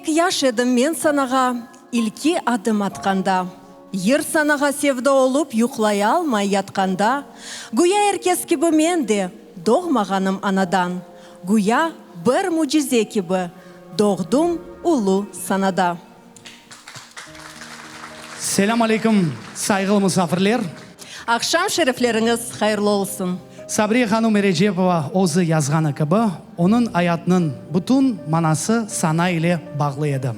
Pek yaş edim men sanağa ilki adım atqanda, Yır sanağa sevda olıp yuqlayalmay yatqanda, Güya er kes kibi men de doğmağanım anadan, Güya bir mücize kibi doğdum ulu sanada. Selâm aleyküm, sayğılı musafirler! Aqşam şerifleriñiz hayırlı olsun! Sabriye hanım Erecepova özü yazğanı kibi, onıñ ayatınıñ bütün manası sana ile bağlı edi.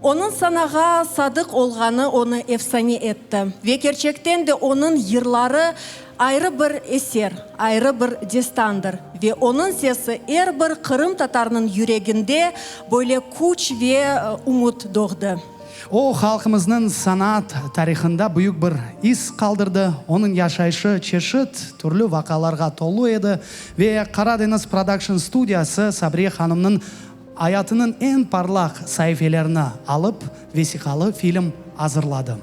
Onıñ sanağa sadıq olğanı onı efsane etti. Ve kerçekten de onıñ yırları ayrı bir eser, ayrı bir destandır. Ve onıñ sesi er bir qırımtatarnıñ yüreginde böyle küç ve ümüt doğdı. O, halqımıznıñ sanat tarihında büyük bir iz qaldırdı. Onıñ yaşayışı çeşit türlü vaqalarğa tolu edi ve Qaradeñiz Prodakşn studiyası Sabriye hanımnıñ ayatınıñ eñ parlaq saifelerini alıp, vesiqalı film azırladı.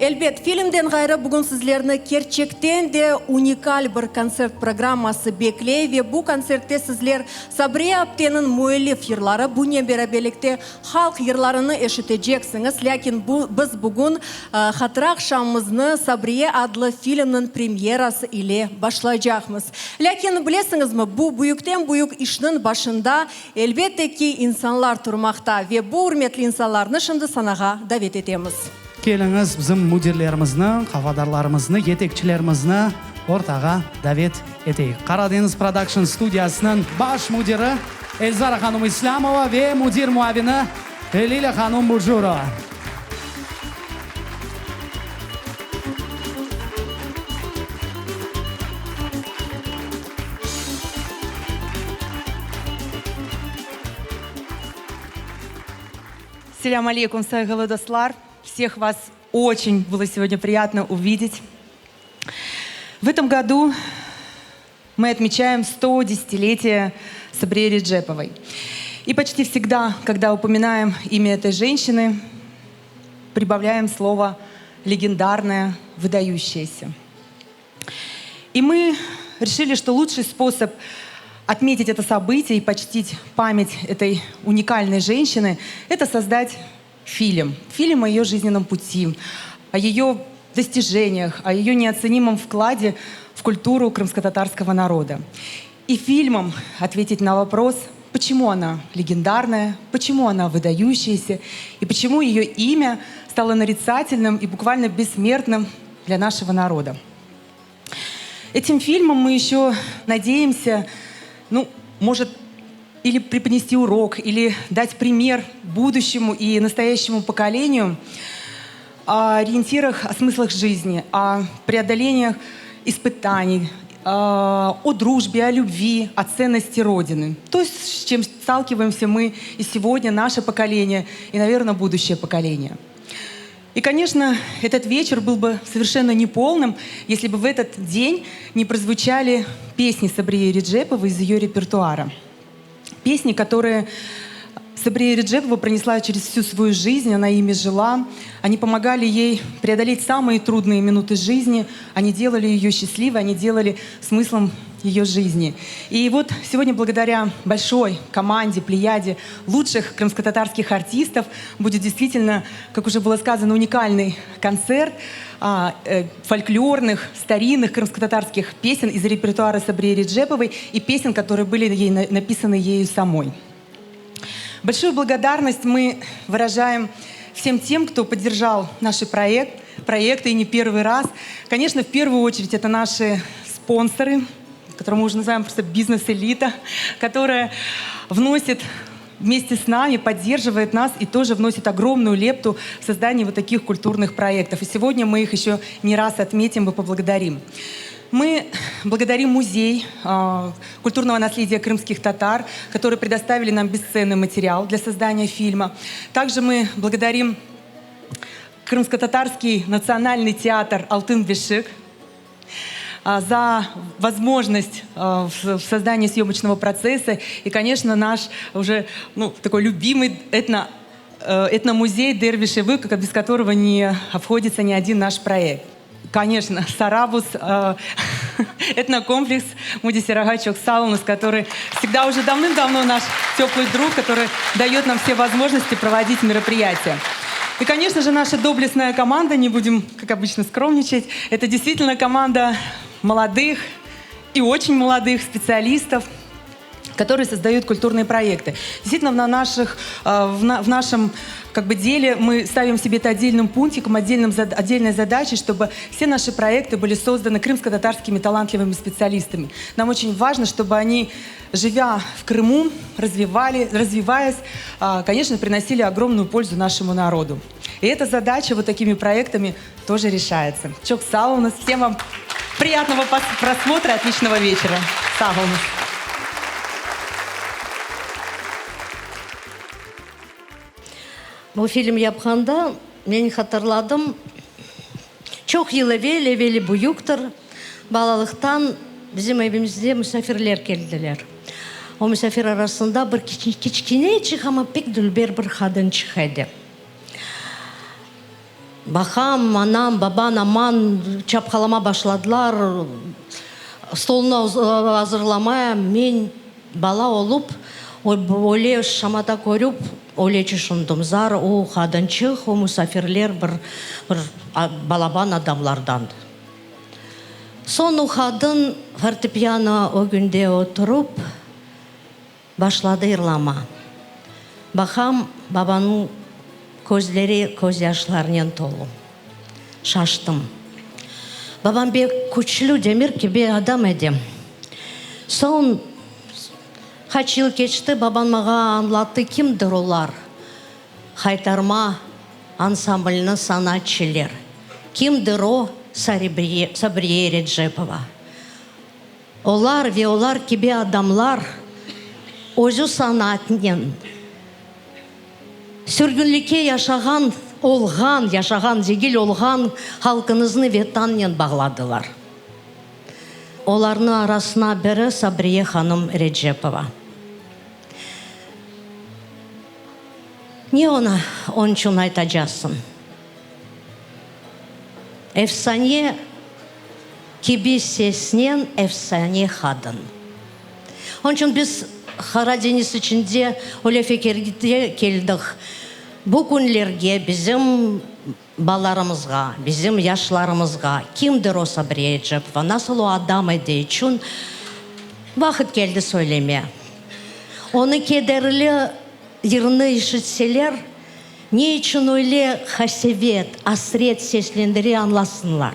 Elbet, filmden ğayrı bugün sizlerni kerçekten de unikal bir kontsert programması bekley ve bu kontsertte sizler Sabriye apteniñ müellif yırları, bunen beraberlikte halq yırlarını eşiteceksiñiz. Lâkin bu, biz bugün hatıra aqşamımıznı Sabriye adlı filmniñ premyerası ile başlaycaqmız. Lâkin, bilesiñizmi, bu büyükten-büyük işniñ başında, elbette ki, insanlar turmaqta ve bu ürmetli insanlarnı şimdi sanağa davet etemiz. Keliñiz, bizim müdirlerimizni, qafadarlarımıznı, yetekçilerimizni ortağa davet eteyik. Qaradeñiz Production studiyasınıñ baş müdiri Elzara hanım İslâmova ve müdir muavini Lilâ hanım Bucurova. Selâm aleykum, sayğılı dostlar! Всех вас очень было сегодня приятно увидеть. В этом году мы отмечаем 110-летие Сабрие Реджеповой. И почти всегда, когда упоминаем имя этой женщины, прибавляем слово «легендарное», «выдающееся». И мы решили, что лучший способ отметить это событие и почтить память этой уникальной женщины – это создать фильм. Фильм о ее жизненном пути, о ее достижениях, о ее неоценимом вкладе в культуру крымско-татарского народа. И фильмом ответить на вопрос, почему она легендарная, почему она выдающаяся и почему ее имя стало нарицательным и буквально бессмертным для нашего народа. Этим фильмом мы еще надеемся, ну, может, или преподнести урок, или дать пример будущему и настоящему поколению о ориентирах, о смыслах жизни, о преодолениях испытаний, о дружбе, о любви, о ценности Родины. То есть с чем сталкиваемся мы и сегодня, наше поколение, и, наверное, будущее поколение. И, конечно, этот вечер был бы совершенно неполным, если бы в этот день не прозвучали песни Сабрии Реджеповой из ее репертуара. Песни, которые Сабрия Реджепова пронесла через всю свою жизнь, она ими жила. Они помогали ей преодолеть самые трудные минуты жизни, они делали ее счастливой, они делали смыслом ее жизни. И вот сегодня благодаря большой команде, плеяде лучших крымско-татарских артистов будет действительно, как уже было сказано, уникальный концерт а, э, фольклорных, старинных крымско-татарских песен из репертуара Сабрии Реджеповой и песен, которые были ей написаны ею самой. Большую благодарность мы выражаем всем тем, кто поддержал наш проект, проекты и не первый раз. Конечно, в первую очередь это наши спонсоры, которых мы уже называем просто бизнес-элита, которая вносит вместе с нами, поддерживает нас и тоже вносит огромную лепту в создание вот таких культурных проектов. И сегодня мы их еще не раз отметим и поблагодарим. Мы благодарим музей э, культурного наследия крымских татар, которые предоставили нам бесценный материал для создания фильма. Также мы благодарим Крымско-татарский национальный театр «Алтын-Бешик», за возможность в создании съемочного процесса. И, конечно, наш уже ну, такой любимый этно, э, этномузей Дервиши Выкака, без которого не обходится ни один наш проект. Конечно, Сарабус э, Этнокомплекс Мудисер ağa çoq sağ oluñız, который всегда уже давным-давно наш теплый друг, который дает нам все возможности проводить мероприятия. И, конечно же, наша доблестная команда, не будем, как обычно, скромничать, это действительно команда молодых и очень молодых специалистов, которые создают культурные проекты. Действительно, на наших, э, в, на, в нашем как бы, деле мы ставим себе это отдельным пунктиком, отдельным, отдельной задачей, чтобы все наши проекты были созданы крымско-татарскими талантливыми специалистами. Нам очень важно, чтобы они, живя в Крыму, развивали, развиваясь, э, конечно, приносили огромную пользу нашему народу. И эта задача вот такими проектами тоже решается. Çoq sağ oluñız. Всем вам приятного просмотра, отличного вечера. Sağ oluñız. Bu film yapqanda men hatırladım, çoq yıl evel, eveli büyüktir, balalıqtan bizim evimizde musafirler keldiler. O musafir arasında bir kiçkineçik, amma pek dülber bir qadınçıq edi. Baqam, anam, baban aman çapqalama başladılar, stolnı azırlamaya. Men bala olıp, öyle şamata körip, öyle tüşündim, zar o qadınçıq, o musafirler bir bir balaban adamlardan. Soñ o qadın fortepiano ögünde oturıp, Başladı yırlama. Baqam, babanıñ közleri közyaşlarnen tolu. Şaştım. Babam pek küçlü, demir kibi adam edi. Soñ, qaç yıl keçti, babam maña añlattı, kimdir olar, Haytarma ansambliniñ sanatçıler, kimdir o Sabriye Recepova. Olar ve olar kibi adamlar özü sanatnen sürgünlikke yaşağan, olğan, yaşağan degil, olğan halqınıznı Vetannen bağladılar. Olarnıñ arasına biri Sabriye hanım Recepova. Ne oña onçün aytacasıñ? Efsane kibi sesnen efsane qadın. Onıñ içün biz Qara deñiz içinde öyle fikirge keldik, bu künlerge bizim balalarımızğa, bizim yaşlarımızğa kimdir o Sabriye Erecepova, nasıl o adam edi içün vaqıt keldi söyleme. Onı kederli yırını işitseler, Ne içün öyle qasevet, asret seslendire añlasınlar.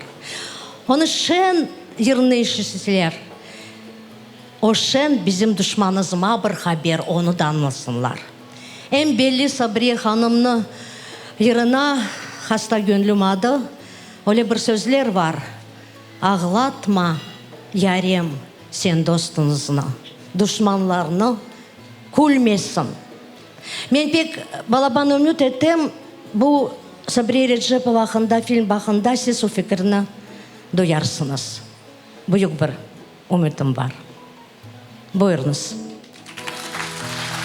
Onı şeñ yırını işitseler, o şeñ bizim duşmanızma bir haber, onı da añlasınlar. Em belli Sabriye hanımnı yırına Hasta gönlüm adı öyle bir sözler var, Ağlatma, yarem, sen dostuñıznı, duşmanlarnı külmesin. Men pek balaban ümüt etem, bu Sabriye Recepova aqqında film baqında siz o fikirni duyarsıñız. Büyük bir ümütim bar. Buyurıñız.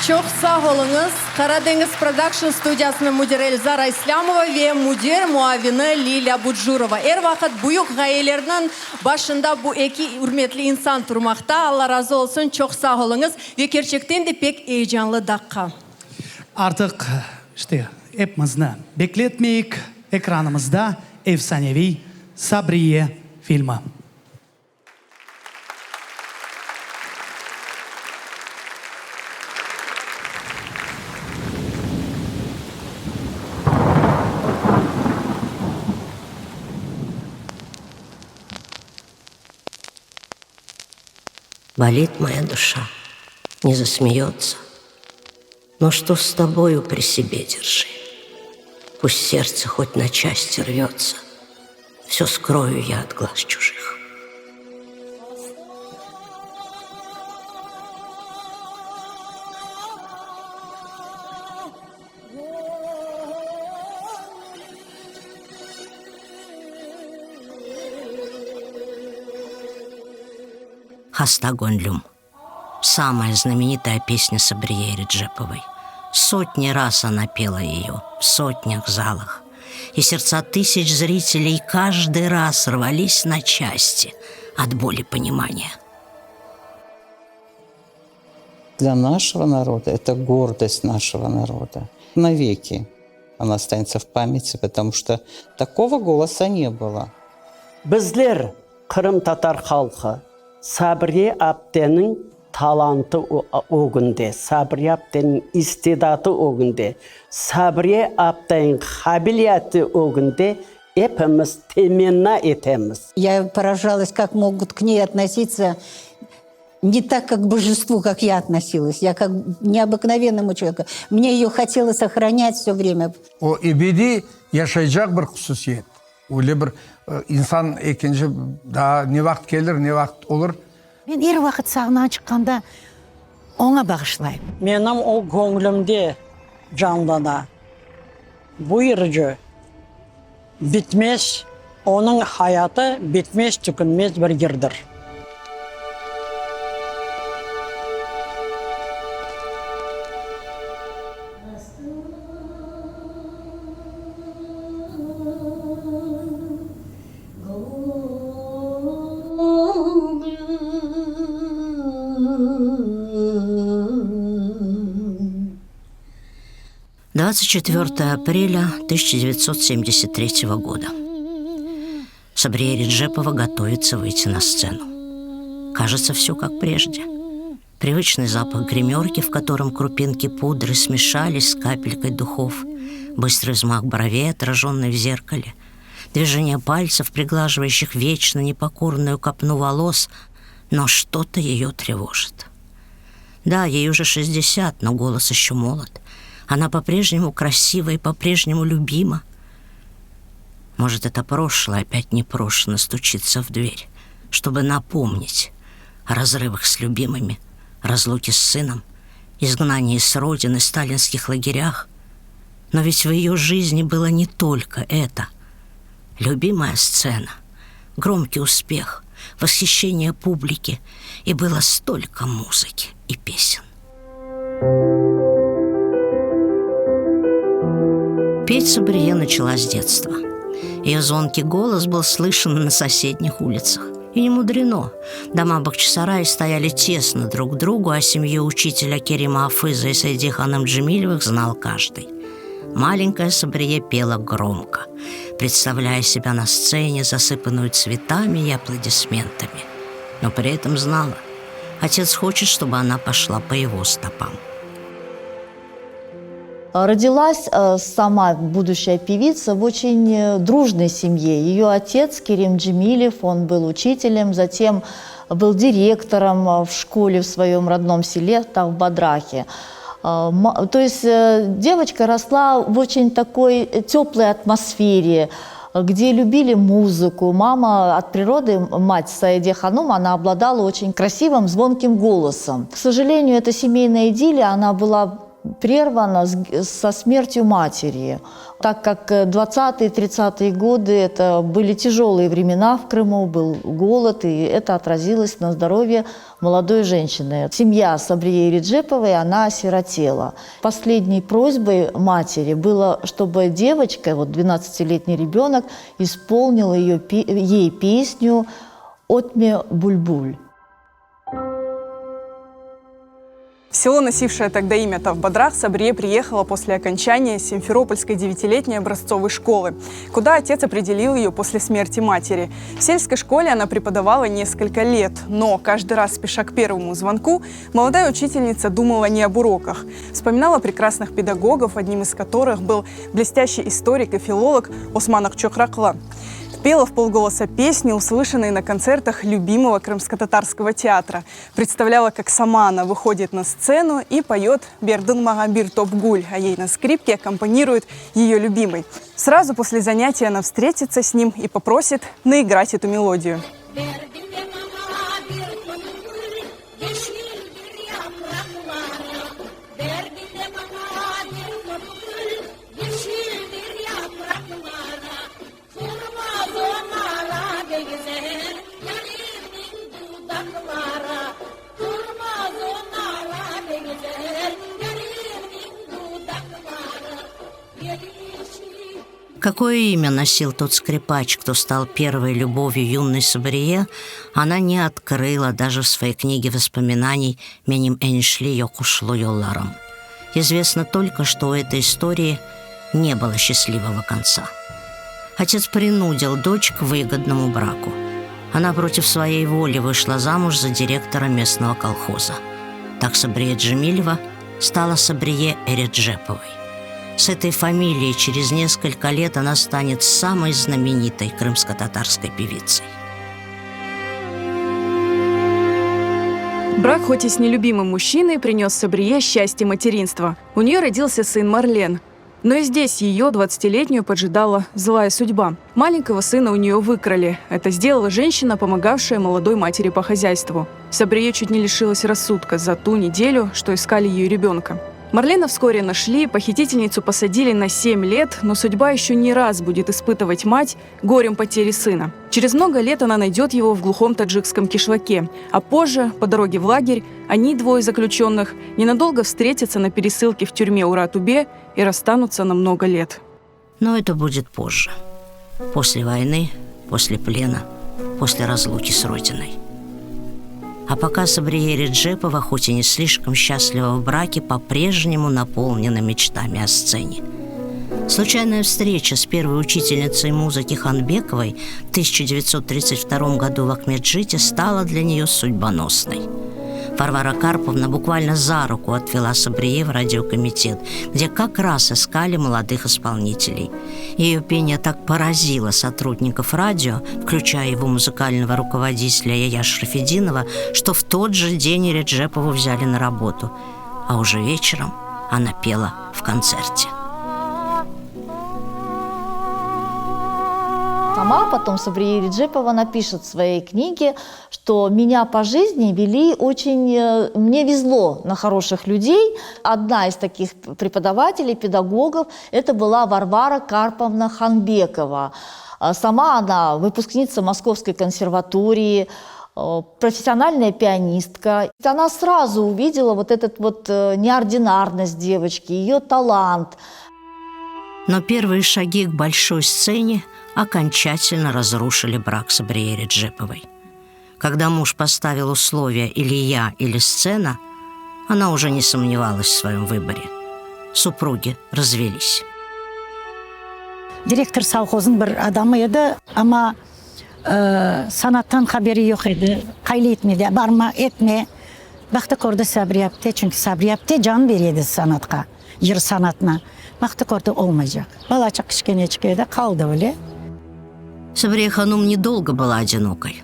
Çoq sağ oluñız. Qaradeñiz Production studiyasınıñ müdiri Elzara İslâmova ve müdir muavini Lilâ Bucurova. Er vaqıt büyük ğayelerniñ başında bu eki ürmetli insan turmaqta. Alla razı olsun, çoq sağ oluñız. Ve kerçekten de pek eyecanlı daqqa. Artıq, işte, epimizni bekletmeyik, ekranımızda efsaneviy Sabriye filmi. Болит моя душа, не засмеется, Но что с тобою при себе держи. Пусть сердце хоть на части рвется, Все скрою я от глаз чужих. Hasta gönlüm. Самая знаменитая песня Сабрие Реджеповой. Сотни раз она пела ее в сотнях залах. И сердца тысяч зрителей каждый раз рвались на части. От боли понимания. Для нашего народа это гордость нашего народа. Навеки она останется в памяти, потому что такого голоса не было. Bizler, qırımtatar halqı, Sabriye apteniñ talantı ögünde, Sabriye apteniñ istidatı ögünde, Sabriye apteniñ qabiliyeti ögünde epimiz temenna etemiz. Я поражалась, как могут к ней относиться не так, как к божеству, как я относилась. Я как к необыкновенному человеку. Мне ее хотелось охранять все время. O ebediy yaşaycaq bir hususiyet. Öyle bir insan ekinci daa ne vaqıt kelir, ne vaqıt olur. Men er vaqıt sahnağa çıqqanda oña bağışlayım. Menim o göñlümde canlana. Bu yırcı bitmez, onıñ hayatı bitmez-tükünmez bir yırdır. 24 апреля 1973 года. Сабрия Реджепова готовится выйти на сцену. Кажется, все как прежде. Привычный запах гримерки, в котором крупинки пудры смешались с капелькой духов, быстрый взмах бровей, отраженный в зеркале, движение пальцев, приглаживающих вечно непокорную копну волос, но что-то ее тревожит. Да, ей уже 60, но голос еще молод. Она по-прежнему красива и по-прежнему любима. Может, это прошлое опять непрошено стучится в дверь, чтобы напомнить о разрывах с любимыми, разлуке с сыном, изгнании с родины, сталинских лагерях. Но ведь в ее жизни было не только это. Любимая сцена, громкий успех, восхищение публики, и было столько музыки и песен. Петь Сабрие начала с детства. Ее звонкий голос был слышен на соседних улицах. И не мудрено. Дома Бахчисарая стояли тесно друг к другу, а семью учителя Керима Афыза и Сайди Ханым Джемилевых знал каждый. Маленькая Сабрие пела громко, представляя себя на сцене, засыпанную цветами и аплодисментами. Но при этом знала, отец хочет, чтобы она пошла по его стопам. Родилась э, сама будущая певица в очень э, дружной семье. Ее отец Керим Джемилев, он был учителем, затем был директором э, в школе в своем родном селе, там в Бадрахе. То есть девочка росла в очень такой теплой атмосфере, где любили музыку. Мама от природы, мать Саиде Ханум, она обладала очень красивым, звонким голосом. К сожалению, эта семейная идиллия, она была прервана со смертью матери. Так как 20-е, 30-е годы это были тяжелые времена в Крыму, был голод, и это отразилось на здоровье молодой женщины. Семья Сабрие Реджеповой, она осиротела. Последней просьбой матери было, чтобы девочка, вот 12-летний ребенок, исполнила ее, ей песню «Отме Бульбуль». В село, носившее тогда имя Тавбадрах, Сабрие приехала после окончания Симферопольской девятилетней образцовой школы, куда отец определил ее после смерти матери. В сельской школе она преподавала несколько лет, но каждый раз, спеша к первому звонку, молодая учительница думала не об уроках. Вспоминала прекрасных педагогов, одним из которых был блестящий историк и филолог Осман Акчокракла пела в полголоса песни, услышанные на концертах любимого крымско-татарского театра. Представляла, как сама она выходит на сцену и поет «Бердын maña bir top gül», а ей на скрипке аккомпанирует ее любимый. Сразу после занятия она встретится с ним и попросит наиграть эту мелодию. Какое имя носил тот скрипач, кто стал первой любовью юной Сабрие, она не открыла даже в своей книге воспоминаний «Меним Эншли Йокушлу Йолларом». Известно только, что у этой истории не было счастливого конца. Отец принудил дочь к выгодному браку. Она против своей воли вышла замуж за директора местного колхоза. Так Сабрие Джемилева стала Сабрие Эреджеповой. С этой фамилией через несколько лет она станет самой знаменитой крымско-татарской певицей. Брак, хоть и с нелюбимым мужчиной, принес Сабрие счастье материнства. У нее родился сын Марлен. Но и здесь ее, 20-летнюю, поджидала злая судьба. Маленького сына у нее выкрали. Это сделала женщина, помогавшая молодой матери по хозяйству. Сабрие чуть не лишилась рассудка за ту неделю, что искали ее ребенка. Марлена вскоре нашли, похитительницу посадили на 7 лет, но судьба еще не раз будет испытывать мать горем потери сына. Через много лет она найдет его в глухом таджикском кишлаке, а позже, по дороге в лагерь, они, двое заключенных, ненадолго встретятся на пересылке в тюрьме Ура-Тубе и расстанутся на много лет. Но это будет позже. После войны, после плена, после разлуки с родиной. А пока Сабрие Реджепова, хоть и не слишком счастлива в браке, по-прежнему наполнена мечтами о сцене. Случайная встреча с первой учительницей музыки Ханбековой в 1932 году в Ахмеджите стала для нее судьбоносной. Варвара Карповна буквально за руку отвела Сабрие в радиокомитет, где как раз искали молодых исполнителей. Ее пение так поразило сотрудников радио, включая его музыкального руководителя Яя Шрафидинова, что в тот же день Реджепову взяли на работу. А уже вечером она пела в концерте. Сама потом Сабрие Реджепова напишет в своей книге, что меня по жизни вели очень... Э, мне везло на хороших людей. Одна из таких преподавателей, педагогов, это была Варвара Карповна Ханбекова. А сама она выпускница Московской консерватории, э, профессиональная пианистка. Она сразу увидела вот этот вот э, неординарность девочки, ее талант. Но первые шаги к большой сцене окончательно разрушили брак с Абрией Реджеповой. Когда муж поставил условия «или я, или сцена», она уже не сомневалась в своем выборе. Супруги развелись. Direktor sovhoznıñ bir adamı edi, amma sanattan haberi yoq edi, qaylı etmedi, barma, etme. Baqtı kördi Sabriye apte, çünki Sabriye apte can bere edi sanatqa, yır sanatına. Baqtı kördi, olmaycaq. Balaçıq kiçkeneçik edi, qaldı öyle. Sabriye hanum недолго была одинокой.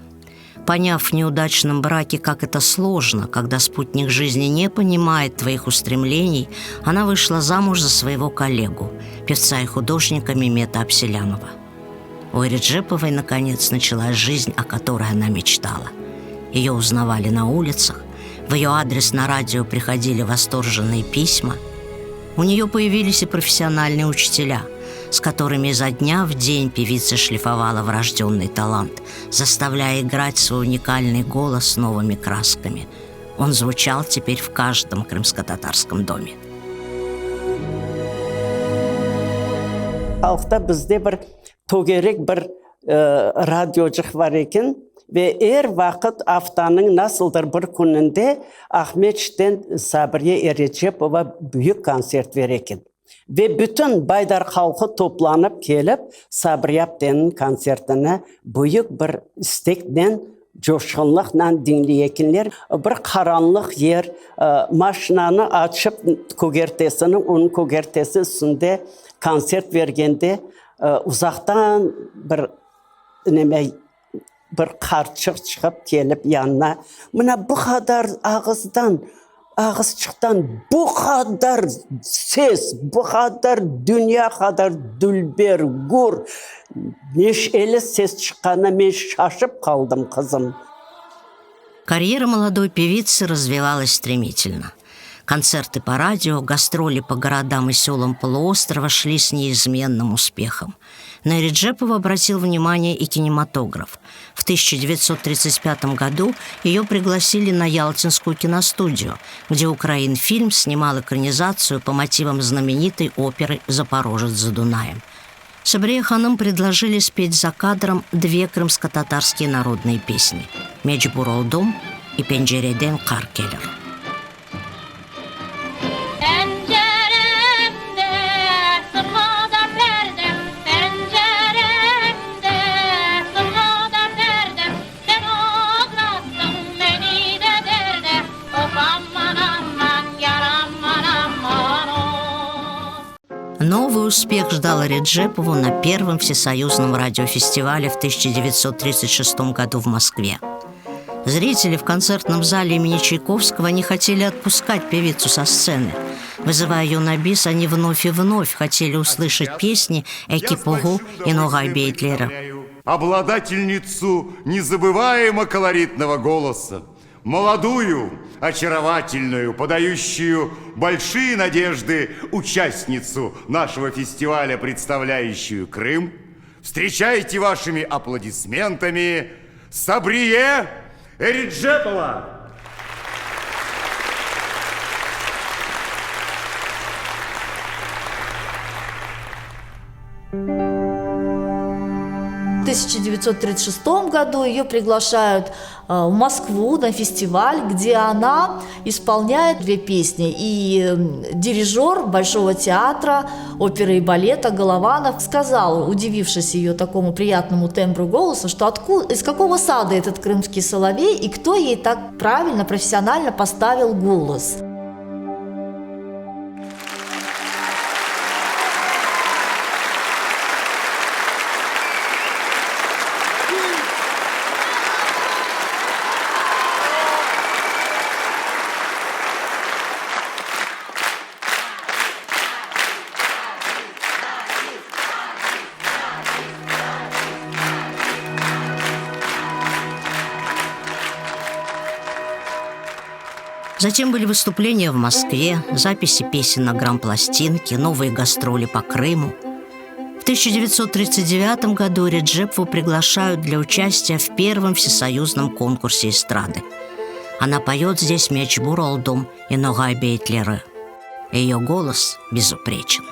Поняв в неудачном браке, как это сложно, когда спутник жизни не понимает твоих устремлений, она вышла замуж за своего коллегу, певца и художника Мемета Абселямова. У Эреджеповой, наконец, началась жизнь, о которой она мечтала. Ее узнавали на улицах, в ее адрес на радио приходили восторженные письма. У нее появились и профессиональные учителя, с которыми изо дня в день певица шлифовала врожденный талант, заставляя играть свой уникальный голос новыми красками. Он звучал теперь в каждом крымско-татарском доме. Halqta bizde bir tögerek bir radiocıq bar eken ve er vaqıt aftanıñ nasıldır bir kününde Aqmescitten Sabriye Erecepova büyük kontsert bere eken. Ve bütün Baydar halqı toplanıp kelip Sabriye apteniñ kontsertini büyük bir isteknen, coşqunlıqnen diñley ekenler. Bir qaranlıq yer, maşinanı açıp kögertesini, onıñ kögertesi üstünde kontsert bergende Uzaqtan bir neme, bir qartçıq çıqıp kelip yanına, Mına bu qadar ağızdan, ağızçıqtan bu qadar ses, bu qadar dünya qadar dülber, gür, neşeli ses çıqqanına men şaşıp qaldım, qızım. Карьера молодой певицы развивалась стремительно. Концерты по радио, гастроли по городам и селам полуострова шли с неизменным успехом. На Реджепова обратил внимание и кинематограф. В 1935 году ее пригласили на Ялтинскую киностудию, где Украинфильм снимал экранизацию по мотивам знаменитой оперы «Запорожец за Дунаем». Сабрие hanım предложили спеть за кадром две крымско-татарские народные песни «Mecbur oldım» и «Pencereden qar kelir». Новый успех ждал Реджепову на первом всесоюзном радиофестивале в 1936 году в Москве. Зрители в концертном зале имени Чайковского не хотели отпускать певицу со сцены. Вызывая ее на бис, они вновь и вновь хотели услышать песни «Эки Пугу» и «Ногай Бейтлера». Обладательницу незабываемо колоритного голоса, молодую, очаровательную, подающую большие надежды участницу нашего фестиваля, представляющую Крым, встречайте вашими аплодисментами Сабрие Эриджепова! В 1936 году ее приглашают э, в Москву на фестиваль, где она исполняет две песни. И дирижер Большого театра оперы и балета Голованов сказал, удивившись ее такому приятному тембру голоса, что откуда, из какого сада этот крымский соловей и кто ей так правильно, профессионально поставил голос. Затем были выступления в Москве, записи песен на грампластинке, новые гастроли по Крыму. В 1939 году Реджепову приглашают для участия в первом всесоюзном конкурсе эстрады. Она поет здесь «Мечбур Олдум» и «Ногай Бейтлеры». Ее голос безупречен.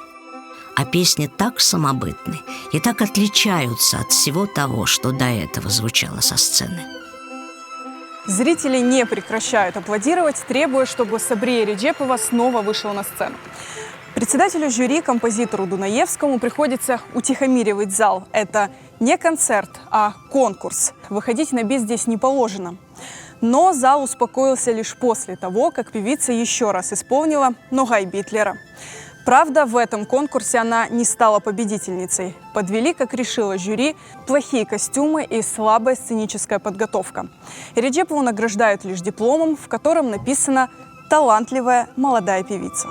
А песни так самобытны и так отличаются от всего того, что до этого звучало со сцены. Зрители не прекращают аплодировать, требуя, чтобы Сабрия Реджепова снова вышла на сцену. Председателю жюри, композитору Дунаевскому, приходится утихомиривать зал. Это не концерт, а конкурс. Выходить на бис здесь не положено. Но зал успокоился лишь после того, как певица еще раз исполнила «Ногай Битлера». Правда, в этом конкурсе она не стала победительницей. Подвели, как решила жюри, плохие костюмы и слабая сценическая подготовка. Реджепову награждают лишь дипломом, в котором написано «Талантливая молодая певица».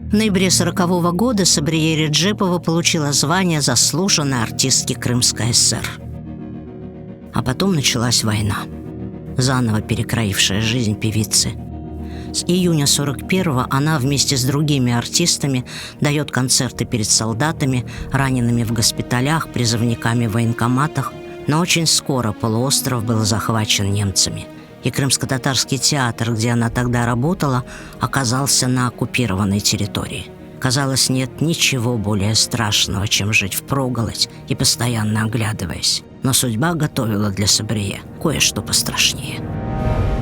В ноябре 1940 года Сабрие Реджепова получила звание заслуженной артистки Крымской ССР. А потом началась война, заново перекроившая жизнь певицы. С июня 41-го она вместе с другими артистами дает концерты перед солдатами, ранеными в госпиталях, призывниками в военкоматах. Но очень скоро полуостров был захвачен немцами – и Крымско-татарский театр, где она тогда работала, оказался на оккупированной территории. Казалось, нет ничего более страшного, чем жить впроголодь и постоянно оглядываясь. Но судьба готовила для Сабрие кое-что пострашнее.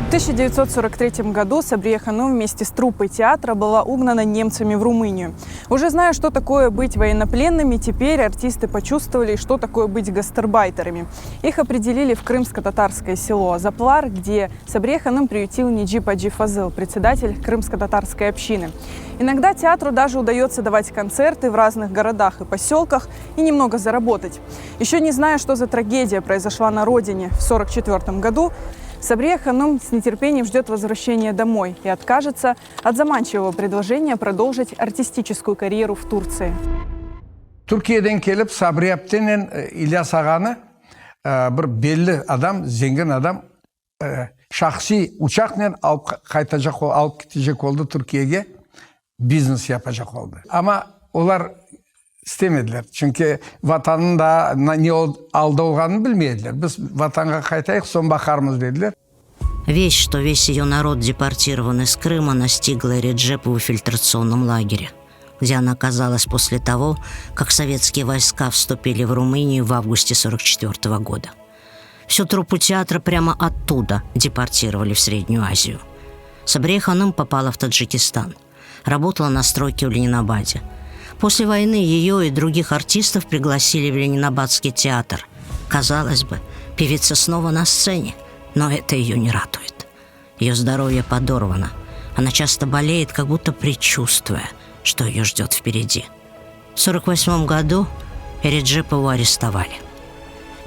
В 1943 году Сабрия Ханум вместе с труппой театра была угнана немцами в Румынию. Уже зная, что такое быть военнопленными, теперь артисты почувствовали, что такое быть гастарбайтерами. Их определили в крымско-татарское село Азаплар, где Сабрия Ханум приютил Неджип Аджи Фазыл, председатель крымско-татарской общины. Иногда театру даже удается давать концерты в разных городах и поселках и немного заработать. Еще не зная, что за трагедия произошла на родине в 1944 году, Сабрия Ханум с нетерпением ждет возвращения домой и откажется от заманчивого предложения продолжить артистическую карьеру в Турции. Türkiyeden kelip Sabriye aptenen İlyas ağanı bir belli adam, zengin adam şahsiy uçaqnen alıp qaytacaq, alıp ketecek oldı Türkiyege, biznes yapacaq oldı. Amma olar istemediler, çünki Vatannıñ daa ne alda olğanını bilmey ediler. Biz Vatanğa qaytayıq, soñ baqarmız, dediler. Весть, что весь ее народ депортирован из Крыма, настигла Реджепову в фильтрационном лагере, где она оказалась после того, как советские войска вступили в Румынию в августе 1944 года. Всю труппу театра прямо оттуда депортировали в Среднюю Азию. Сабрие Ханым попала в Таджикистан. Работала на стройке в Ленинабаде. После войны ее и других артистов пригласили в Ленинабадский театр. Казалось бы, певица снова на сцене, но это ее не радует. Ее здоровье подорвано. Она часто болеет, как будто предчувствуя, что ее ждет впереди. В 1948 году Эреджепову арестовали.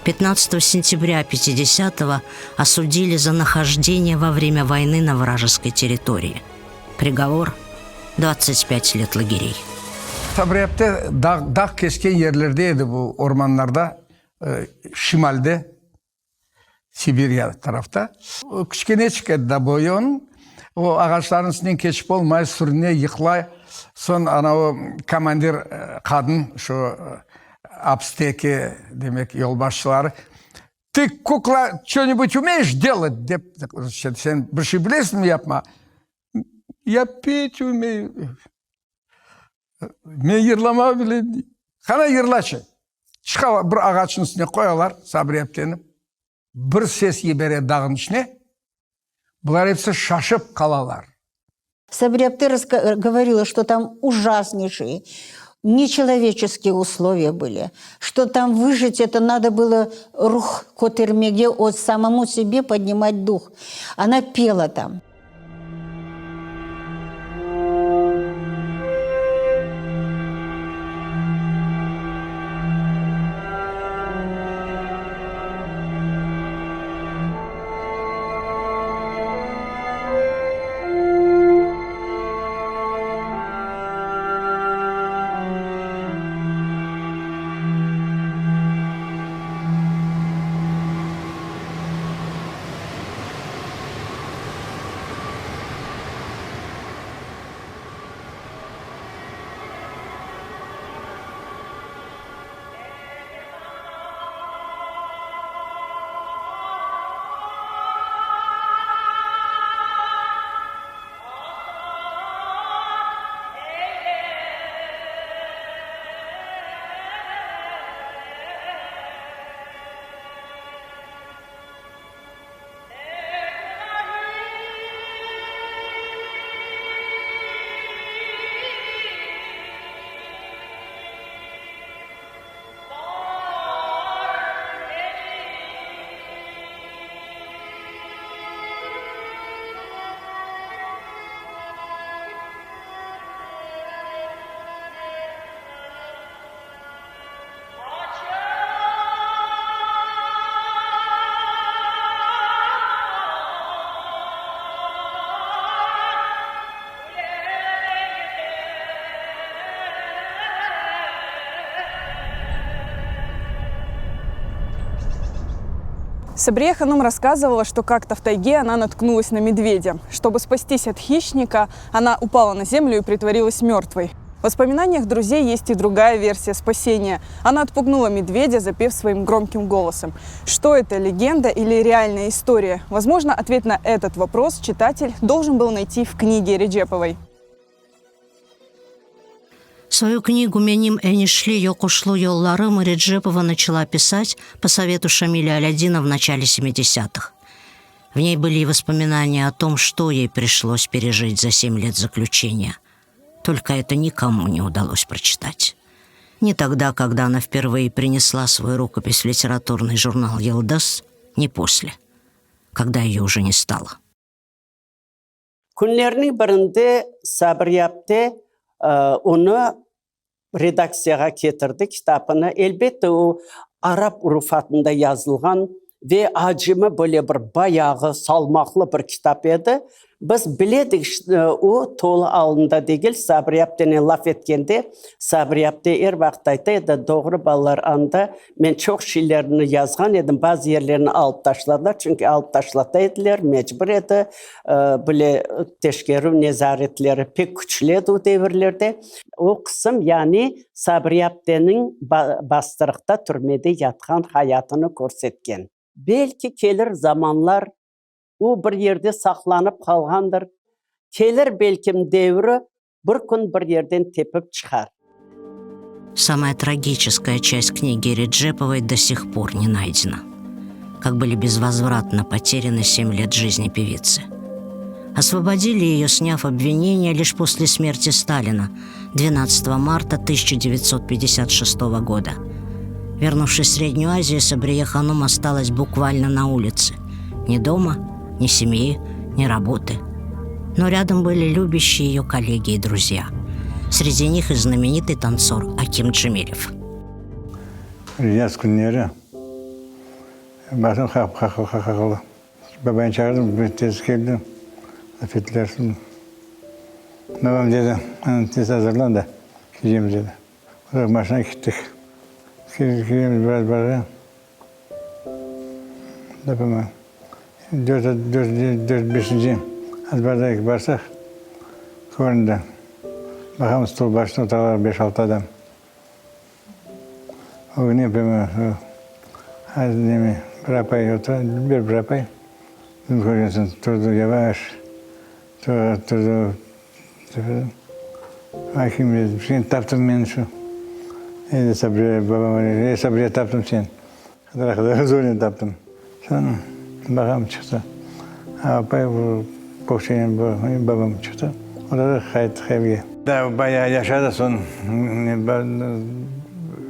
15 сентября 50-го осудили за нахождение во время войны на вражеской территории. Приговор – 25 лет лагерей. Sabriye apte dağ, dağ kesken yerlerde edi bu ormanlarda, şimalde, Sibirya tarafta. Kiçkeneçik edi da boyu onıñ. O ağaçlarnıñ üstünden keçip olmay, sürüne, yıqlay. Soñ anavı komandir qadın, şu apsteki, demek, yolbaşçıları, Tı, kukla, ço-nibud umeyeş delat? dep, sen bir şey bilesiñmi yapma? Ya pet umeyu. Men yırlamağa bilem, dey. Qana yırlaçı. Çıqalar, bir ağaçnıñ üstüne qoyalar Sabriye apteni. Bir ses yibere dağnıñ içine, bular episi şaşıp qalalar. Sabriye apte govorila, что там ужаснейшие, нечеловеческие условия были, что там выжить это надо было ruh kötermege, o самому себе поднимать дух. Она пела там. Сабрие Ханум рассказывала, что как-то в тайге она наткнулась на медведя. Чтобы спастись от хищника, она упала на землю и притворилась мертвой. В воспоминаниях друзей есть и другая версия спасения. Она отпугнула медведя, запев своим громким голосом. Что это, легенда или реальная история? Возможно, ответ на этот вопрос читатель должен был найти в книге Реджеповой. Свою книгу «Menim enişli yoquşlı yollarım» Реджепова начала писать по совету Шамиля Алядина в начале 70-х. В ней были и воспоминания о том, что ей пришлось пережить за семь лет заключения. Только это никому не удалось прочитать. Ни тогда, когда она впервые принесла свою рукопись в литературный журнал «Йылдыз», ни после, когда ее уже не стало. Künlerniñ birinde Sabriye apte onı redaktsiyağa ketirdi, kitabını. Elbette, o, arap urufatında yazılğan ve acımı böyle bir bayağı salmaqlı bir kitap edi. Biz biledik, o, tolu alında degil. Sabriye aptenen laf etkende, Sabriye apte er vaqıt ayta edi, Doğru, balalar, anda Men çoq şeylerni yazğan edim, bazı yerlerini alıp taşladılar, çünki alıp taşlata ediler, mecbur edi. Böyle teşkerüv nezaretleri pek küçlü edi o devirlerde. O qısım, yani Sabriye apteniñ bastırıqta, türmede yatqan hayatını körsetken. Belki kelir zamanlar. O bir yerde saqlanıp qalğandır. Kelir belkim devri, bir kün bir yerden tepip çıqar. Самая трагическая часть книги Реджеповой до сих пор не найдена. Как были безвозвратно потеряны семь лет жизни певицы. Освободили ее, сняв обвинения лишь после смерти Сталина 12 марта 1956 года. Вернувшись в Среднюю Азию, Сабрие Ханум осталась буквально на улице. Ни дома, ни семьи, ни работы. Но рядом были любящие ее коллеги и друзья. Среди них и знаменитый танцор Аким Джемилев. Yaz künleri başım qaqıldı. Babaynı çağırdım, bir tez keldi, laf ettiler. Babam dedi, tez azırlan da, gidemiz dedi. Olar maşina kettik. Kelemiz biraz barğa. Tapamam. Dört, dört, dört, beşinci azbarda barsaq, köründi. Baqamız, stol başında oturalar beş-altı adam. O ne bileyim, az neme, bir apay otura, bir bir apay. Bizni körgen soñ turdı yavaş, turdı, Akim dedi, seni taptım men şu. Ey, Sabriye, babam, ey, Sabriye, taptım seni. Qıdıra qıdıra zornen taptım. Soñ baqam çıqtı. Apay bu boğçanen babam çıqtı. Olar da qayttıq evge. Daa bayağı yaşadı soñ,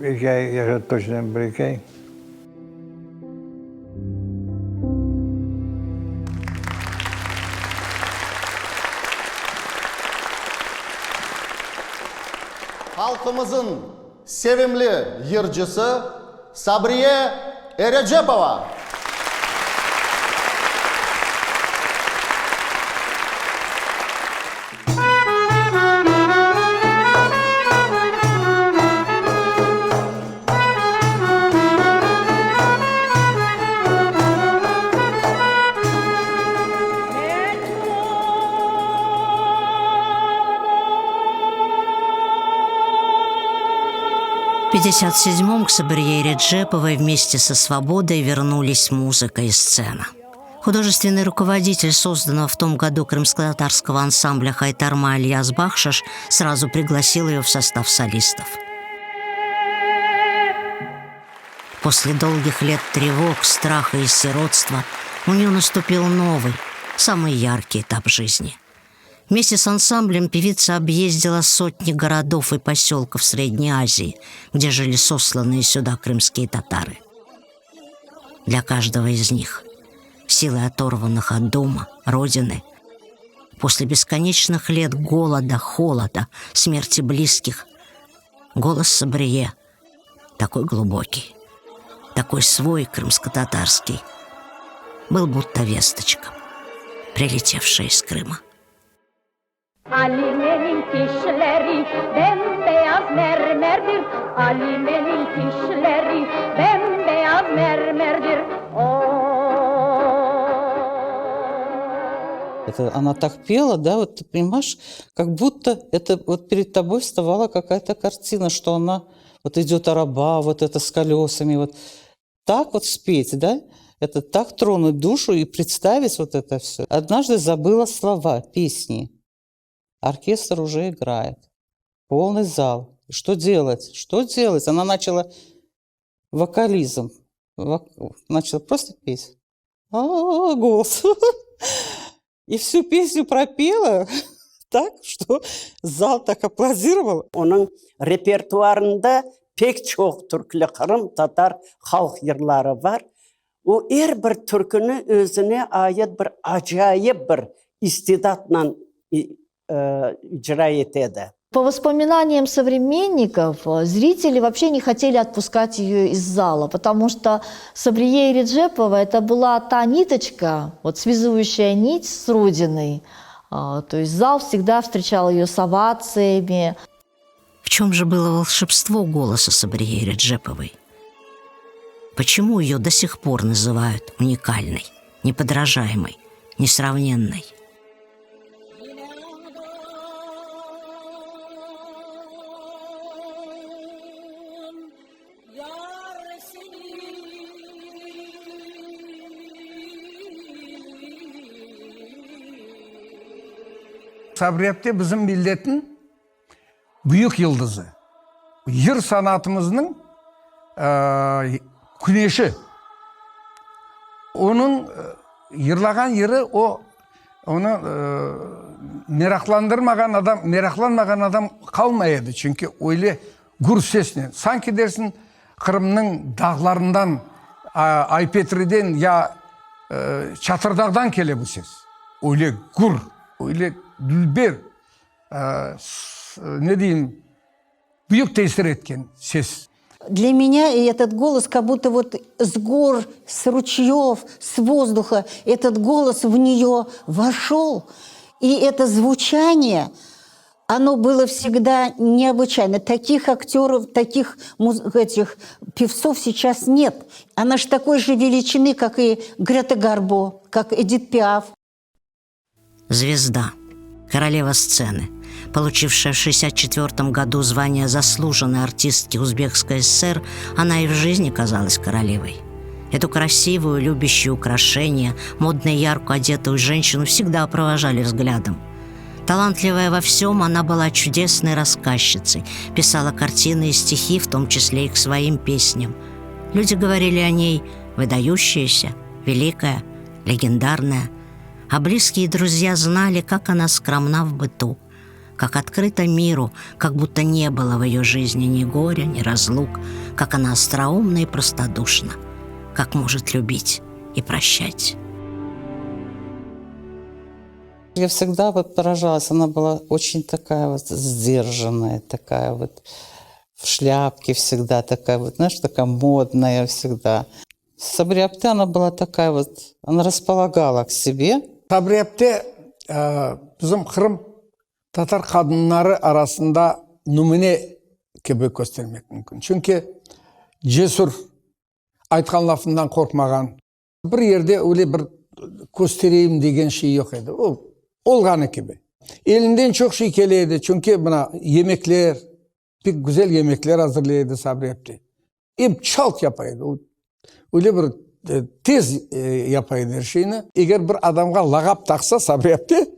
eki ay yaşadı toçno, bir-eki ay. Halqımızın sevimli yırcısı Sabriye Erecepova! В 1957-м к Сабрие Реджеповой вместе со «Свободой» вернулись музыка и сцена. Художественный руководитель созданного в том году крымско-татарского ансамбля «Хайтарма» Ильяс Бахшиш сразу пригласил ее в состав солистов. После долгих лет тревог, страха и сиротства у нее наступил новый, самый яркий этап жизни. Вместе с ансамблем певица объездила сотни городов и поселков Средней Азии, где жили сосланные сюда крымские татары. Для каждого из них силой оторванных от дома, родины, после бесконечных лет голода, холода, смерти близких, голос Сабрие такой глубокий, такой свой крымско-татарский, был будто весточка, прилетевшая из Крыма. Alimeniñ tişleri bem-beyaz mermerdir, Alimeniñ tişleri bem-beyaz mermerdir, Это она так пела, да, вот ты понимаешь, как будто это вот перед тобой вставала какая-то картина, что она вот идет араба, вот это с колесами, вот так вот спеть, да, это так тронуть душу и представить вот это все. Однажды забыла слова песни. Оркестр уже играет. Полный зал. Что делать? Что делать? Она начала вокализм. Вок... Начала просто петь. А, голос. И всю песню пропела так, что зал так аплодировал. Onıñ repertuarında pek çoq türküli qırımtatar halq yırları bar. O er bir türküni özüne ait bir acayip bir istidatla icra etedi. По воспоминаниям современников, зрители вообще не хотели отпускать ее из зала, потому что Сабрие Реджепова это была та ниточка, вот связующая нить с родиной. То есть зал всегда встречал ее с овациями. В чем же было волшебство голоса Сабрие Реджеповой? Почему ее до сих пор называют уникальной, неподражаемой, несравненной? Sabriye apte bizim milletniñ büyük yıldızı, yır sanatımıznıñ küneşi. Onıñ yırlağan yırı o, onı meraqlandırmağan adam, meraqlanmağan adam qalmay edi, çünki öyle gür sesnen, sanki dersiñ Qırımnıñ dağlarından, Ay-Petriden ya Çatırdağdan kele bu ses. Öyle gür, öyle dülber, ne deyim, büyük tesir etken ses. Dlâ menâ etot golos kak budto vot s gor, s ruçyov, s vozduha etot golos v neyo voşol, i eto zvuçaniye, ono bylo vsegda neobyçayno. Takih aktyorov, takih etih pevtsov seyças net. Ona ж takoy je veliçiny, kak i Greta Garbo, kak Edit Piaf. Звезда, королева сцены, получившая в 1964 году звание заслуженной артистки Узбекской ССР, она и в жизни казалась королевой. Эту красивую, любящую украшения, модно ярко одетую женщину всегда провожали взглядом. Талантливая во всем, она была чудесной рассказчицей, писала картины и стихи, в том числе и к своим песням. Люди говорили о ней «выдающаяся», «великая», «легендарная», а близкие друзья знали, как она скромна в быту, как открыта миру, как будто не было в ее жизни ни горя, ни разлук, как она остроумна и простодушна, как может любить и прощать. Я всегда вот поражалась, она была очень такая вот сдержанная, такая вот в шляпке всегда такая вот, знаешь, такая модная всегда. Сабрие apte она была такая вот, она располагала к себе. Sabriye apte bizim Qırım tatar qadınları arasında nümüne kibi köstermek mümkün. Çünki cesür, aytqan lafından qorqmağan, bir yerde öyle bir köstereyim degen şey yoq edi. O, olğanı kibi. Elinden çoq şey kele edi, çünki mına yemekler, Pek güzel yemekler azırlay edi Sabriye apte. Em çalt yapa edi. O, öyle bir tez yapa edi er şeyni. Eger bir adamğa lağap taqsa Sabriye apte,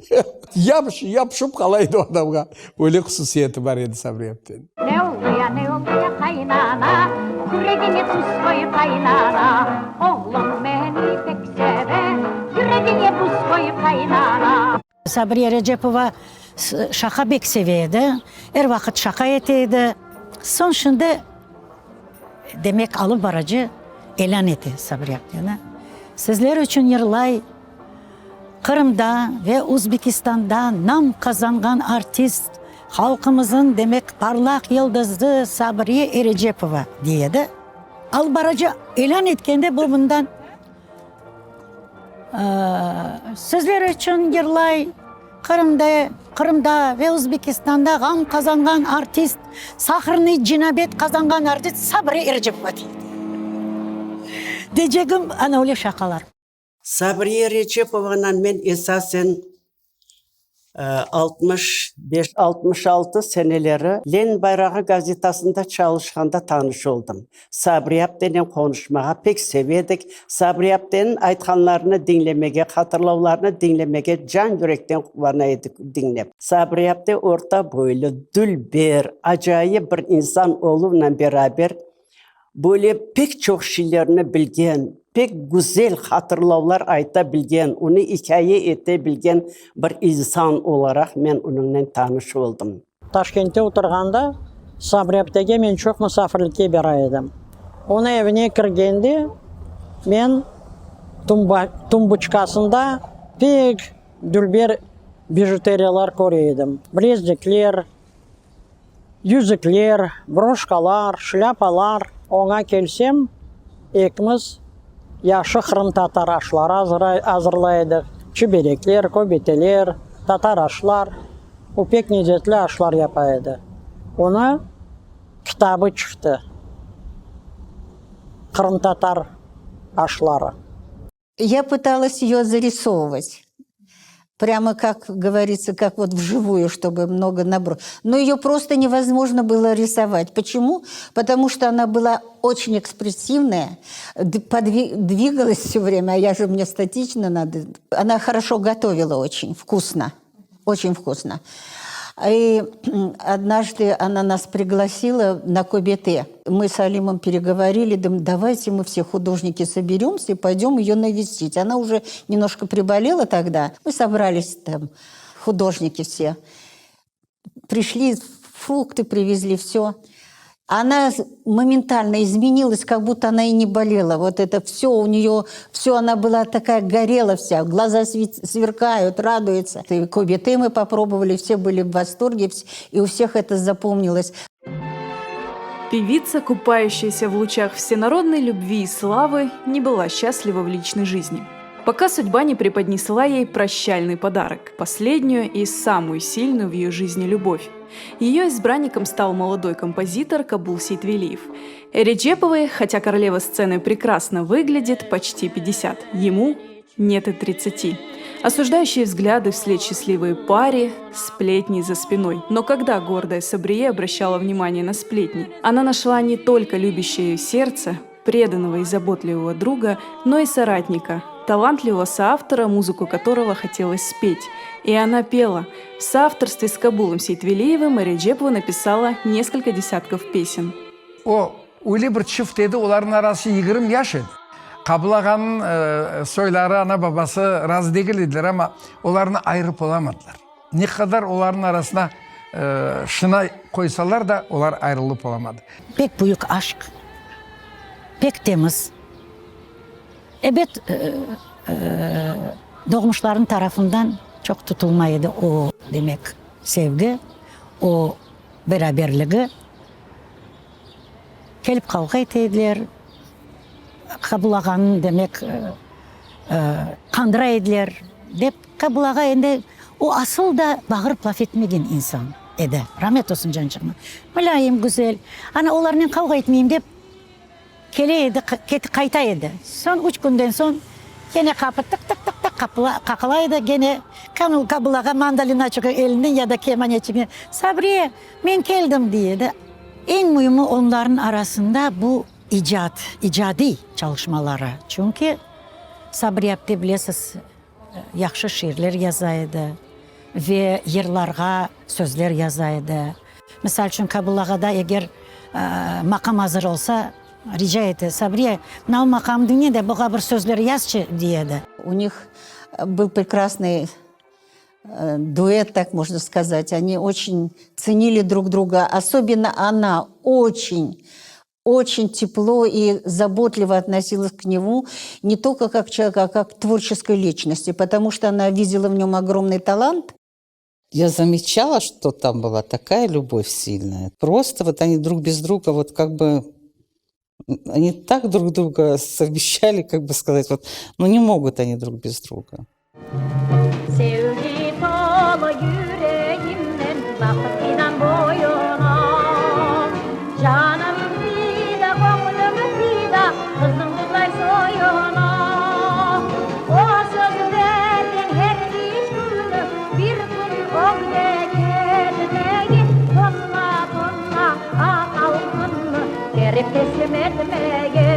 yapış, yapışıp qala edi o adamğa. Öyle hususiyeti bar edi Sabriye apteniñ. Ne oldı ya, ne oldı ya qaynana, Küregine tuz qoy qaynana, Oğlum meni pek seve, Yüregine buz qoy qaynana. Sabriye Erecepova şaqa pek seve edi, er vaqıt şaqa ete edi. Soñ şimdi, demek, alıp barıcı elân ete Sabriye apteni, Sizler içün yırlay Qırımda ve Uzbekistanda nam qazanğan artist, halqımızın, demek, parlaq yıldızı Sabriye Erecepova, dey edi. Alıp barıcı elân etkende bu bundan. Sizler içün yırlay Qırımda, Qırımda ve Uzbekistanda ğam qazanğan artist, sahrnıy cinabet qazanğan artist Sabriye Erecepova deydi. Deycegim, ana öyle şaqalar. Sabriye Erecepovanan men esasen 65, 66 seneleri Lenin bayrağı gazetasında çalışqanda tanış oldım. Sabriye aptenen qonuşmağa pek seve edik. Sabriye apteniñ aytqanlarını diñlemege, hatırlavlarını diñlemege can-yürekten quvana edik diñlep. Sabriye apte orta boylu, dülber, acayip bir insan oluvnen beraber, Böyle pek çoq şeylerni bilgen, pek güzel hatırlavlar ayta bilgen, onı ikâye ete bilgen bir insan olaraq men onıñnen tanış oldım. Taşkentte oturğanda Sabri aptege men çoq musafirlikke bara edim. Onıñ evine kirgende men tumba, tumbuçkasında pek dülber bijuteriyalar köre edim, bilezlikler, Yüzükler, broşkalar, şlâpalar. Oña kelsem, ekimiz yahşı qırımtatar aşları azırlay edik, çiberekler, köbeteler, tatar aşlar. O pek lezetli aşlar yapa edi. Onı kitabı çıqtı, Qırımtatar aşları. Я пыталась ее зарисовывать. Прямо, как говорится, как вот вживую, чтобы много набро. Но ее просто невозможно было рисовать. Почему? Потому что она была очень экспрессивная, подви- двигалась все время, а я же мне статично надо. Она хорошо готовила очень, вкусно. Очень вкусно. И однажды она нас пригласила на Кобете. Мы с Алимом переговорили, думаем, давайте мы все художники соберемся и пойдем ее навестить. Она уже немножко приболела тогда. Мы собрались там, художники все. Пришли, фрукты привезли, все. Она моментально изменилась, как будто она и не болела. Вот это все у нее, все она была такая, горела вся, глаза сверкают, радуется. И кобеты мы попробовали, все были в восторге, и у всех это запомнилось. Певица, купающаяся в лучах всенародной любви и славы, не была счастлива в личной жизни. Пока судьба не преподнесла ей прощальный подарок – последнюю и самую сильную в ее жизни любовь. Ее избранником стал молодой композитор Кабул Сейтвелиев. Эреджеповой, хотя королева сцены прекрасно выглядит, почти 50. Ему нет и 30. Осуждающие взгляды вслед счастливой паре, сплетни за спиной. Но когда гордая Сабрие обращала внимание на сплетни, она нашла не только любящее ее сердце, преданного и заботливого друга, но и соратника, талантливого соавтора, музыку которого хотелось спеть. И она пела. В соавторстве с Кабулом Сейтвелиевым Эреджепова написала несколько десятков песен. O, öyle bir çift edi, olarnıñ arası 20 yaş edi. Qabul ağanıñ soyları, ana-babası razı degil ediler, amma olarnı ayırıp olamadılar. Ne qadar olarnıñ arasına şına qoysalar da, olar ayrılıp olamadı. Pek büyük aşq, pek temiz. Ebet, doğmuşlarnıñ tarafından çoq tutulma edi o, demek, sevgi, o beraberligi. Kelip qavğa ete ediler, Qabul ağanı, demek, qandıra ediler, dep, Qabul ağa endi o asıl da bağırıp laf etmegen insan edi, ramet olsun cançığıma, mulâyim, güzel, ana olarnen qavğa etmeyim dep, Kele edi, qayta edi. Soñ üç künden soñ kene qapı tıq-tıq-tıq-tıq qaqıla edi, kene Kabul ağa mandolinaçığı elinden ya da kemaneçiginen, Sabriye, men keldim, dey edi. Eñ müimi onlarnıñ arasında bu icat, icadiy çalışmaları. Çünki Sabriye apte, bilesiz, yahşı şiirler yaza edi ve yırlarğa sözler yaza edi. Misal içün, Kabul ağada eger maqam azır olsa, rica ete, Sabriye, mına bu maqamnı diñle de, buğa bir sözler yazçı, dey edi. U nih byl prekrasnıy duet, tak možno skazat, oni oçen tsenili drug druga, osobенно ona oçen, Очень тепло и заботливо относилась к нему, не только как к человеку, а как к творческой личности, потому что она видела в нем огромный талант. Я замечала, что там была такая любовь сильная. Просто вот они друг без друга вот как бы... Они так друг друга совмещали, как бы сказать, вот, ну не могут они друг без друга. Sevgi tolu yüregimnen baqıp fidan boyuna, Canım fida, göñlüm fida, qıznıñ tuzlay soyuna. O söz bergen her iş künü bir kün ögde ketmege, Tonna-tonna aq altınnı berip teslim etmege.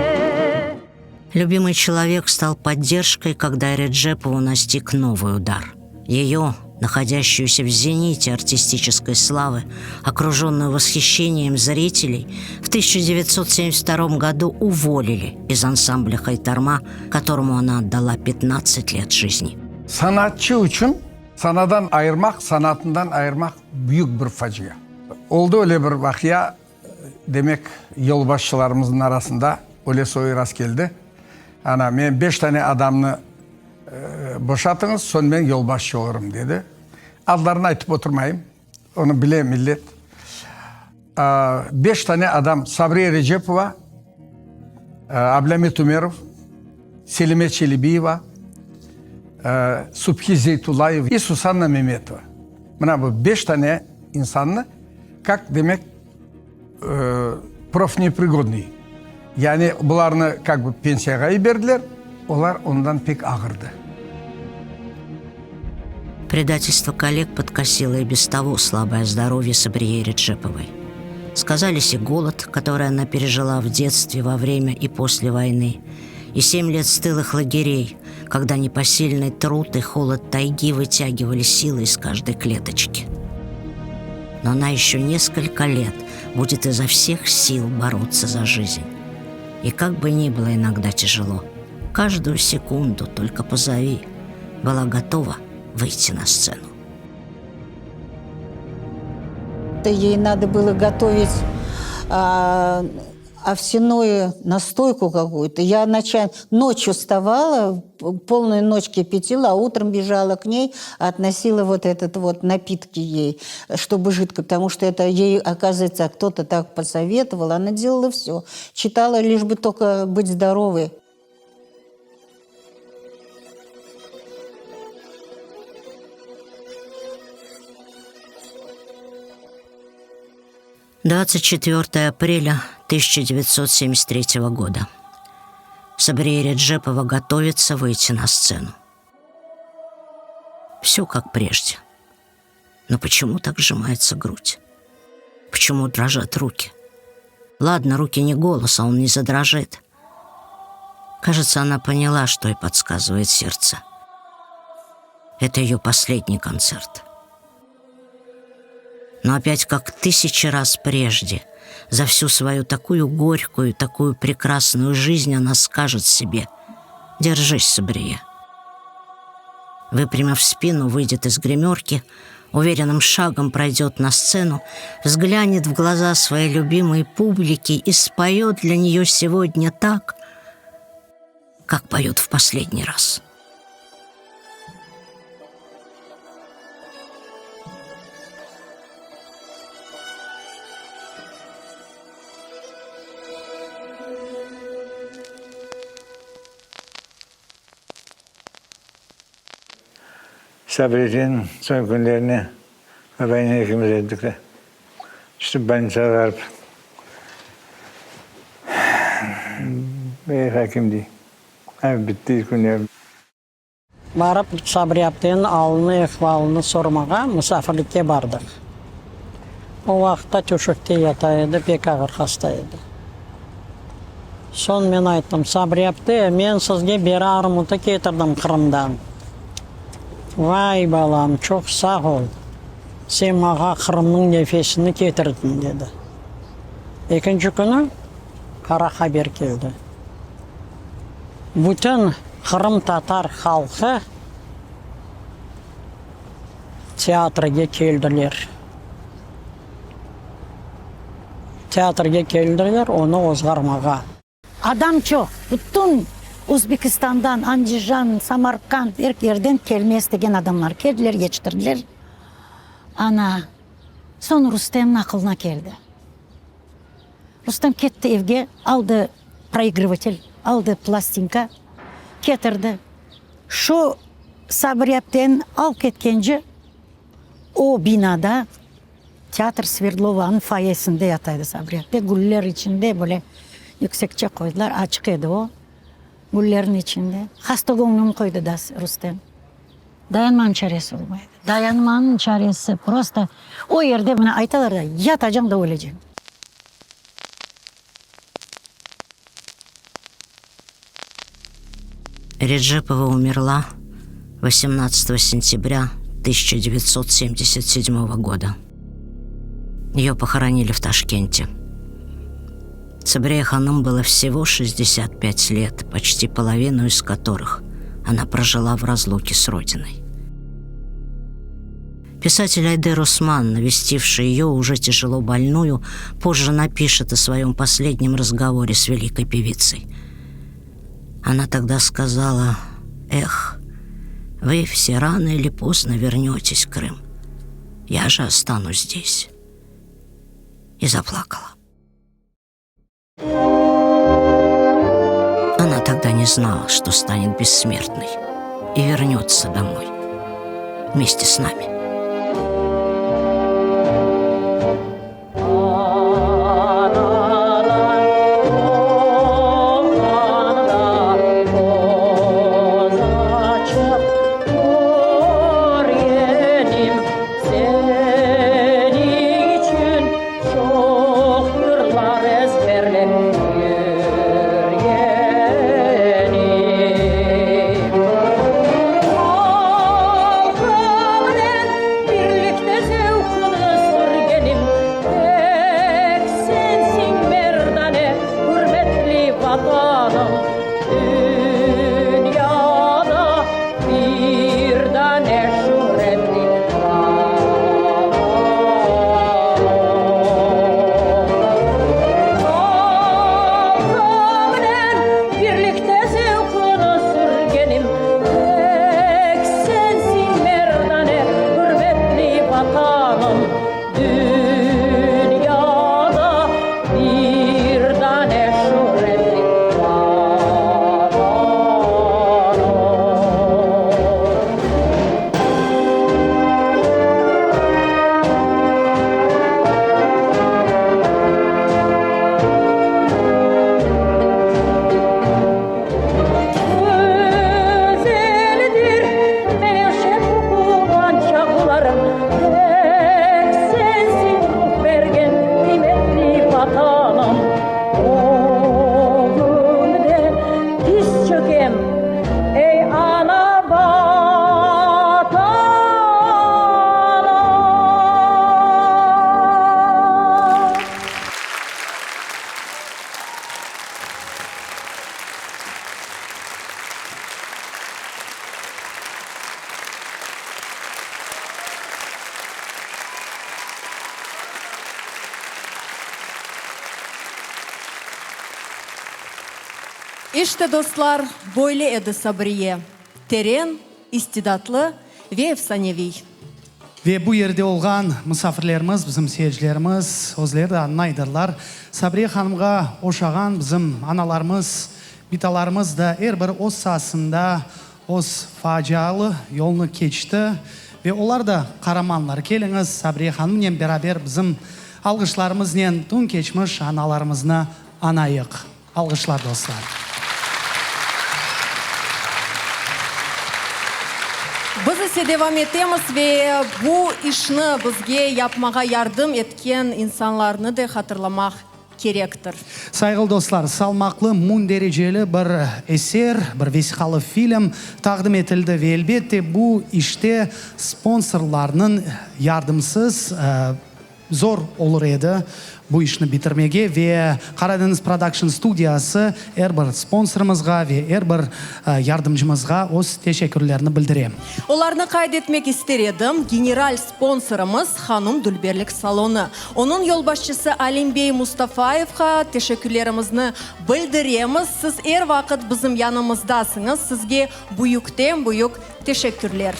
Любимый человек стал поддержкой, когда Реджепову настиг новый удар. Ее, находящуюся в зените артистической славы, окруженную восхищением зрителей, в 1972 году уволили из ансамбля «Хайтарма», которому она отдала 15 лет жизни. Sanatçı içün sanadan ayırmaq, sanatından ayırmaq büyük bir facia. Oldı öyle bir vaqia, Demek, yolbaşçılarımıznıñ arasında öyle soyu rastkeldi. Ana, men beş tane adamnı boşatıñız, soñ men yolbaşçı olurım, dedi. Adlarını aytıp oturmayım, onı bile millet. Beş tane adam, Sabriye Erecepova, Ablâmit Ümerov, Selime Çelebiyeva, Subhi Zeytullayev i Susanna Memetova. Mına bu beş tane insannı Kak demek profneprigodnıy, yani bularnı kak bı pensiyağa yiberdiler, olar ondan pek ağırdı. Предательство коллег подкосило и без того слабое здоровье Сабрие Реджеповой. Сказались и голод, который она пережила в детстве, во время и после войны, и семь лет стылых лагерей,. Когда непосильный труд и холод тайги вытягивали силы из каждой клеточки. Но она еще несколько лет будет изо всех сил бороться за жизнь. И как бы ни было иногда тяжело, каждую секунду только позови, была готова выйти на сцену. Ей надо было готовить а, овсяную настойку какую-то. Я ночами, ночью вставала, полную ночь кипятила, а утром бежала к ней, относила вот этот вот напитки ей, чтобы жидко, потому что это ей, оказывается, кто-то так посоветовал. Она делала все. Читала, лишь бы только быть здоровой. 24 апреля 1973 года. Сабрия Реджепова готовится выйти на сцену. Все как прежде. Но почему так сжимается грудь? Почему дрожат руки? Ладно, руки не голос, а он не задрожит. Кажется, она поняла, что ей подсказывает сердце. Это ее последний концерт. Но опять, как тысячи раз прежде, за всю свою такую горькую, такую прекрасную жизнь она скажет себе «Держись, Сабрия». Выпрямив спину, выйдет из гримерки, уверенным шагом пройдет на сцену, взглянет в глаза своей любимой публики и споет для нее сегодня так, как поет в последний раз. Sabriyeniñ soñ künlerine babaynen ekimiz edik de, işte bolnitsağa barıp, Ey, hakim, dey, ay, bitti künlerim. Barıp, Sabri apteniñ alını-ehvalını sormağa musafirlikke bardıq. O vaqıtta töşekte yata edi, pek ağır hasta edi. Soñ men ayttım, Sabri apte, men sizge beri armutı ketirdim Qırımdan. Vay, balam, çoq sağ ol, sen mağa Qırımnıñ nefesini ketirdiñ, dedi. Ekinci künü qara haber keldi. Bütün qırımtatar halqı teatrge keldiler. Teatrge keldiler onı ozğarmağa. Adam çoq, bütün Özbekistandan, Andijan, Samarkand, er yerden kelme istegen adamlar keldiler, yetiştirdiler. Ana, soñ Rustemniñ aqılına keldi. Rustem ketti evge, aldı proigrıvatel, aldı plastinka, ketirdi. Şu Sabri apteni alıp ketkence, o binada, Teatr Sverdlovanıñ foyesinde yata edi Sabri apte, güller içinde böyle yüksekçe qoydılar, açıq edi o, güllerniñ içinde. Hasta göñlüni qoydı da Rustem. Dayanmanıñ çaresi olmay edi. Dayanmanıñ çaresi, prosto o yerde mına aytalar da, yatacañ da öleceñ. Реджепова умерла 18 сентября 1977 года. Ее похоронили в Ташкенте. Сабрие Ханым было всего 65 лет, почти половину из которых она прожила в разлуке с родиной. Писатель Айдер Усман, навестивший ее уже тяжело больную, позже напишет о своем последнем разговоре с великой певицей. Она тогда сказала, «Эх, вы все рано или поздно вернетесь в Крым. Я же останусь здесь». И заплакала. Она тогда не знала, что станет бессмертной и вернется домой вместе с нами. Dünyada bir dane şüretli Vatanım. Güzeldir menevşe qoquğan çağlarım, Tek sensiñ ruh bergen qıymetli Vatanım. Ögüñde tiz çökem, ey ana Vatanım. İşte, dostlar, böyle edi Sabriye, teren, istidatlı ve efsaneviy. Ve bu yerde olğan musafirlerimiz, bizim seyircilerimiz özleri de añlaydırlar, Sabriye hanımğa oşağan bizim analarımız, bitalarımız da er bir öz saasında öz facialı yolnı keçti ve olar da qaramanlar. Keliñiz, Sabriye hanımnen beraber bizim alğışlarımıznen tün keçmiş analarımıznı añayıq. Alğışlar, dostlar. Biz ise devam etemiz ve bu işni bizge yapmağa yardım etken insanlarnı da hatırlamaq kerektir. Sayğılı dostlar, salmaqlı, mündericeli bir eser, bir vesiqalı film taqdim etildi ve elbette bu işte sponsorlarnıñ yardımsız Zor olur edi bu işni bitirmege ve Karadeniz Production studiyası er bir sponsorımızğa ve er bir yardımcımızğa öz teşekkürlerini bildire. Olarnı qayd etmek ister edim, general sponsorımız Hanum Dülberlik salonı. Onıñ yolbaşçısı Alim bey Mustafayevqa teşekkürlerimizni bildiremiz. Siz er vaqıt bizim yanımızdasıñız, sizge büyükten büyük Teşekkürler.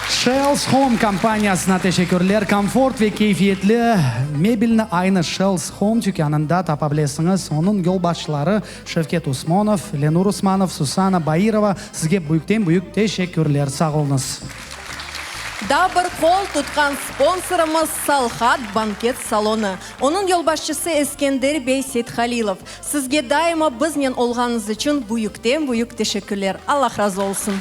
Shells Home kompaniyasına teşekkürler. Komfort ve keyfiyetli mebelni aynı Shells Home tükânında tapa bilesiñiz. Onıñ yolbaşçıları Şevket Usmonov, Lenur Usmanov, Susana Bairova sizge büyükten-büyük teşekkürler. Sağ oluñız. Daa bir qol tutqan sponsorımız Salhat banket salonı. Onıñ yolbaşçısı Eskender bey Seythalilov. Sizge daima biznen olğanıñız içün büyükten-büyük teşekkürler. Allah razı olsun.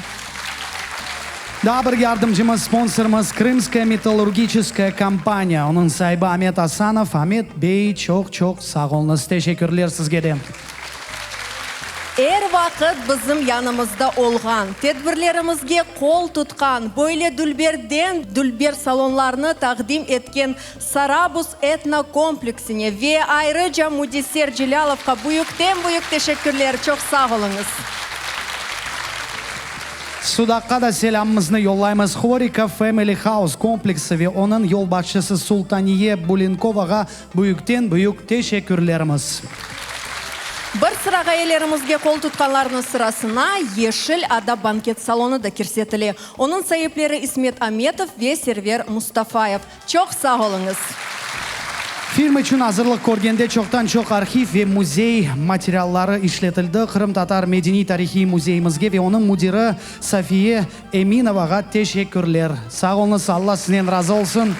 Daa bir yardımcımız, sponsorımız Krımskaya metallurgiçeskaya kompaniya, onıñ saibi Amet Asanov. Amet bey, çoq-çoq sağ oluñız. Teşekkürler sizge de. Er vaqıt bizim yanımızda olğan, tedbirlerimizge qol tutqan, böyle dülberden dülber salonlarnı taqdim etken Sarabuz etno-kompleksine ve ayrıca Müdesser Celâlovqa büyükten-büyük teşekkürler, çoq sağ oluñız. Sudaqqa da selâmımıznı yollaymız. Horika Family House kompleksi ve onıñ yolbaşçısı Sultaniye Bulenkovağa büyükten-büyük teşekkürlerimiz. Bir sıra ğayelerimizge qol tutqanlarnıñ sırasına Yeşil ada banket salonı da kirsetile. Onıñ saipleri İsmet Ametov ve Server Mustafayev. Çoq sağ oluñız! Film içün azırlıq körgende çoqtan-çoq arhiv ve müzey materialları işletildi. Qırımtatar medeniy-tarihiy müzeyimizge ve onıñ müdiri Safiye Eminovağa teşekkürler. Sağ oluñız, Alla siznen razı olsun!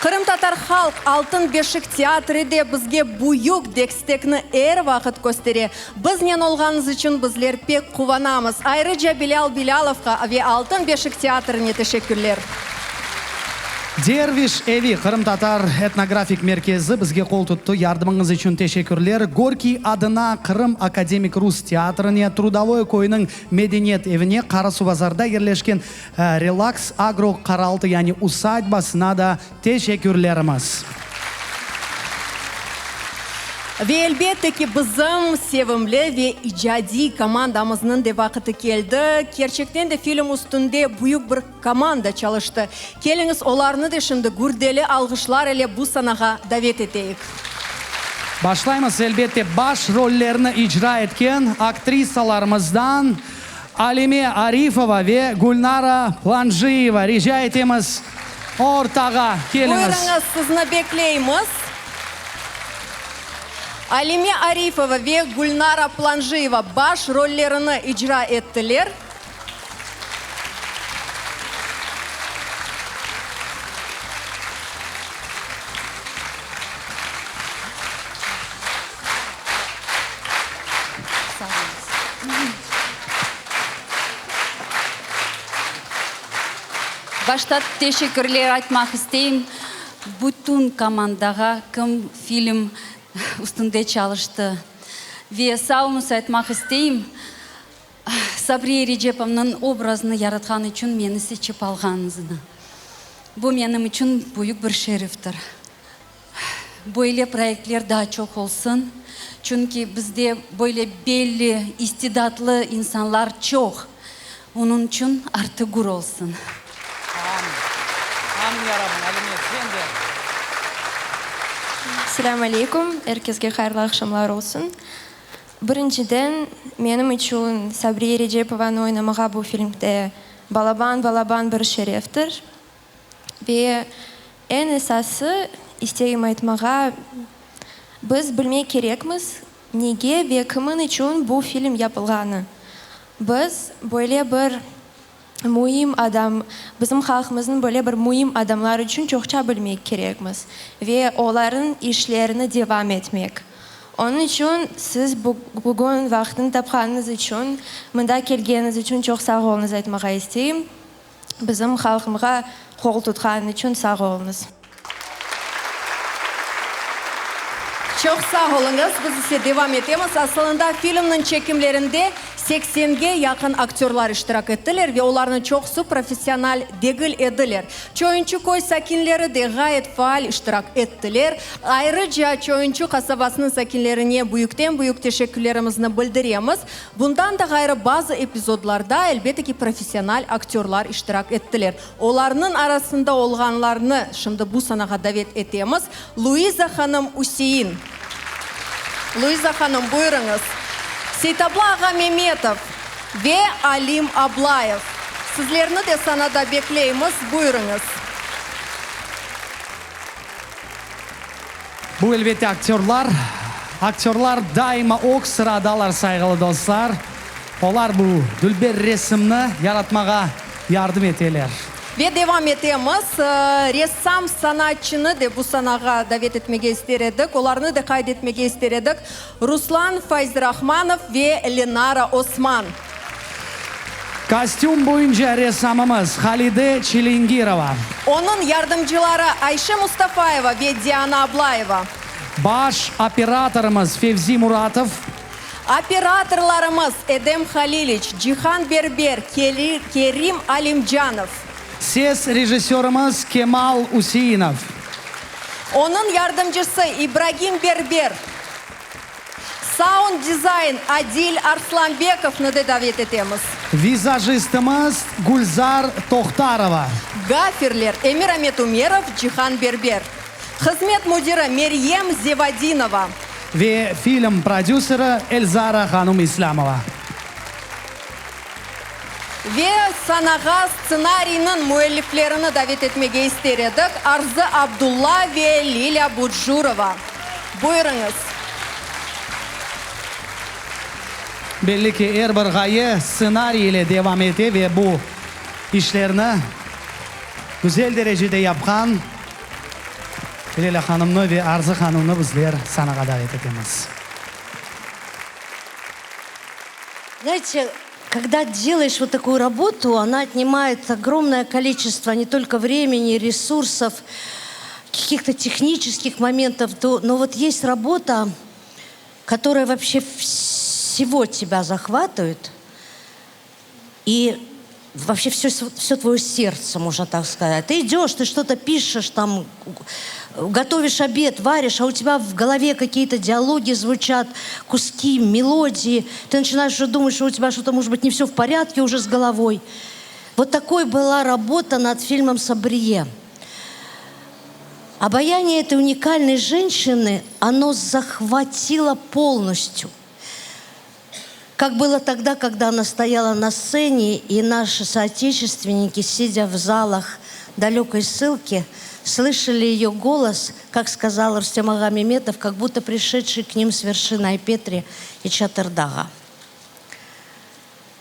Qırımtatar halq Altın beşik teatri de bizge büyük dekstekni er vaqıt köstere. Biznen olğanıñız içün bizler pek quvanamız. Ayrıca Bilâl Bilâlovqa ve Altın beşik teatrine teşekkürler. Derviş evi qırımtatar etnografik merkezi bizge qol tuttı. Yardımıñız içün teşekkürler. Gorkiy adına Qırım akademik rus teatrine, Trudovoye köyüniñ medeniyet evine, Qarasuvbazarda yerleşken Relaks agro qaraltı yani usadbasına da Teşekkürlerimiz. Ve elbette ki, bizim sevimli ve icadiy komandamıznıñ de vaqıtı keldi. Kerçekten de film üstünde büyük bir komanda çalıştı. Keliñiz, olarnı da şimdi gürdeli alğışlar ile bu sanağa davet eteyik. Başlaymız, elbette, baş rollerni icra etken aktrisalarımızdan, Alime Arifova ve Gülnara Planjiyeva. Rica etemiz. Ortağa keliñiz. Buyurıñız, sizni bekleymiz. Alime Arifova ve Gülnara Planjiyeva baş rollerini icra ettiler. Başta teşekkürler aytmaq isteyim bütün komandağa, kim film üstünde çalıştı. Ve sağ oluñız aytmaq isteyim, Sabriye Erecepovnıñ obrazını yaratqan içün meni seçip alğanıñıznı. Bu menim içün büyük bir şereftir. Böyle proyektler daa çoq olsun, çünki bizde böyle belli, istidatlı insanlar çoq. Onıñ içün artı gür olsun. Amin. Amin ya Rabbim. Alime, sen de. Selâm aleyküm, er kesge hayırlı aqşamlar olsun. Birinciden, menim içün Sabriye Erecepovanı oynamağa bu filmde balaban-balaban bir şereftir. Ve eñ esası, isteyim aytmağa, biz bilmek kerekmiz, nege ve kimin içün bu film yapılğanı. Biz böyle bir müim adam, bizim halqımıznıñ böyle bir müim adamlar içün çoqça bilmek kerekmiz ve olarnıñ işlerini devam etmek. Onıñ içün siz bugün vaqtını tapqanıñız içün, mında kelgeniñiz içün çoq sağ oluñız aytmağa isteyim. Bizim halqımğa qol tutqan içün sağ oluñız. Çoq sağ oluñız. Biz ise devam etemiz. Asılında filmniñ çekimlerinde seksenge yaqın aktörlar iştirak ettiler ve olarnıñ çoqusı professional degil ediler. Çoyunçı köy sakinleri de ğayet faal iştirak ettiler. Ayrıca Çoyunçı qasabasınıñ sakinlerine büyükten-büyük teşekkürlerimizni bildiremiz. Bundan da ğayrı, bazı epizodlarda, elbette ki, professional aktörlar iştirak ettiler. Olarnıñ arasında olğanlarnı şimdi bu sanağa davet etemiz, Luiza hanım Üsein. Luiza hanım, buyurıñız. Seytabla ağa Memetov ve Alim Ablayev. Sizlerni de sanada bekleymiz, buyurıñız. Bu, elbette, aktörlar. Aktörlar daima ög sıradalar, sayğılı dostlar. Olar bu dülber resimni yaratmağa yardım eteler. Ve devam etemiz. Ressam sanatçını de bu sanağa davet etmege ister edik. Olarnı da qayd etmege ister edik, Ruslan Fayzrahmanov ve Lenara Osman. Kostüm boyunca ressamımız Halide Çilingirova. Onıñ yardımcıları Ayşe Mustafayeva ve Diana Ablayeva. Baş operatorımız Fevzi Muratov. Operatorlarımız Edem Haliliç, Cihan Berber, Kerim Alimcanov. Ses rejissörımız Kemal Useinov. Onıñ yardımcısı İbragim Berber. Sound dizayn Adil Arslanbekovnı da davet etemiz. Vizajistimiz Gülzar Tohtarova. Gafferler Emiramet Umerov, Cihan Berber. Hızmet müdiri Meryem Zevadinova. Ve film prodüseri Elzara hanum İslâmova. Ve sanağa stsenariyniñ müelliflerini davet etmege ister edik, Arzı Abdulla ve Lilâ Bucurova. Buyurıñız. Belli ki, er bir ğaye stsenariy ile devam ete ve bu işlerni güzel derecede yapqan Lilâ hanımnı ve Arzı hanımnı bizler sanağa davet etemiz. Знаете, когда делаешь вот такую работу, она отнимает огромное количество не только времени, ресурсов, каких-то технических моментов, то, но вот есть работа, которая вообще всего тебя захватывает, и вообще все, все твое сердце, можно так сказать. Ты идешь, ты что-то пишешь, там, готовишь обед, варишь, а у тебя в голове какие-то диалоги звучат, куски, мелодии. Ты начинаешь уже думать, что у тебя что-то, может быть, не все в порядке уже с головой. Вот такой была работа над фильмом «Сабрие». Обаяние этой уникальной женщины, оно захватило полностью – как было тогда, когда она стояла на сцене, и наши соотечественники, сидя в залах далекой ссылке, слышали ее голос, как сказал Рустем ага Меметов, как будто пришедший к ним с вершины Айпетри и Чатырдага.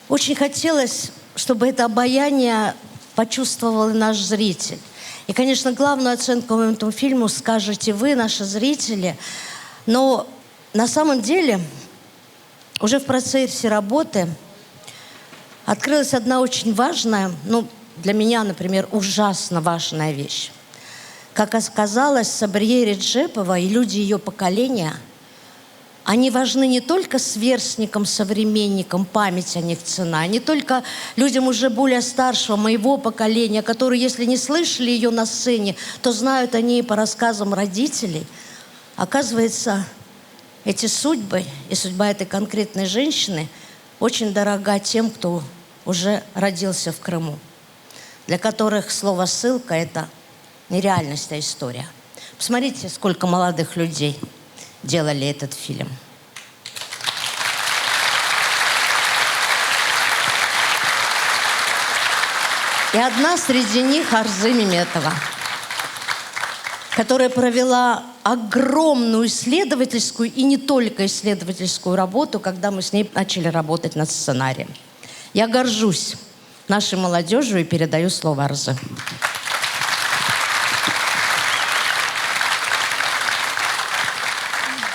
Очень хотелось, чтобы это обаяние почувствовал и наш зритель. И, конечно, главную оценку этому фильму скажете вы, наши зрители. Но на самом деле уже в процессе работы открылась одна очень важная, ну, для меня, например, ужасно важная вещь. Как оказалось, Сабрие Реджепова и люди ее поколения, они важны не только сверстникам, современникам, память о них цена, не только людям уже более старшего, моего поколения, которые, если не слышали ее на сцене, то знают о ней по рассказам родителей. Оказывается, эти судьбы и судьба этой конкретной женщины очень дорога тем, кто уже родился в Крыму, для которых слово «ссылка» – это не реальность, а история. Посмотрите, сколько молодых людей делали этот фильм. И одна среди них Арзы Меметова, которая провела огромную исследовательскую и не только исследовательскую работу, когда мы с ней начали работать над сценарием. Я горжусь нашей молодежью и передаю слово Арзы.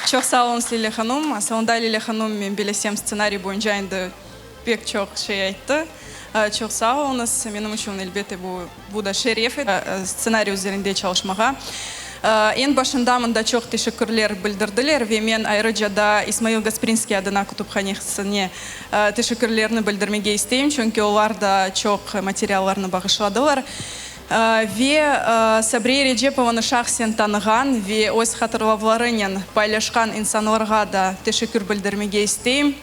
Çoq sağ oluñız, Lilâ hanım. Asılında Lilâ hanım, men bilesem, stsenariy boyunca endi pek çoq şey ayttı. Çoq sağ oluñız. Menim içün, elbette, bu, bu da şeref, stsenariy üzerinde çalışmağa. Eñ başında mında çoq teşekkürler bildirdiler ve men ayrıca da İsmail Gasprinskiy adına kütüphanesine teşekkürlerni bildirmege isteyim, çünki olar da çoq materiallarnı bağışladılar. Ve Sabriye Erecepovanı şahsen tanığan ve öz hatırlavlarınen paylaşqan insanlarğa da teşekkür bildirmege isteyim.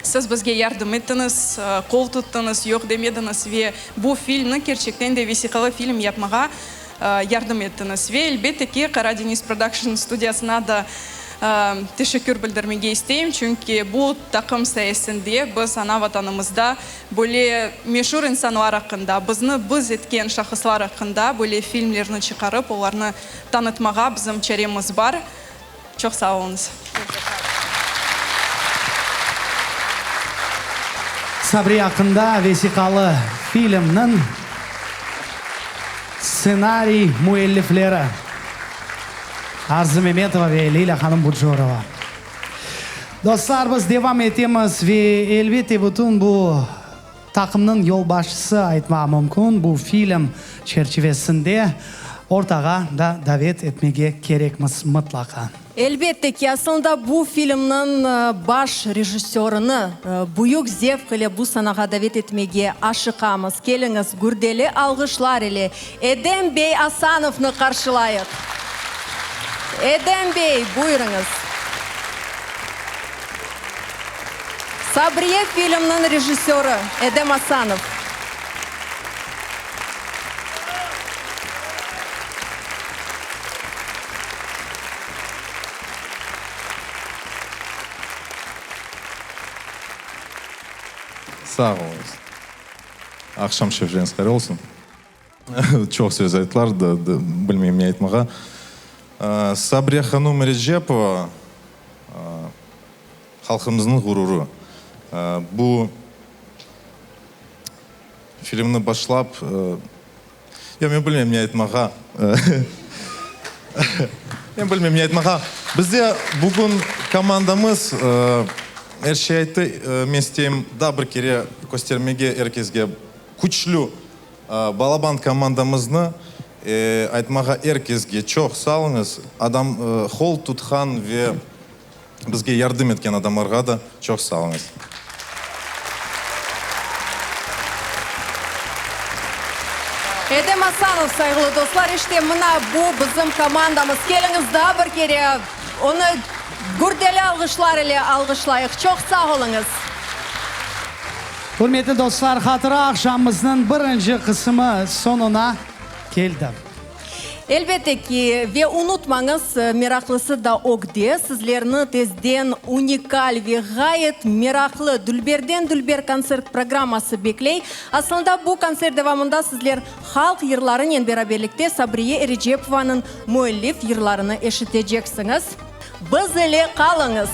Siz bizge yardım ettiñiz, qol tuttıñız, yoq demediñiz ve bu filmni kerçekten de vesiqalı film yapmağa yardım ettiñiz. Ve elbette ki, Qara Deñiz Production studiyasına da teşekkür bildirmege isteyim, çünki bu taqım sayesinde biz ana Vatanımızda Böyle meşur insanlar aqqında, bizni biz etken şahıslar aqqında böyle filmlerni çıqarıp, olarnı tanıtmağa bizim çaremiz bar. Çoq sağ oluñız. Sabriye aqqında vesiqalı filmniñ stsenariy müellifleri, Arzı Memetova ve Lilâ hanım Bucurova. Dostlar, biz devam etemiz ve elbette bütün bu taqımnıñ yolbaşçısı aytmağa mümkün, bu film çerçivesinde ortağa da davet etmege kerekmiz mıtlaqa. Elbette ki, aslında bu filmniñ baş rejissörını büyük zevq ile bu sanağa davet etmege aşıqamız. Keliñiz, gürdeli alğışlar ile Edem bey Asanovnı qarşılayıq. Edem bey, buyurıñız. Sabriye filmniñ rejissörı Edem Asanov. Sağ oluñız. Aqşam şerifleriñiz hayır olsun. Çoq söz ayttılar, bilmeyim ne aytmağa. Sabriye hanum Erecepova halqımıznıñ ğururı. Bu filmni başlap, yoq, men bilmeyim ne aytmağa. Men bilmeyim ne aytmağa. Bizde bugün komandamız er şey ayttı. Men isteyim daa bir kere köstermege er kesge küçlü Balaban komandamıznı aytmağa er kesge çoq salıñız, adam qol tutqan ve bizge yardım etken adamlarğa da çoq salıñız. Edem Asanov, sayğılı dostlar, işte mına bu bizim komandamız. Keliñiz daa bir kere onı gürdeli alğışlar ile alğışlayıq. Çoq sağ oluñız. Ürmetli dostlar, hatıra aqşamımıznıñ birinci qısımı soñuna keldi. Elbette ki, ve unutmañız, meraqlısı da ögde, sizlerni tezden unikal ve ğayet meraqlı dülberden-dülber kontsert programması bekley. Aslında bu kontsert devamında sizler halq yırlarınen beraberlikte Sabriye Erecepovanıñ müellif yırlarını eşiteceksiñiz. Biz ile qalıñız!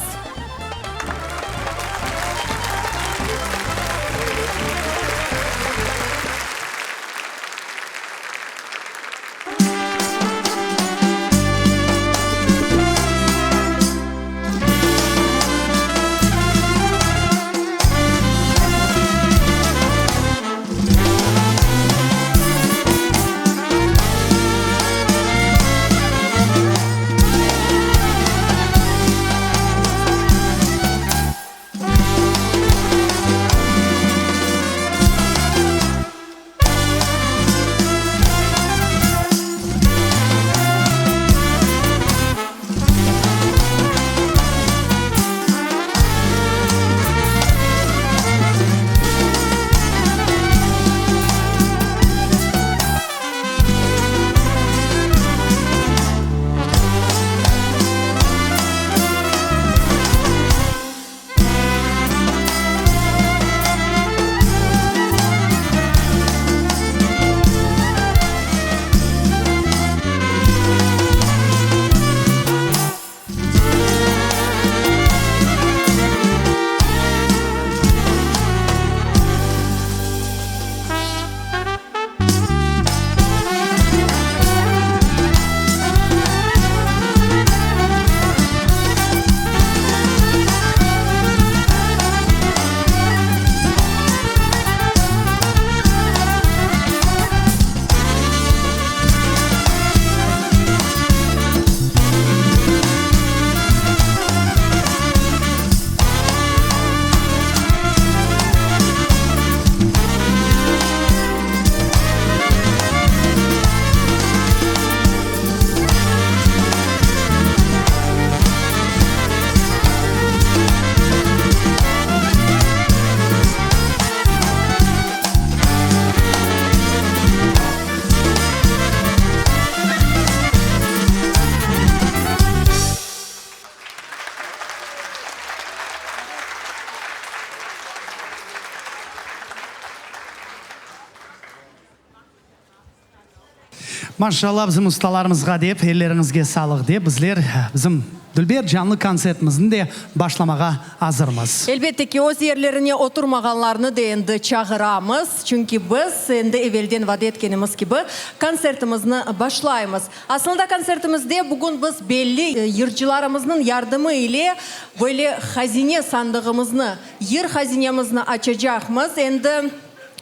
Maşallah bizim ustalarımızğa dep, elleriñizge sağlıq dep, bizler bizim dülber canlı kontsertimizni de başlamağa azırmız. Elbette ki, öz yerlerine oturmağanlarnı da endi çağıramız, çünki biz, endi evelden vade etkenimiz kibi, kontsertimizni başlaymız. Aslında kontsertimizde bugün biz belli yırcılarımıznıñ yardımı ile böyle hazine sandığımıznı, yır hazinemizni açacaqmız. Endi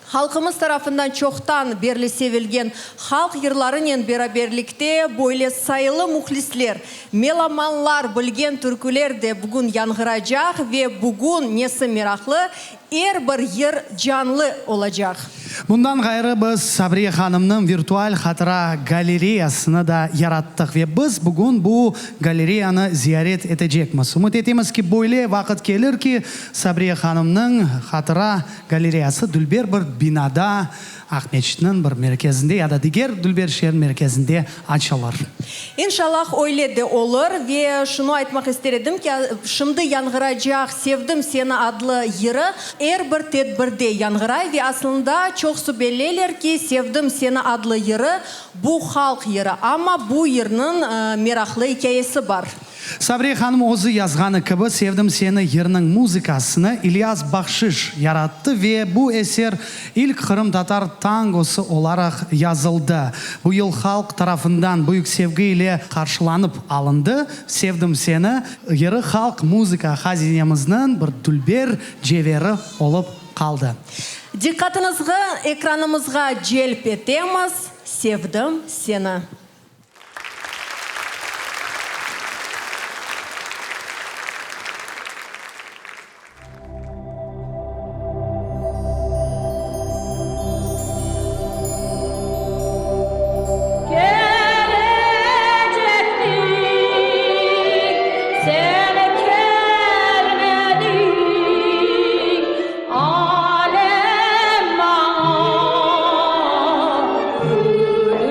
halqımız tarafından çoqtan berli sevilgen halq yırlarınen beraberlikte böyle sayılı mühlisler, melomanlar bilgen türküler de bugün yañğıracaq ve bugün, nesi meraqlı, Er bir yır canlı olacaq. Bundan ğayrı biz Sabriye hanımnıñ virtual hatıra galereyasını da yarattıq ve biz bugün bu galereyanı ziyaret etecekmiz. Ümüt etemiz ki, böyle vaqıt kelir ki, Sabriye hanımnıñ hatıra galereyası dülber bir binada, Aqmescitniñ bir merkezinde ya da diger dülber şeer merkezinde açılır. İnşallah öyle de olur ve şunı aytmaq ister edim ki, şimdi yañğıracaq Sevdim seni adlı yırı er bir tedbirde yañğıray ve aslında çoqsu belleyler ki, Sevdim seni adlı yırı bu halq yırı, amma bu yırnıñ meraqlı ikâyesi bar. Sabriye hanım özü yazğanı kibi, Sevdim seni yırnıñ muzıkasını İlyas Bahşiş yarattı ve bu eser ilk qırımtatar tangosı olaraq yazıldı. Bu yıl halq tarafından büyük sevgi ile qarşılanıp alındı. Sevdim seni yırı halq muzıka hazinemizniñ bir dülber ceveri olıp qaldı. Diqqatıñızğı ekranımızğa celp etemiz, Sevdim seni. Kelecektik, seni körmedik, Alem maña külüp.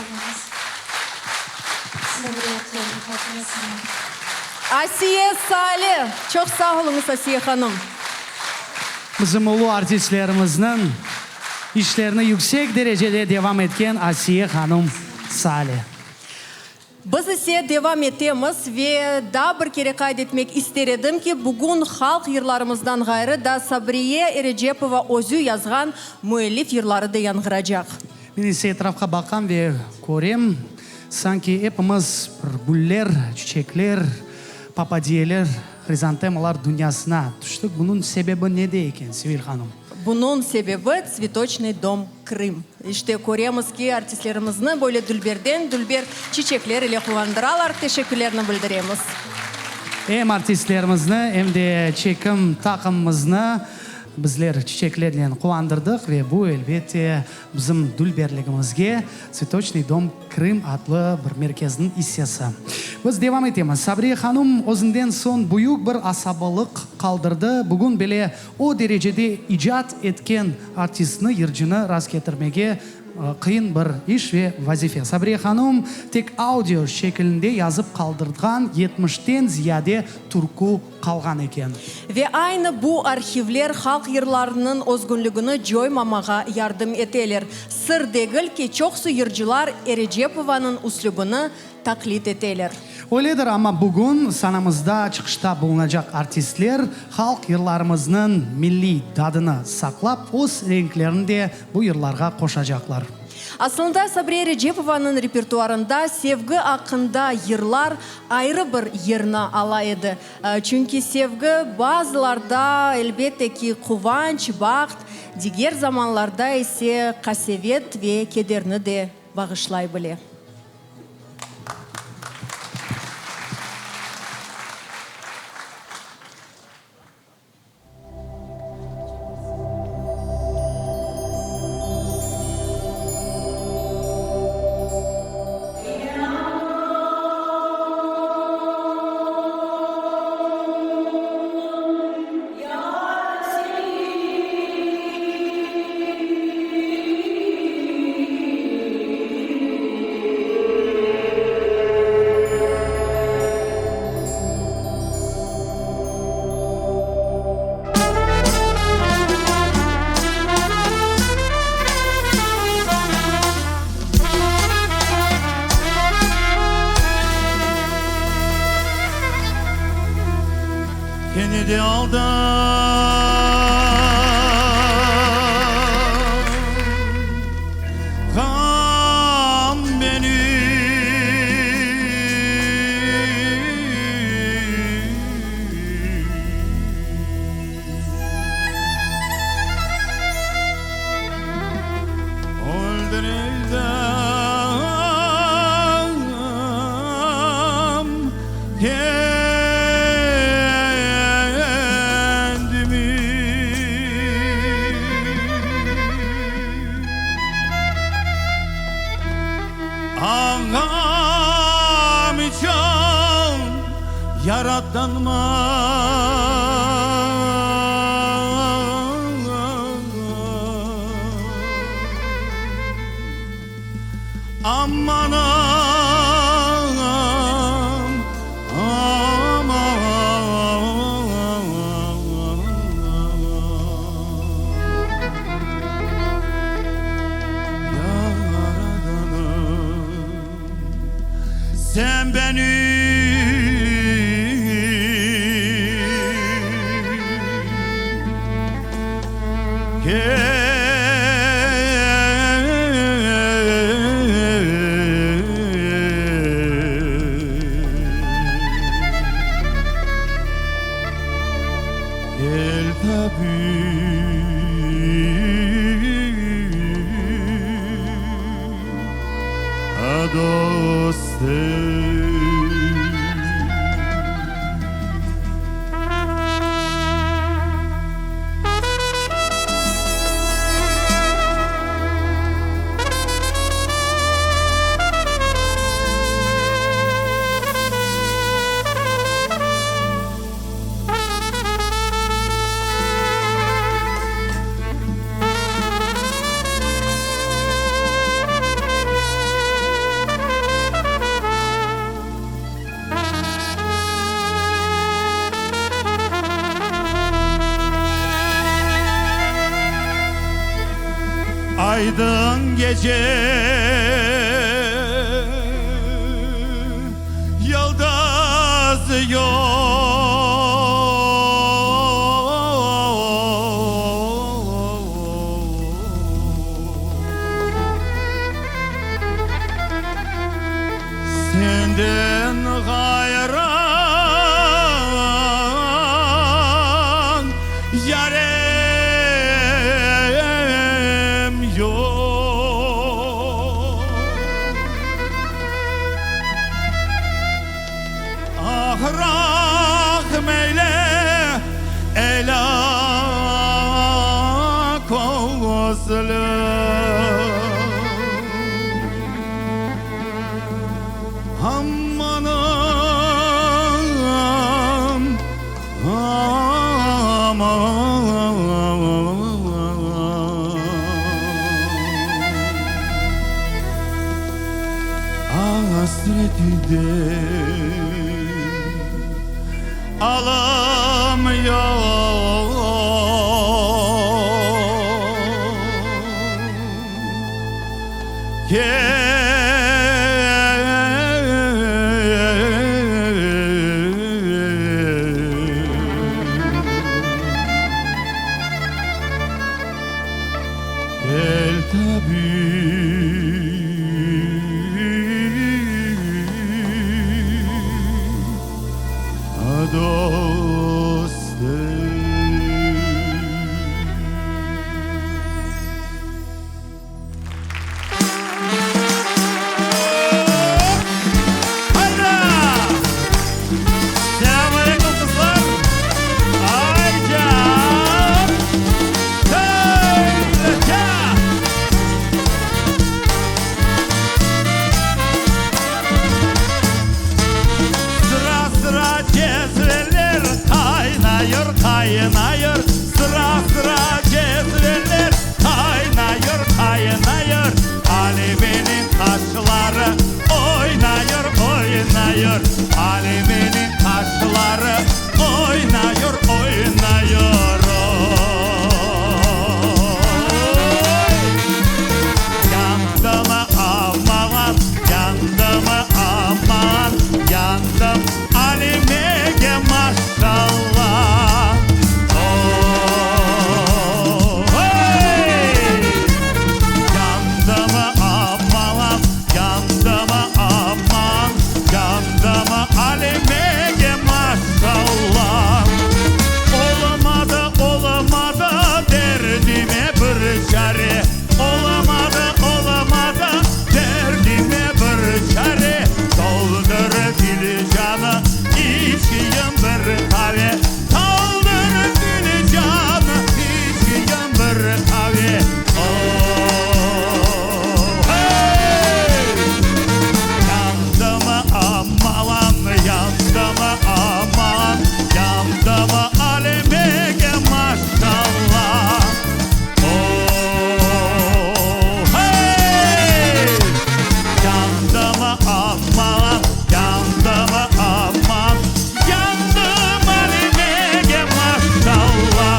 oluñız. Sabriye apteniñ hatırasına. Asiye Sale! Çoq sağ oluñız, Asiye hanım! Bizim ulu artistlerimizniñ işlerini yüksek derecede devam etken Asiye hanım Sale. Biz ise devam etemiz ve daa bir kere qayd etmek ister edim ki, bugün halq yırlarımızdan ğayrı da Sabriye Erecepova özü yazğan müellif yırları da yañğıracaq. Men ise etrafqa baqam ve körem, sanki epimiz bir güller, çiçekler, papadiyeler, hrizantemalar dünyasına tüştik. Bunıñ sebebi nede eken, Sevil hanım? Bunıñ sebebi Tsvetoçnıy dom Krım. İşte, köremiz ki, artistlerimizni böyle dülberden dülber çiçekler ile quvandıralar. Teşekkürlerni bildiremiz. Em artistlerimizni, em de çekim taqımımıznı bizler çiçeklernen quvandırdıq ve bu, elbette, bizim dülberligimizge Tsvetoçnıy dom Krım adlı bir merkezniñ issesi. Biz devam etemiz. Sabriye hanım özünden soñ büyük bir asabalıq qaldırdı. Bugün bile O derecede icat etken artistni, yırcını rastketirmege qıyın bir iş ve vazife. Sabriye hanım tek audio şekilinde yazıp qaldırğan yetmişten ziyade türkü qalğan eken. Ve aynı bu arhivler halq yırlarınıñ özgünligini coymamağa yardım eteler. Sır degil ki, çoqsu yırcılar Erecepovanıñ üslübini taqlit eteler. Öyledir, amma bugün sanamızda çıqışta bulunacaq artistler halq yırlarımıznıñ milliy dadını saqlap, öz renklerini de bu yırlarğa qoşacaqlar. Aslında Sabriye Erecepovanıñ repertuarında sevgi aqqında yırlar ayrı bir yerni ala edi. Çünki sevgi bazılarda, elbette ki, quvanç, baht, diger zamanlarda ise qasevet ve kederni de bağışlay bile. Kene de aldan beni. Öldürecem kendimi. Ağam içün yaradanman. Aman ağam, aman. Yaradanım, sen beni. Kel tabip dostım. Aydın gece yıldız yoq. Senden ğayrı yarem yoq. Ah, rahm eyle, elâ közlüm. Amanım, aman. Asretinden alım yoq. Kel tabip dostım. Sıra-sıra cezveler qaynayır, qaynayır, Sıra-sıra cezveler qaynayır, qaynayır, Alimeniñ qaşları oynayır, oynayır, Alimeniñ qaşları oynayır, oynayır, Oy! Yandımı aman, yandımı aman, Yandım Alimege maşalla. Oy! Yandımı aman, yandımı aman, Yandımı Alimege maşalla. Olmadı, olmadı derdime bir çare, Olmadı, olmadı derdime bir çare, Doldur filcanı, içeyim bir qave, Doldur filcanı, içeyim bir qave. Oh, hey! Yandımı aman, yandımı aman, Yandım Alimege maşalla. Oh, hey! Yandım aman, yandım aman, Yandım Alimege maşalla.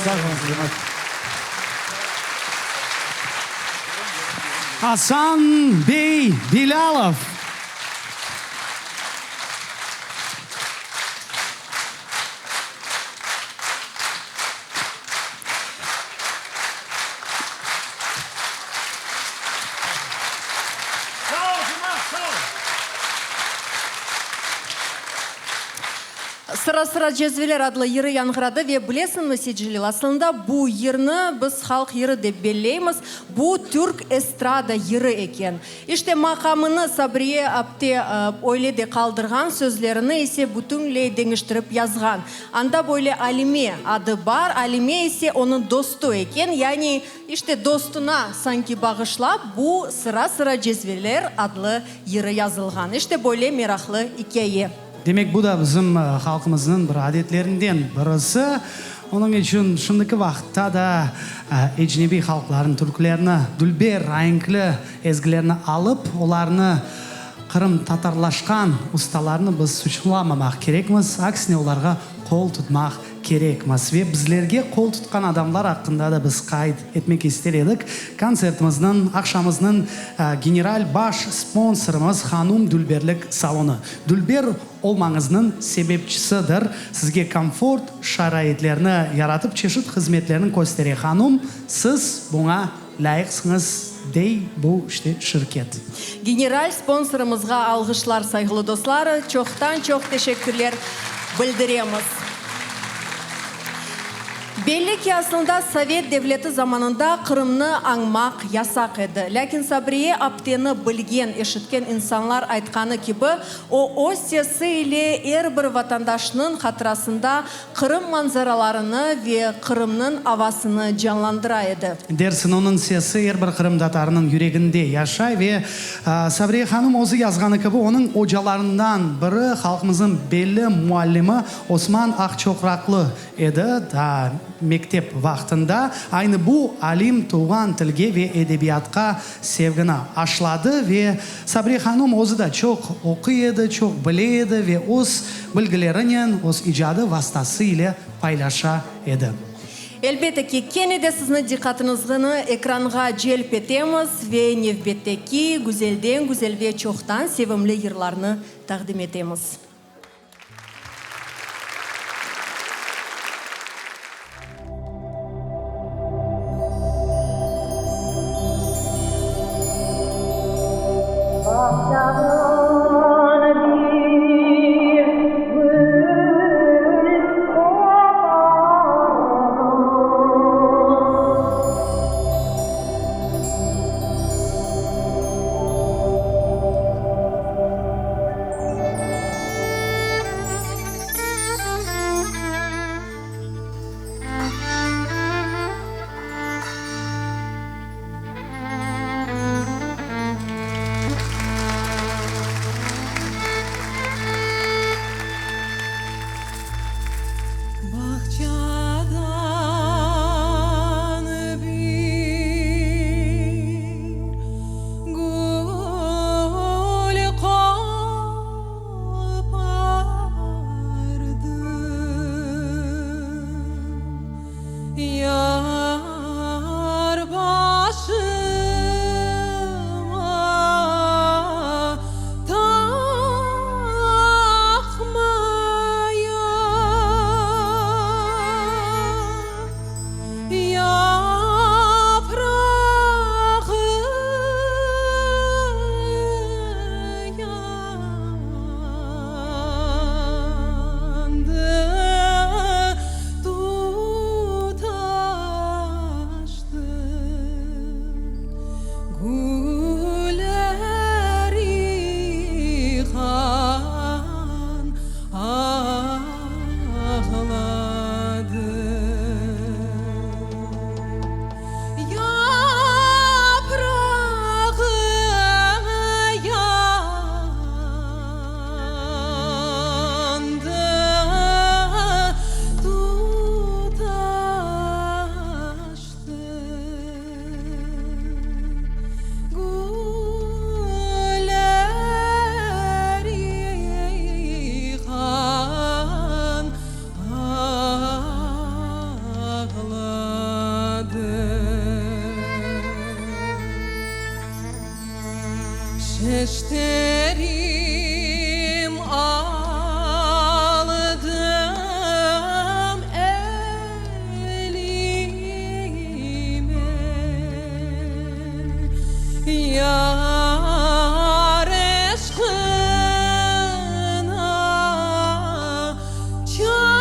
Sağ oluñız, cemaat. Asan bey Bilâlov. Sağ ol, cemaat, sağ ol. Sıra-sıra cezveler adlı yırı yañğıradı ve bilesiñmi, Seyitcelil, aslında bu yırnı biz halq yırı dep belleymiz, bu türk estrada yırı eken. İşte, maqamını Sabriye apte öyle de qaldırğan, sözlerini ise bütünley deñiştirip yazğan. Anda böyle Alime adı bar, Alime ise onıñ dostu eken, yani, işte, dostuna sanki bağışlap bu Sıra-sıra cezveler adlı yırı yazılğan. İşte, böyle meraqlı ikâye. Demek, bu da bizim halqımıznıñ bir adetlerinden birisi. Onıñ içün şimdiki vaqıtta da ecnebiy halqlarnıñ türkülerini, dülber, aenkli ezgilerini alıp, olarnı qırımtatarlaşqan ustalarnı biz suçlamamaq kerekmiz, aksine olarğa qol tutmaq. kerekmiz. Ve bizlerge qol tutqan adamlar aqqında da biz qayd etmek ister edik. Kontsertimizniñ, aqşamıznıñ general baş sponsorımız Hanum dülberlik salonı. Dülber olmañıznıñ sebepçisidir. Sizge komfort şaraitlerni yaratıp, çeşit hızmetlerni köstere Hanum. Siz buña lâyıqsıñız, dey bu işte şirket. General sponsorımızğa alğışlar, sayğılı dostlar, çoqtan-çoq teşekkürler bildiremiz. Belli ki, aslında Sovet devleti zamanında Qırımnı añmaq yasaq edi. Lâkin Sabriye apteni bilgen, eşitken insanlar aytqanı kibi, o öz sesi ile er bir vatandaşnıñ hatırasında Qırım manzaralarını ve Qırımnıñ avasını canlandıra edi. Dersin, onıñ sesi er bir qırımtatarınıñ yüreginde yaşay ve Sabriye hanım özü yazğanı kibi, onıñ ocalarından biri halqımıznıñ belli muallimi Osman Aqçoqraqlı edi. Daa mektep vaqtında aynı bu alim tuvğan tilge ve edebiyatqa sevgini aşladı ve Sabriye hanım özü da çoq oquy edi, çoq bile edi ve öz bilgilerinen, öz icadı vastası ile paylaşa edi. Elbette ki, kene de sizni diqqatıñıznı ekranğa celp etemiz ve nevbetteki güzelden-güzel ve çoqtan sevimli yırlarnı taqdim etemiz. Bağçadan bir gül qopardım. Bağçadan bir gül qopardım, Yar başıma taqmaya. Yaprağı yandı, tutaştı, Güller han ağladı. Yaprağı yandı, tutaştı. Güller han ağladı. Şeşterim aldım elime, Yar eşqına çalmaya.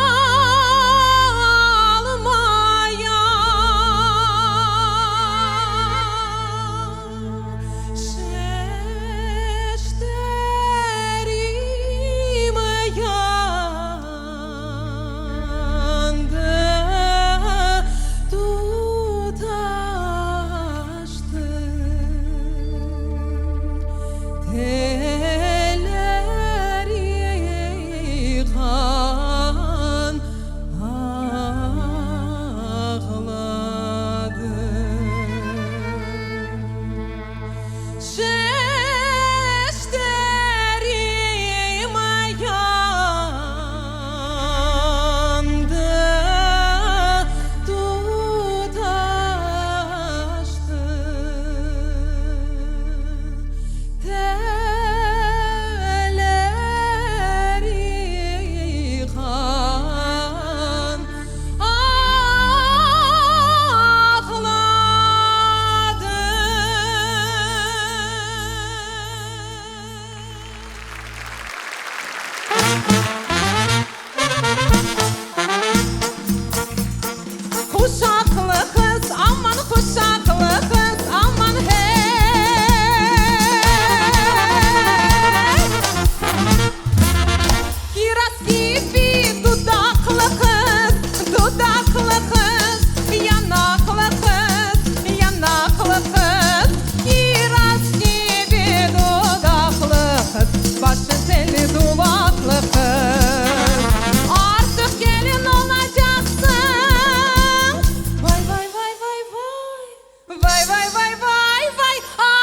Vay, vay, vay, vay, vay,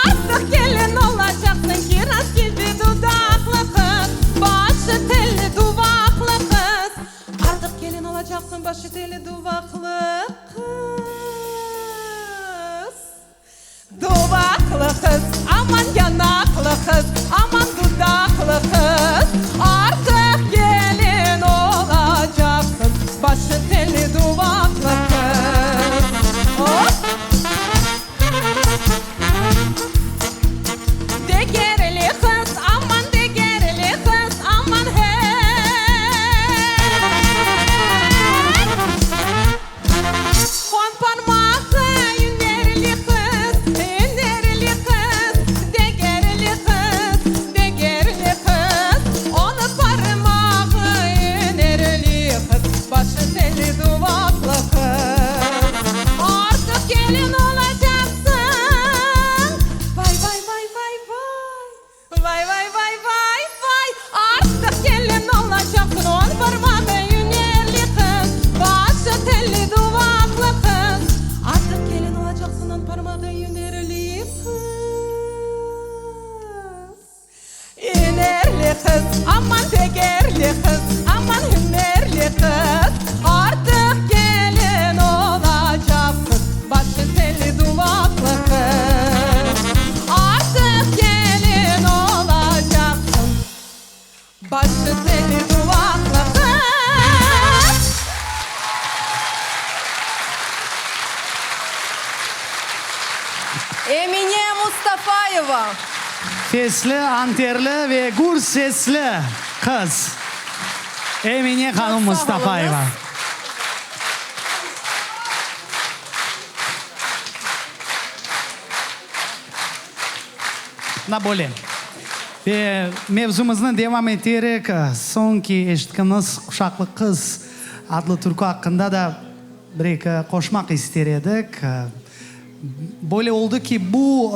artıq kelin olacaqsıñ, Kiraz kibi dudaqlı qız, başı telli duvaqlı qız. Artıq kelin olacaqsıñ, başı telli duvaqlı qız. Duvaqlı qız, aman yanaqlı qız, aman dudaqlı qız, Artıq kelin olacaqsıñ, başı telli duvaqlı qız. Hop! Degerli qız, aman degerli qız, aman hey! On parmağı ünerli qız, ünerli qız, degerli qız, degerli qız. On parmağı ünerli qız, başı telli duvaqlı qız. Artıq kelin olacaqsıñ. Vay, vay, vay, vay, vay. Vay, vay, vay, vay, vay, artıq kelin olacaqsıñ, On parmağı ünerli qız, başı telli duvaqlı qız. Artıq kelin olacaqsıñ, on parmağı ünerli qız, ünerli qız, aman degerli qız, aman ünerli qız. Artıq kelin olacaqsıñ, başı telli duvaqlı qız. Artıq kelin olacaqsıñ, başı telli duvaqlı qız. Emine Mustafayeva. Fesli, anterli ve gür sesli qız Emine hanım Mustafayeva. Mına böyle. Ve mevzumıznı devam eterek, soñki eşitkimiz Quşaqlı qız adlı türkü aqqında da bir-eki qoşmaq ister edik. Böyle oldı ki, bu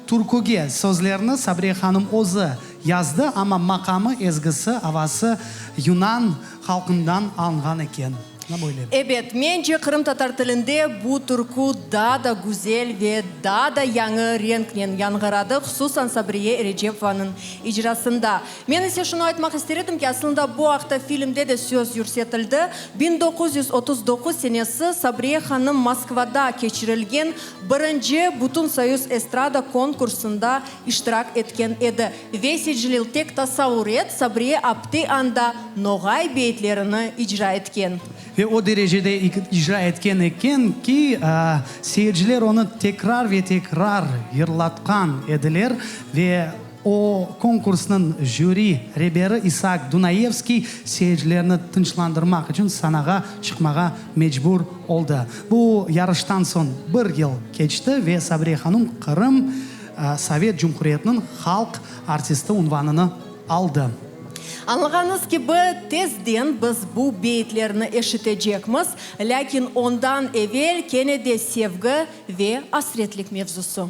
türküge sözlerni Sabriye hanım özü yazdı, amma maqamı, ezgisi, avası yunan halqından alınğan eken. Mına böyle. Ebet, mence, qırımtatar tilinde bu türkü daa da güzel ve daa da yañı renknen yañğıradı, hususan Sabriye Erecepovanıñ icrasında. Men ise şunı aytmaq ister edim ki, aslında bu aqta filmde de söz yürsetildi. 1939 senesi Sabriye hanım Moskvada keçirilgen birinci Bütünsoyuz estrada konkursında iştirak etken edi. Veysi Celil, tek tasavur et, Sabriye apte anda noğay beyitlerini icra etken. Ve o derecede icra etken eken ki, seyirciler onı tekrar ve tekrar yırlatqan ediler ve O konkursnıñ jüri reberi İsaak Dunayevskiy seyircilerni tınçlandırmaq içün sanağa çıqmağa mecbur oldı. Bu yarıştan soñ bir yıl keçti ve Sabriye hanum Qırım Sovet Cumhuriyetiniñ halq artisti unvanını aldı. Añlağanıñız kibi, tezden biz bu beyitlerni eşitecekmiz, lâkin ondan evel kene de sevgi ve asretlik mevzusı.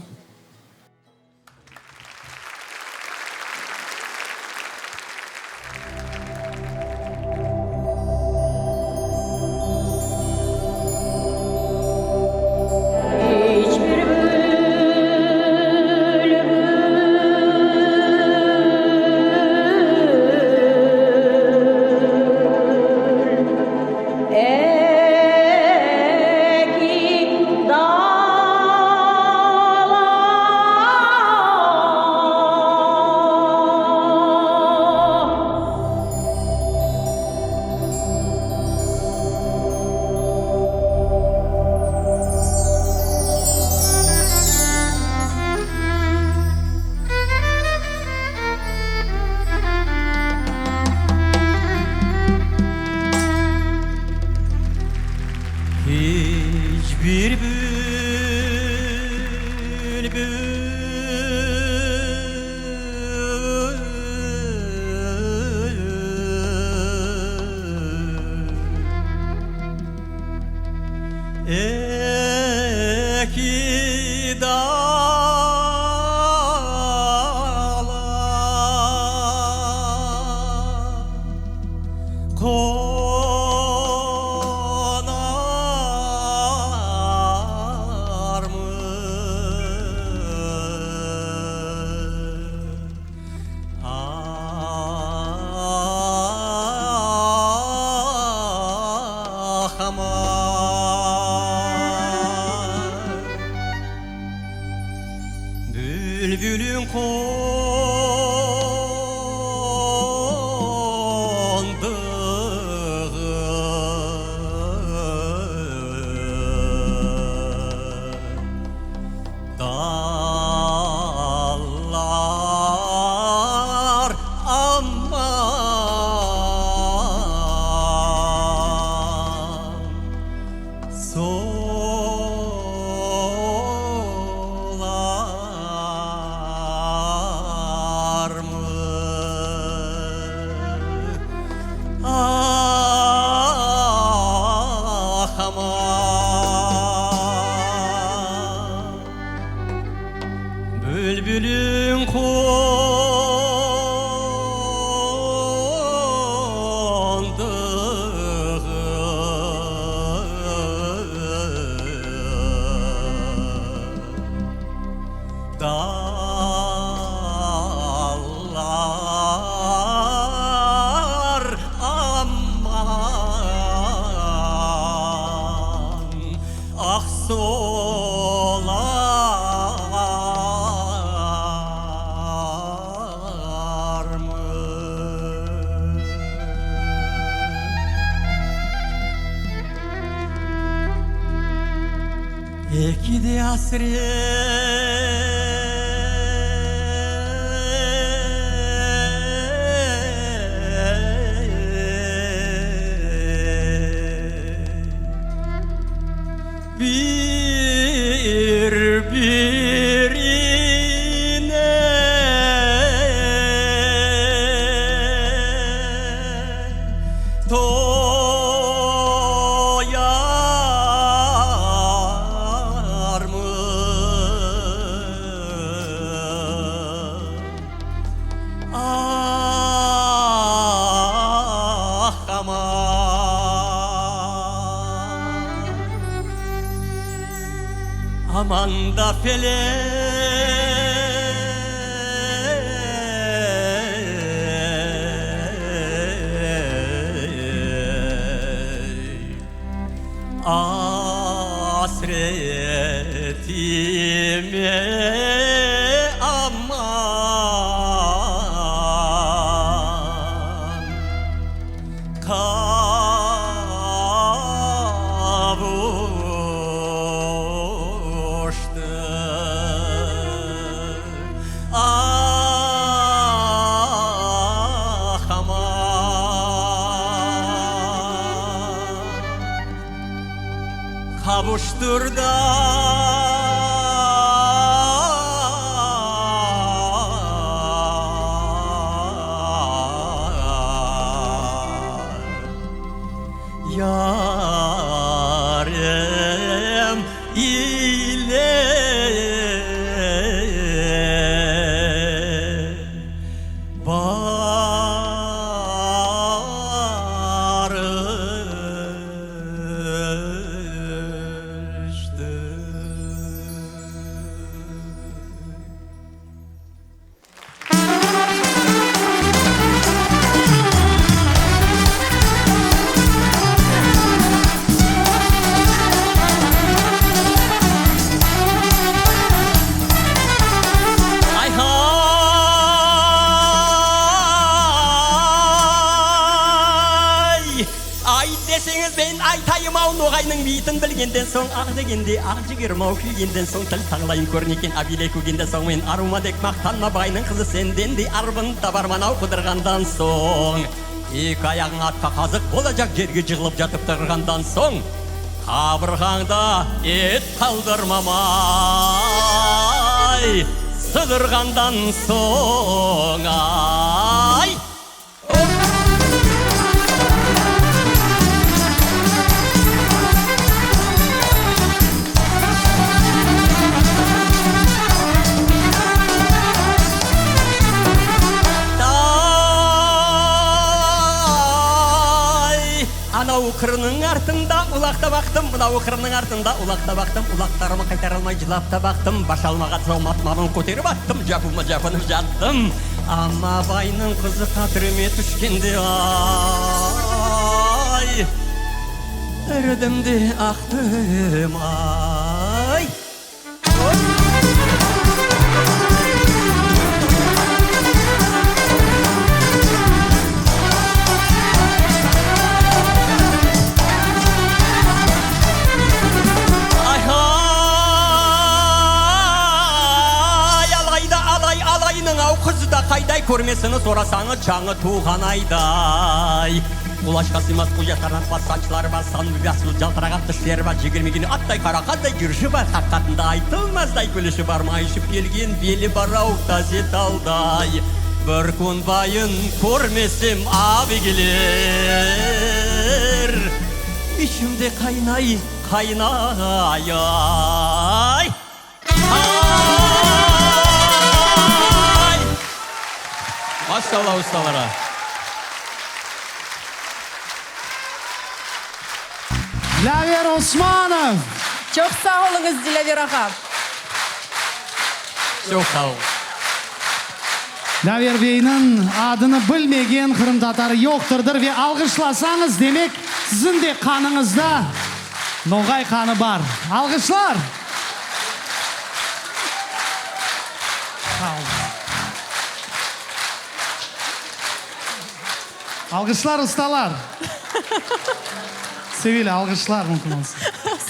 İç bir bülbül Eki dala. Hiç bir bülbül Eki dala Qonarmı? Bülbülüñ qondığı Dallar aman Solarmı? Ah, aman! Bülbülüñ qondığı Dallar aman, Ah solarmı? Eki de asret. Bir-birine toyarmı? Ah, aman! Aman da felek Asretime aman Kavuştur Ah aman Kavuştur da Yarem ile barıştır. Ay hay! Ay deseñiz men aytayım-au, Noğaynıñ biytin bilgenden soñ, Ah degende, ah cigerim-au, küygenden soñ, Til tañlayım körneken abile kügenden soñ, Men aruvma dek maqtanma, baynıñ qızı senden de arbın tabarman-au qıdırğandan soñ. Eki ayağıñ atqa qazıq olacaq jerge cığılıp jatıp turğandan soñ, Qabırğañda et qaldırmam ay, Sıdırğandan soñ ay. Tay, anau qırnıñ artında ulaq da baqtım, mınau qırnıñ artında ulaq da baqtım, ulaqlarımı qaytaralmay cılap da baqtım, baş almağan soñ matmamın köterip attım, capıma capınıp jattım. Amma baynıñ qızı qatirime tüşkende, ay, iridim de aqtım, ay. Körmesini sorasañız, cañı tuvğan ayday. Qulaşqa sıymaz quya tarnatma saçları bar, San mübâsız caltırağan tişleri bar, Cegirmegen atday qara qazday yürüşi bar, Haqiqatında aytılmazday külüşi bar, Mayışıp kelgen beli bar-au taze talday. Bir kün bayın körmesem avı keler, İçimde qaynay, qaynay, ay. Ay! Maşallah ustalara! Dilâver Osmanov! Çoq sağ oluñız, Dilâver ağa! Çoq sağ oluñ. Dilâver beyniñ adını bilmegen qırımtatarı yoqtırdır ve alğışlasañız, demek, siziñ de qanıñızda noğay qanı bar. Alğışlar! Sağ olun. Alğışlar, ustalar! Sevilâ, alğışlar mümkün olsa.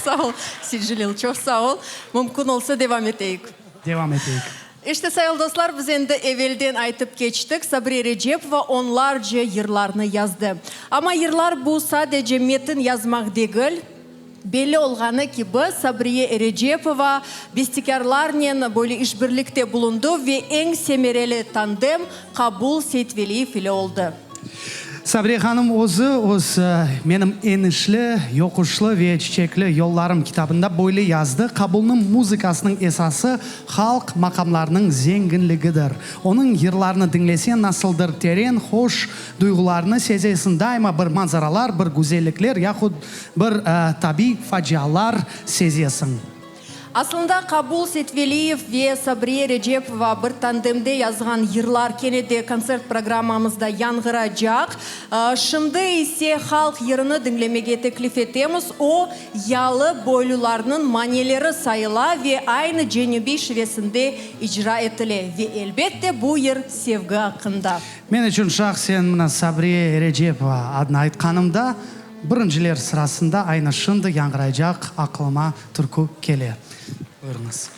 Sağ ol, Seyitcelil, çoq sağ ol. Mümkün olsa devam eteyik. Devam eteyik. İşte, sayılı dostlar, biz endi evelden aytıp keçtik, Sabriye Recepova onlarca yırlarnı yazdı. Amma yırlar bu sadece metin yazmaq degil. Belli olğanı kibi, Sabriye Erecepova bestekârlarnen böyle işbirlikte bulundı ve eñ semereli tandem Qabul Seytveliyev ile oldı. Sabriye hanım özü öz Menim enişli, yoquşlı ve çiçekli yollarım kitabında böyle yazdı, Qabulnıñ muzıkasınıñ esası halq maqamlarınıñ zenginligidir. Onıñ yırlarını diñleseñ, nasıldır teren, hoş duyğularnı sezesiñ, daima bir manzaralar, bir güzellikler yahut Bir tabiy facialar sezesiñ. Aslında Qabul Seytveliyev ve Sabriye Recepova bir tandemde yazğan yırlar kene de kontsert programmamızda yañğıracaq. Şimdi ise halq yırını diñlemege teklif etemiz. O, yalı boylularnıñ maneleri sayıla ve aynı cenübiy şivesinde icra etile. Ve elbette bu yır sevgi aqqında. Men içün şahsen mına Sabriye Erecepova adını aytqanımda, Birinciler sırasında aynı şimdi yañğıraycaq aqlıma türkü kele. Buyurıñız.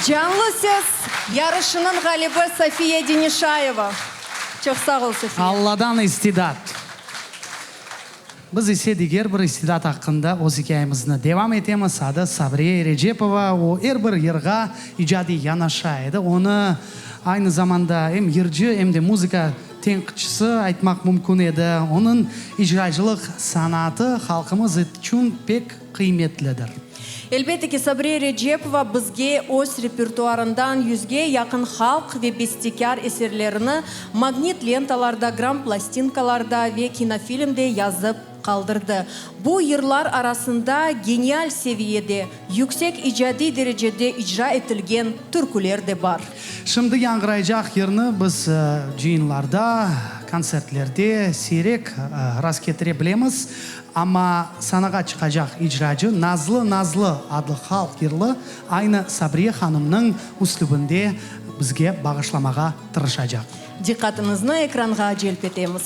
Canlı ses yarışınıñ ğalibi Safiye Denişayeva. Çoq sağ ol, Safiye. Alladan istidat. Biz ise diger bir istidat aqqında öz ikâyemizni devam etemiz. Adı Sabriye Erecepova. O, er bir yırğa icadiy yanaşa edi. Onı aynı zamanda em yırcı, em de muzıka tenqitçisi aytmaq mümkün edi. Onıñ icracılıq sanatı halqımız içün pek qıymetlidir. Elbette ki, Sabriye Erecepova bizge öz repertuarından yüzge yaqın halq ve bestekâr eserlerini magnit lentalarda, gramplastinkalarda ve kinofilmde yazıp qaldırdı. Bu yırlar arasında genial seviyede, yüksek icadiy derecede icra etilgen türküler de bar. Şimdi yañğıraycaq yırnı biz cıyınlarda, kontsertlerde siyrek rastketire bilemiz. Amma sanağa çıqacaq icracı Nazlı Nazlı adlı halq yırlı aynı Sabriye hanımnıñ üslübinde bizge bağışlamağa tırışacaq. Diqqatıñıznı ekranğa celp etemiz.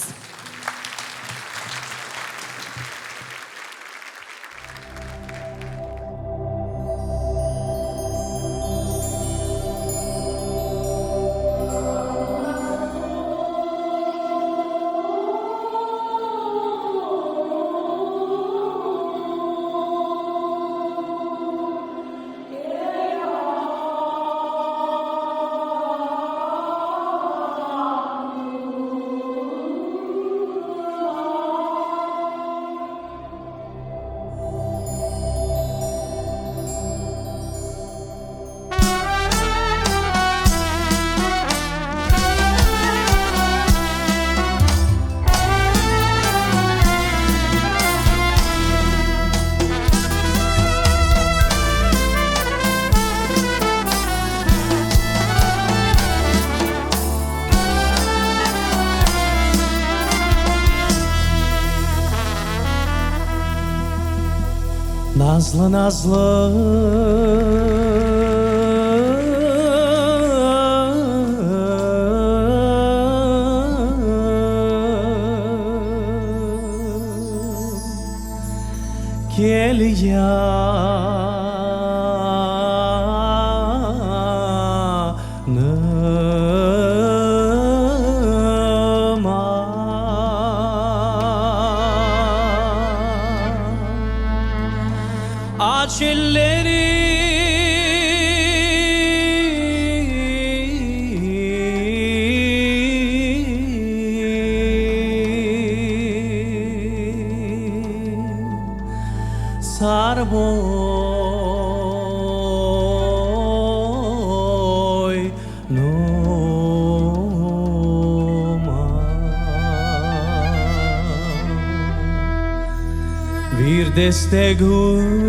Nazlı nazlı kel yanıma. Aç ellerin. Sar boynuma. Bir deste gül.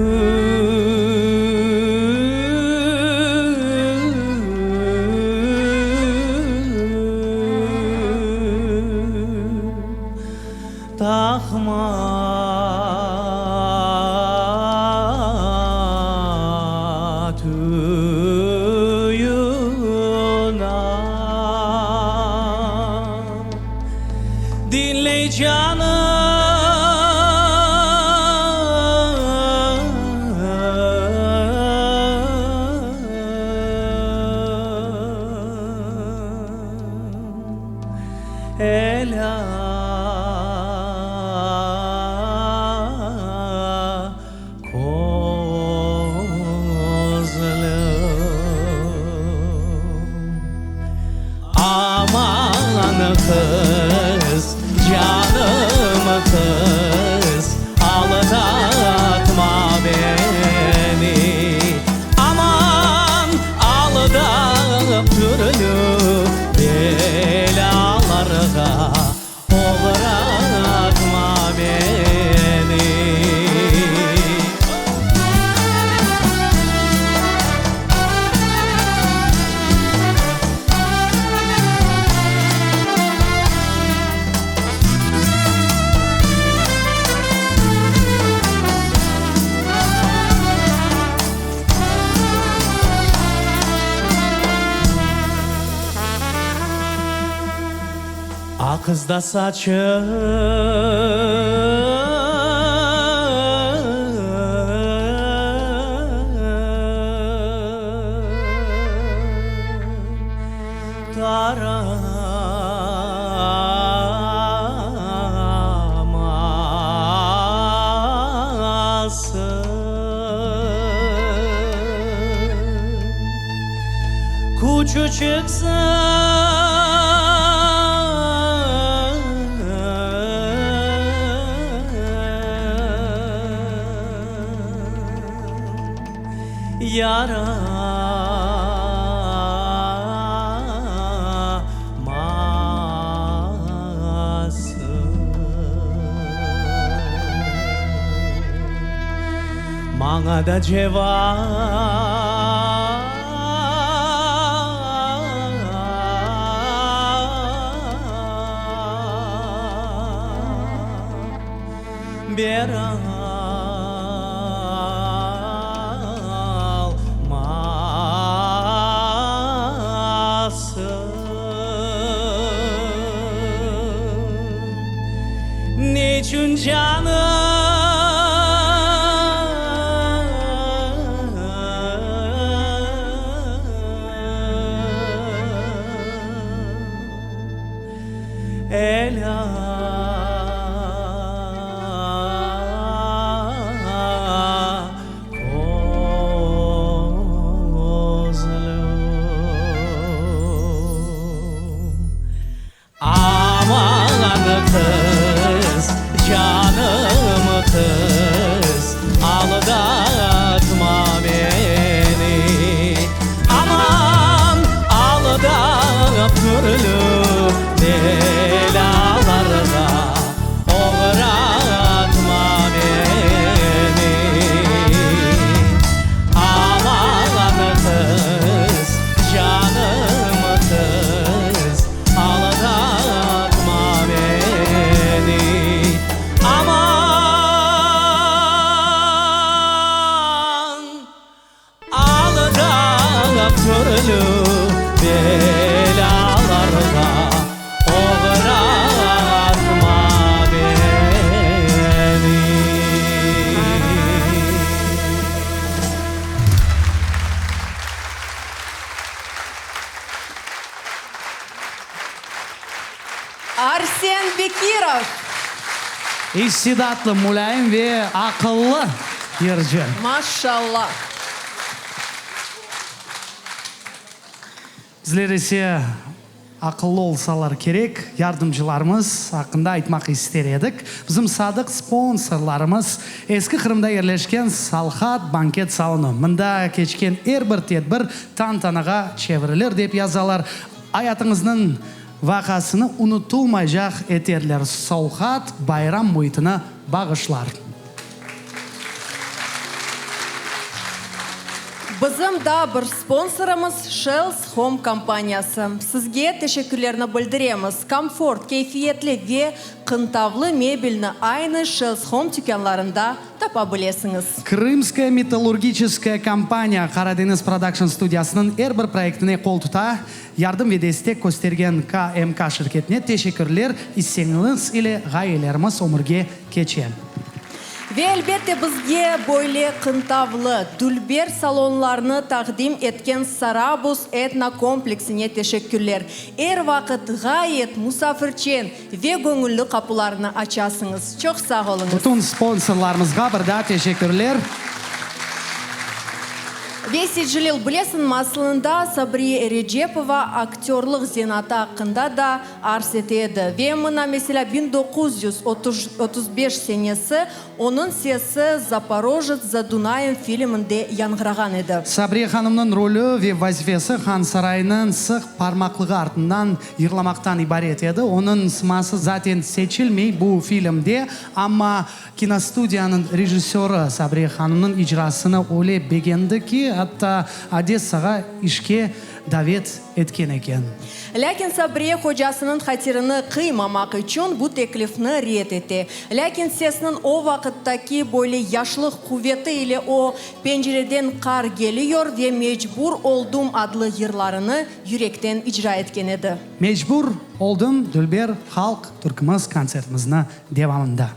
Taqma tüyüne. Diñley canım. Elâ közlüm. Aman qız, canım qız, aldatma meni. Aman, aldap türlü belâlarğa oğratma meni. Aqızda saçı. Yaramasın. Küçü çıqsın. Yaramasın. Maña da cevap. Bere almasın? Neçün canım? Elâ közlüm. Aman qız, canım qız, aldatma meni. Aman, aldap türlü belâlarğa oğratma meni. Aman qız, canım qız, aldatma meni. Aman, aldap türlü belâlarğa oğratma meni. Arsen Bekirov. İstidatlı, mulâyim ve aqıllı yırcı. Maşallah. Bizler ise aqıllı olsalar kerek, yardımcılarımız aqqında aytmaq ister edik. Bizim sadıq sponsorlarımız, Eski Qırımda yerleşken Salhat banket salonı. Mında keçken er bir tedbir tantanağa çevrilir, dep yazalar. Ayatıñıznıñ vaqasını unutılmaycaq eterler. Solhat bayram müitini bağışlar. Bizim daa bir sponsorımız Shells Home kompaniyası. Sizge teşekkürlerni bildiremiz. Komfort, keyfiyetli ve qıntavlı mebelni aynı Shells Home tükânlarında tapa bilesiñiz. Krımskaya metallurgiçeskaya kompaniya Qaradeñiz Production studiyasınıñ er bir proyektine qol tuta, yardım ve destek köstergen KMK şirketine teşekkürler, isseñiz ile ğayelerimiz ömürge keçe. Ve elbette bizge böyle qıntavlı, dülber salonlarnı taqdim etken Sarabuz etnokompleksine teşekkürler. Er vaqıt ğayet musafirçen ve göñülli qapularnı açasıñız. Çoq sağ oluñız. Bütün sponsorlarımızğa bir daa teşekkürler. Ve Seytcelil, bilesiñmi, aslında Sabriye Erecepova aktörlıq zenaatı aqqında da arz ete edi. Ve mına, meselâ, 1935 senesi onıñ sesi Zaporojets za Dunayem filminde yañğırağan edi. Sabriye hanımnıñ rolü ve vazifesi Han sarayınıñ sıq parmaqlığı artından yırlamaqtan ibaret edi. Onıñ sıması zaten seçilmey bu filmde, amma kinostudiyanıñ rejissörı Sabriye hanımnıñ icrasını öyle begendi ki, atta Odessağa işke davet etken eken. Lâkin Sabriye hocasınıñ hatirini qıymamaq içün bu teklifni red ete. Lâkin sesniñ o vaqıttaki böyle yaşlıq quveti ile o, Pencereden qar geliyor ve Mecbur oldum adlı yırlarını yürekten icra etken edi. Mecbur oldım dülber halq türkümiz kontsertimizni devamında.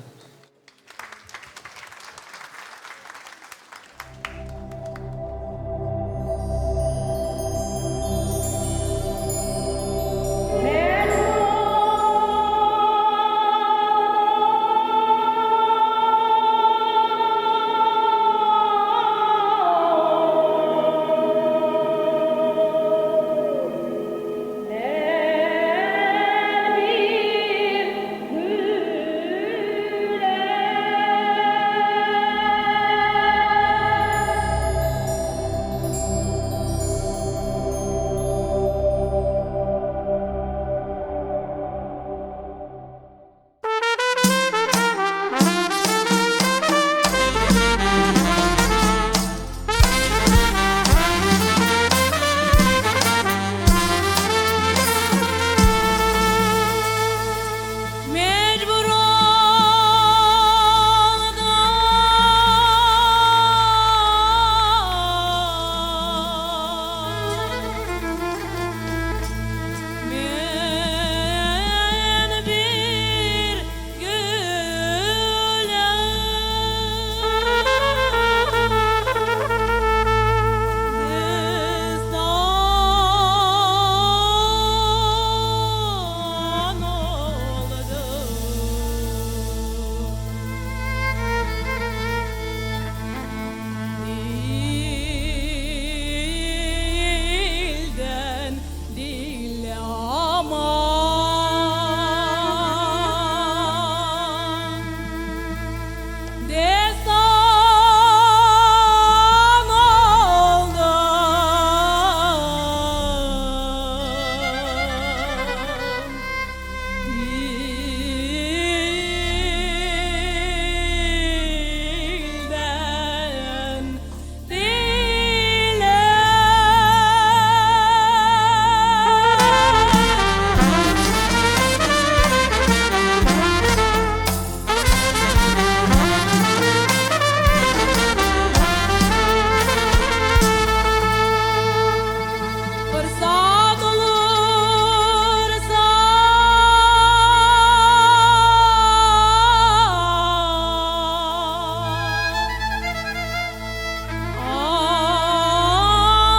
Fırsat olursa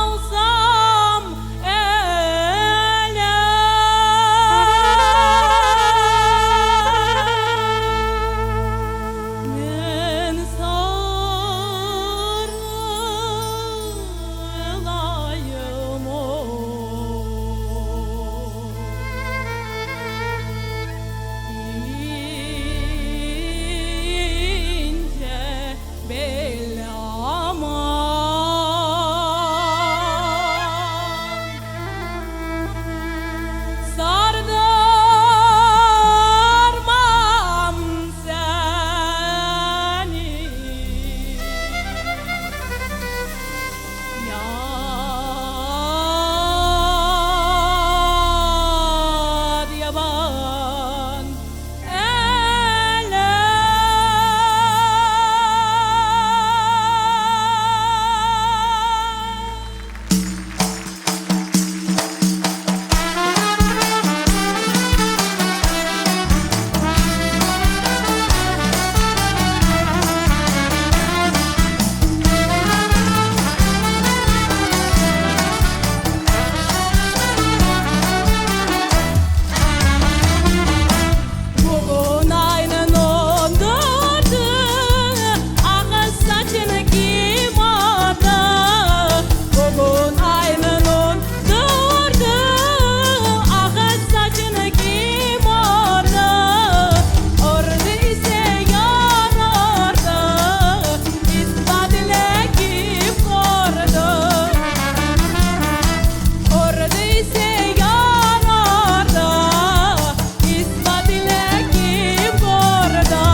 Alsam ele. Men sarılayım o. İnce belli aman. Sardırmam seni. Yat yaban ele. Bugün aynıñ on dördü, Aq saçını kim ördi? Bugün aynıñ on dördü, Aq saçını kim ördi? Ördi ise yar ördi, İsbat ile kim kördi? Ördi ise yar ördi, İsbat ile kim kördi?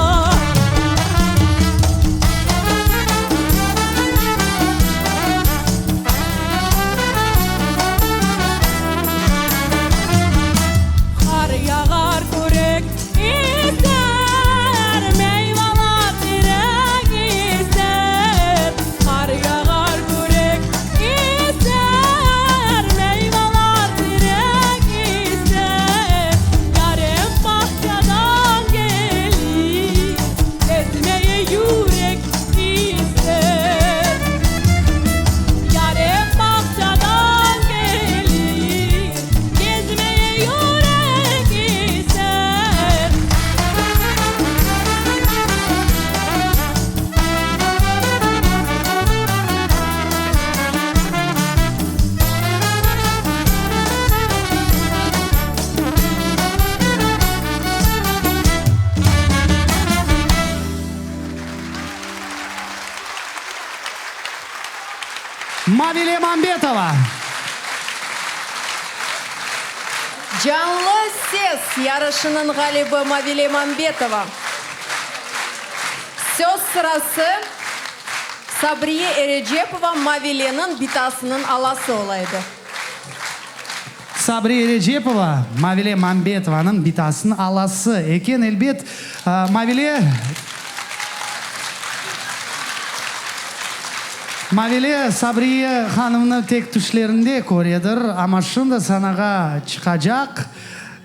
Qar yağar kürek ister, Meyvalar terek ister. Qar yağar kürek ister, Meyvalar terek ister. Yarem bağçadan kelir, Ezmeye yürek ister. Yarem bağçadan kelir, Gezmeye yürek ister. Mavile Mambetova. Canlı ses yarışınıñ ğalibi Mavile Mambetova. Söz sırası, Sabriye Erecepova Mavileniñ bitasınıñ alası ola edi. Sabriye Erecepova, Mavile Mambetovanıñ bitasınıñ alası eken. Elbet, Mavile Mavile Sabriye hanımnı tek tüşlerinde köredir, amma şimdi sanağa çıqacaq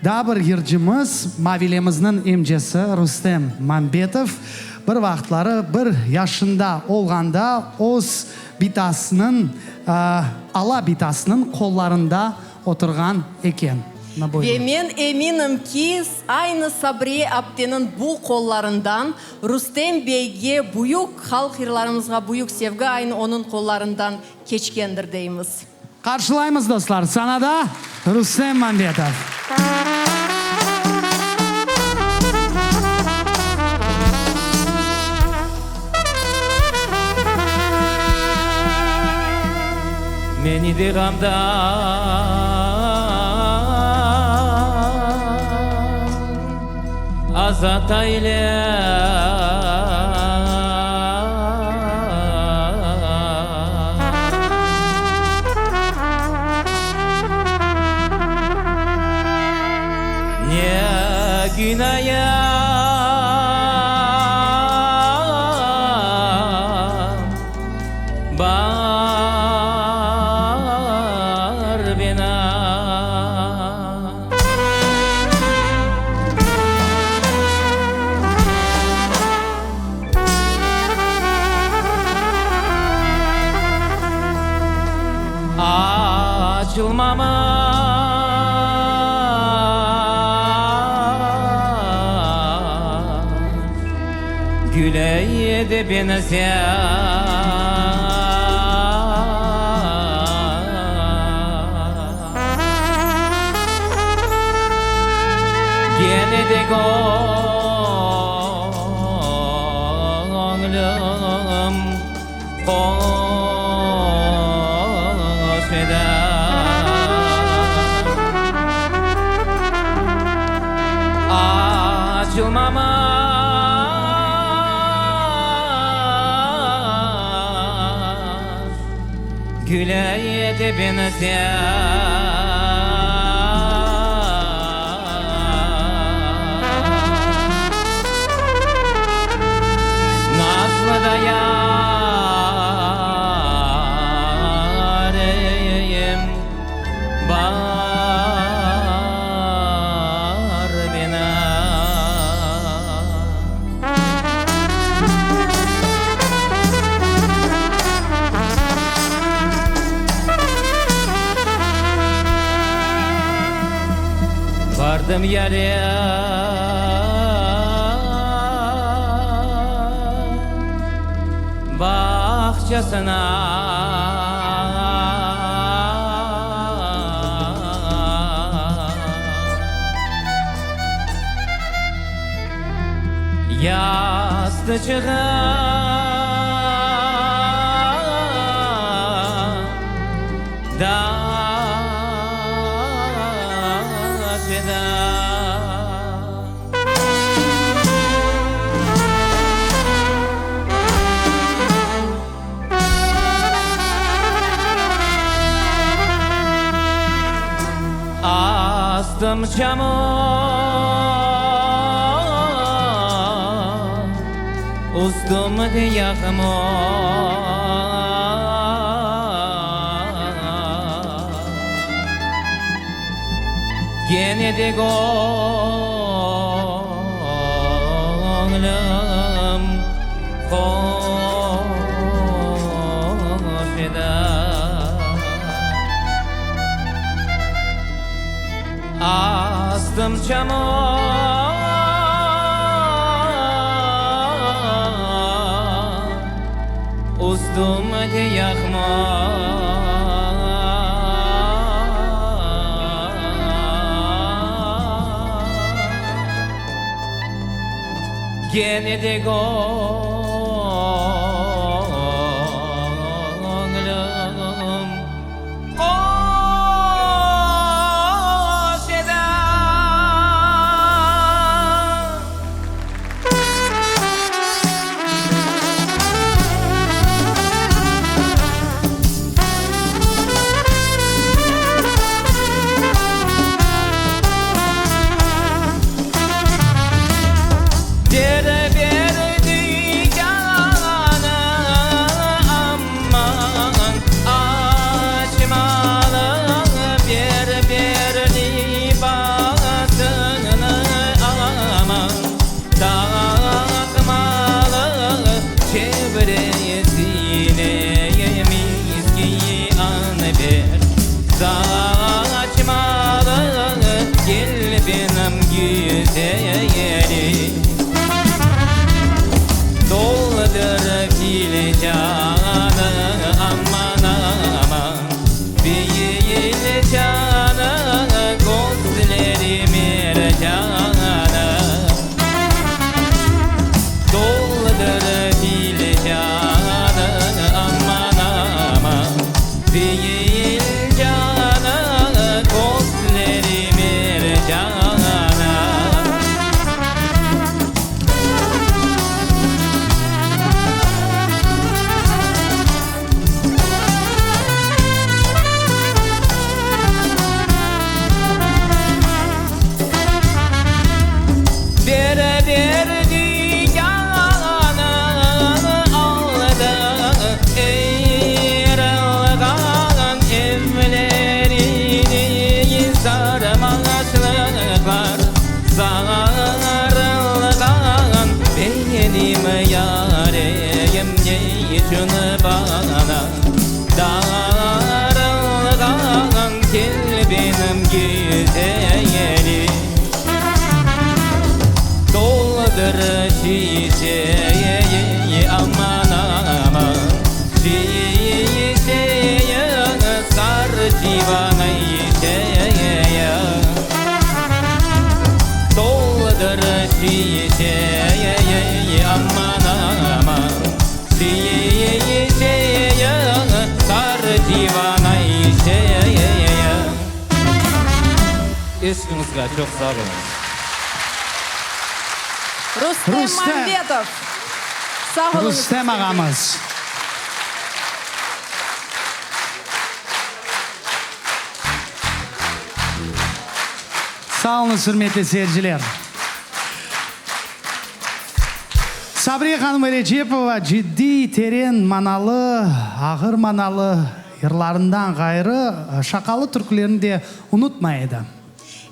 daa bir yırcımız, Mavilemizniñ emcesi Rustem Mambetov bir vaqıtları bir yaşında olğanda öz bitasınıñ, ala bitasınıñ qollarında oturğan eken. Ve men eminim ki, aynı Sabriye apteniñ bu qollarından Rustem beyge büyük, halq yırlarımızğa büyük sevgi aynı onıñ qollarından keçkendir deymiz. Qarşılaymız, dostlar, sanada Rustem Mambetov. Meni de ğamdan azat eyle. Ne günayım bar benim? beni. Açılmamış güle de benzer. Gene de göñlüm hoş eder. Açılmamış güle de benzer. Nazlı da yarim bar benim. Vardım yâre bağçasına. Yastıçığım daşeda. Astım çamur üstümde yağmur. Gene de göñlüm hoş eder. Astım çamur üstümde yağmur. Gene de göñlüm hoş eder. Berber dükkanı aman açmalı, berber libasını aman taqmalı, çevresine miski anber saçmalı, gel benim güzelim. Doldur filcanı aman aman, filcanı gözleri mercanı. Doldur filcanı aman aman, filcanı gözleri mercanı. Benim güzelim. Doldır şişeyi aman aman Şişeyi sar civan Ayşe'ye Doldır şişeyi aman aman Şişeyi sar civan Ayşe'ye Eşqiñizge çoq sağ oluñız. Rustem Rustem. Mambetov. Sağ oluñız, Rustem Rustem bey. ağamız. Sağ oluñız, ürmetli seyirciler. Sabriye hanım Erecepova ciddiy, teren manalı, ağır manalı yırlarından ğayrı, şaqalı türkülerini de unutmay edi.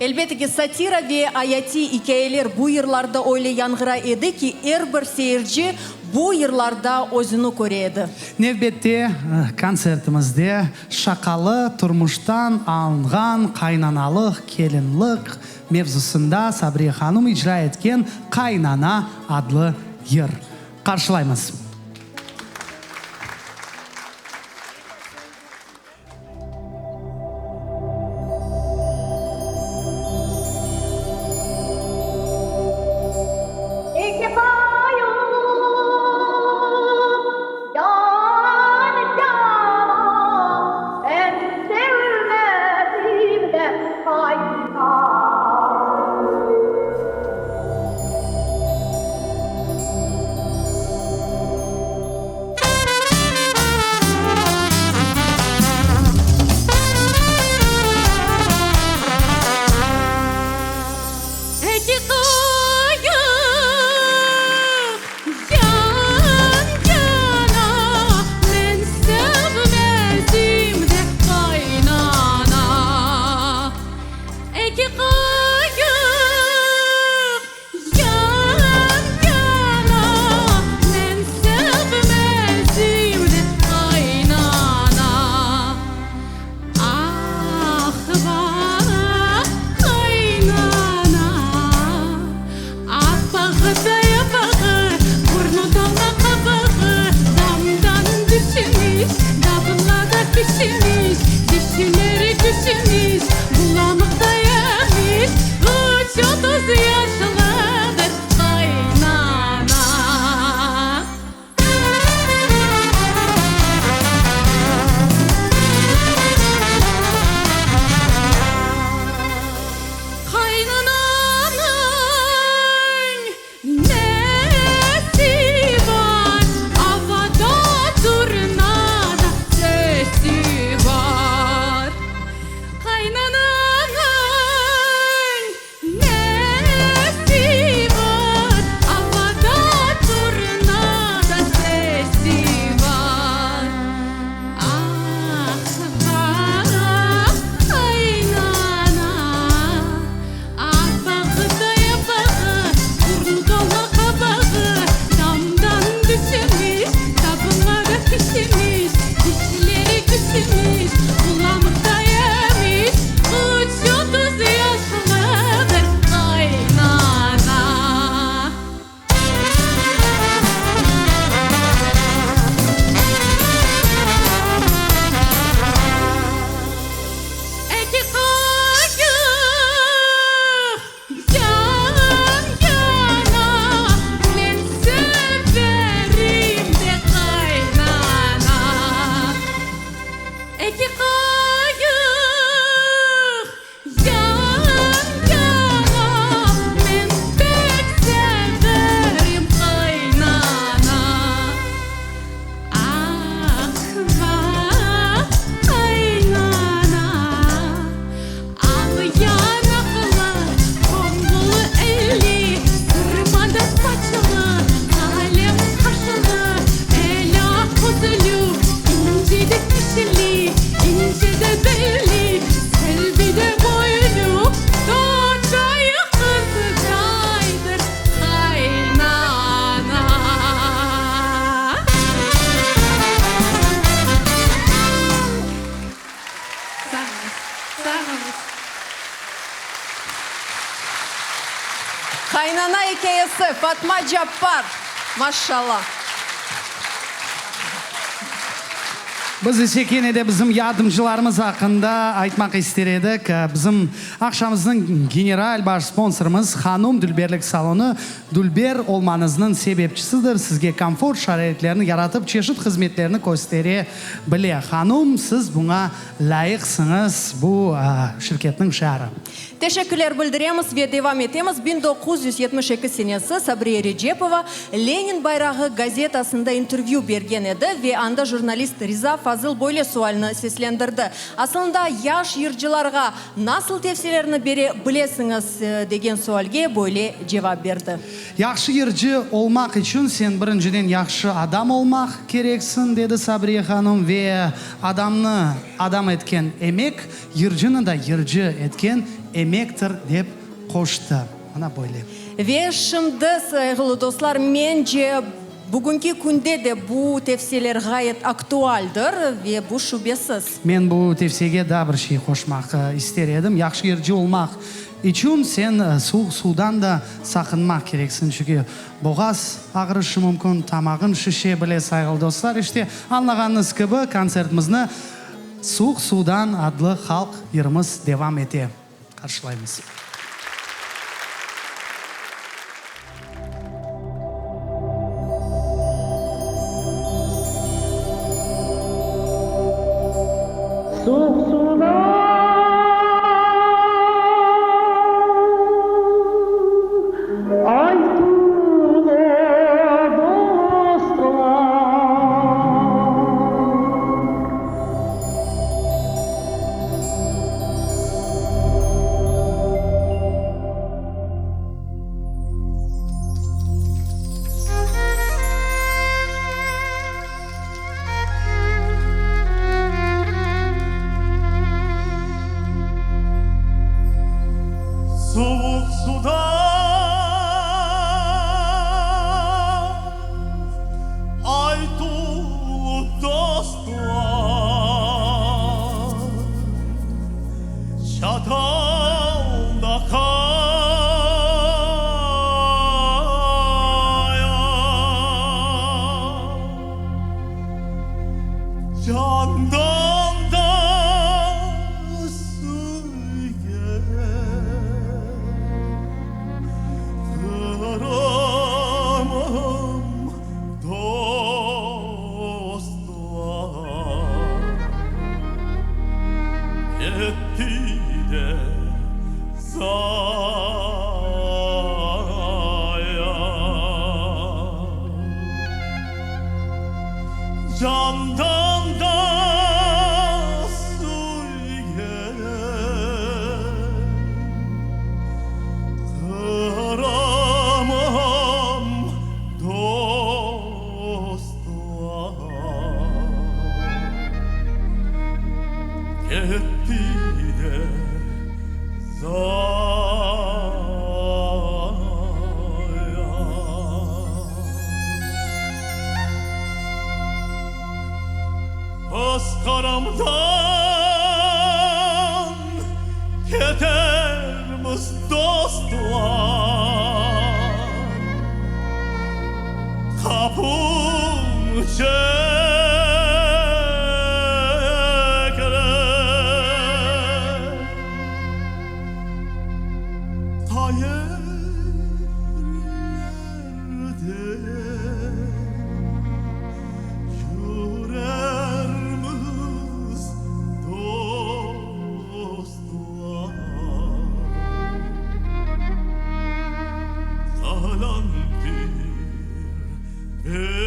Elbette ki, satira ve ayatiy ikâyeler bu yırlarda öyle yañğıray edi ki, er bir seyirci bu yırlarda özüni köre edi. Nevbette kontsertimizde şaqalı turmuştan alınğan qaynanalıq, kelinlik mevzusında Sabriye hanım icra etken Qaynana adlı yır. Qarşılaymız. Eki qayın yan-yana, En sevmedim de qaynana. Qaynana ikâyesi, Fatma Cappar. Maşşalla. Biz ise kene de bizim yardımcılarımız aqqında aytmaq ister edik. Bizim aqşamıznıñ general baş sponsorımız Hanum dülberlik salonı dülber olmañıznıñ sebepçisidir, sizge komfort şaraitlerini yaratıp, çeşit hızmetlerni köstere bile. Hanum, siz buña lâyıqsıñız, bu şirketniñ şiarı. Teşekkürler bildiremiz ve devam etemiz. 1972 senesi Sabriye Erecepova Lenin bayrağı gazetasında intervyü bergen edi ve anda jurnalist Riza Fazıl böyle sualni seslendirdi, Aslında yaş yırcılarğa nasıl tevsiyelerni bere bilesiñiz? degen sualge böyle cevap berdi. Yahşı yırcı olmaq içün sen birinciden yahşı adam olmaq kereksiñ, dedi Sabriye hanım ve adamnı adam etken emek, Yırcını da yırcı etken emektir, dep qoştı. Mına böyle. Ve şimdi, sayğılı dostlar, mence, bugünki künde de bu tevsiyeler ğayet aktualdir ve bu şübesiz. Men bu tevsiyege daa bir şey qoşmaq ister edim. Yahşı yırcı olmaq içün sen suvuq suvdan da saqınmaq kereksiñ, çünki boğaz ağrışı mümkün, tamağıñ şişe bile, sayğılı dostlar. İşte, añlağanıñız kibi, kontsertimizni Suvuq suvdan adlı halq yırımız devam ete. Qarşılaymız. Suvuq suvdan ay tuvdı dostlar. Suvuq sudan ay tuvdı dostlar, Çatalda qaya. Candan da süygen Qırımım dostlar Ketti de zaya. Candan da süygen Qırımım dostlar Ketti de zaya. Biz Qırımdan ketermiz, dostlar, Qapuñ çekile. Yürermiz, dostlar, Qalantir bekley.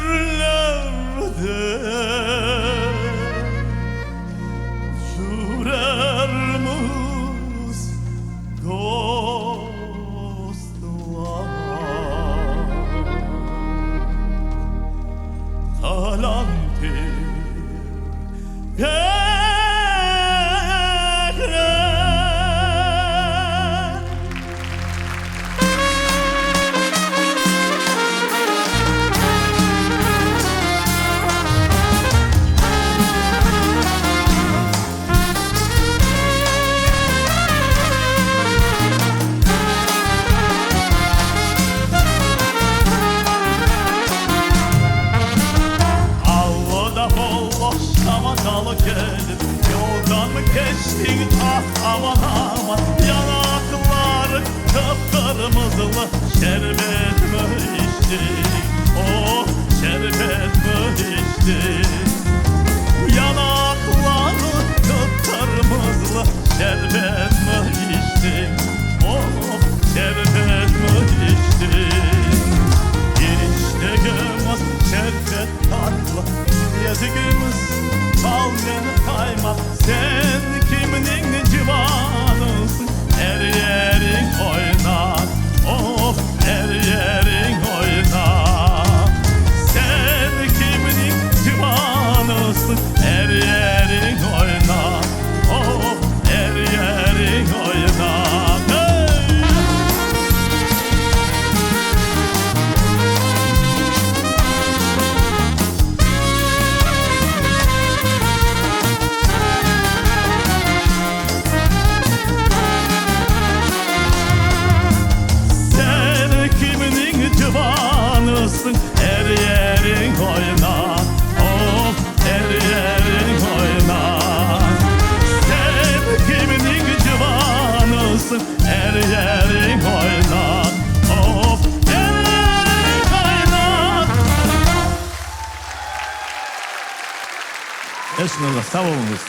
Qayerlerde yürermiz, dostlar? Qalantir bekler. tatlı şerbet mi içtiñ, Oh, şerbet mi içtiñ? Yanaqları qıp-qırmızılı şerbet mi içtiñ, Oh, şerbet mi içtiñ? İçtigimiz şerbet tatlı, yedigimiz balnen qaymaq, Sen kimniñ civanısıñ, er yeriñ oynar, Of, er yeriñ oynar. Sen kimniñ civanısıñ, er yeriñ oynar, Of, er yeriñ oynar. Hey! Sen kimniñ civanısıñ, er yeriñ oynar, Of, er yeriñ oynar. Sen kimniñ civanısıñ, er yeriñ oynar, Of, er yeriñ oynar. Esmella, sağ oluñız.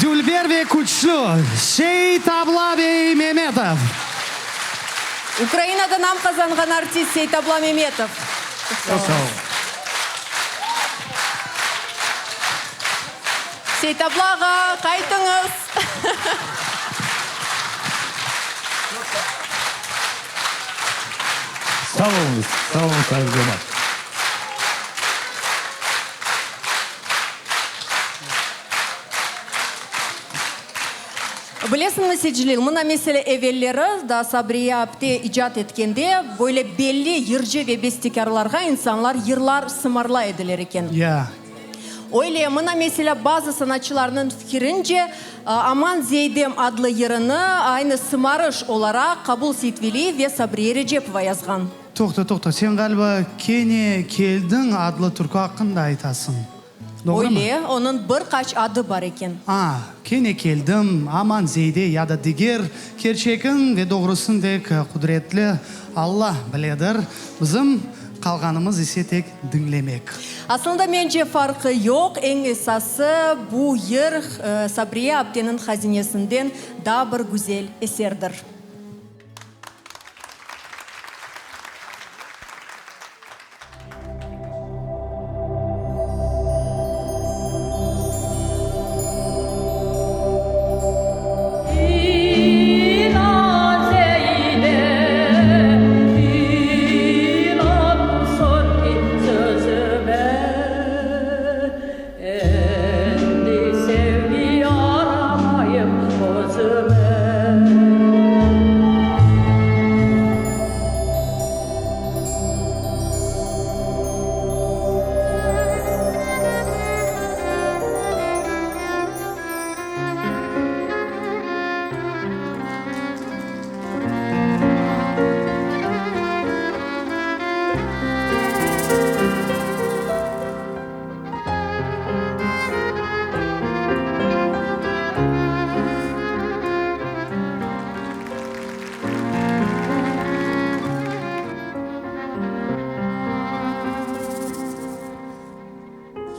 Dülber ve küçlü Seytabla bey Memetov. Ukrainada nam qazanğan artist Seytabla Memetov. Çoq sağ oluñ. Seytabla ağa, qaytıñız! Sağ oluñız, sağ oluñız, aziz cemaat. Bilesiñmi, Secelil, mına meselâ, evelleri, daa Sabriye apte icat etkende, böyle belli yırcı ve bestekârlarğa insanlar yırlar sımarlay ediler eken. Ya. Öyle, mına meselâ, bazı sanatçılarnıñ fikirince, Aman Zeydem adlı yırını aynı sımarış olaraq Qabul Seytveliyev ve Sabriye Recepova yazğan. Toqta, toqta, sen ğaliba Kene keldiñ adlı türkü aqqında aytasıñ, doğrumı? Öyle, onıñ bir qaç adı bar eken. A, Kene keldim, Aman Zeyde ya da diger, kerçekin ve doğrusın tek qudretli Alla biledir. Bizim qalğanımız ise tek diñlemek. Aslında, mence, farqı yoq, eñ esası, bu yır Sabriye apteniñ hazinesinden daa bir güzel eserdir. İnan Zeide, inan soñki sözüme, Endi sevgi aramayım özüme.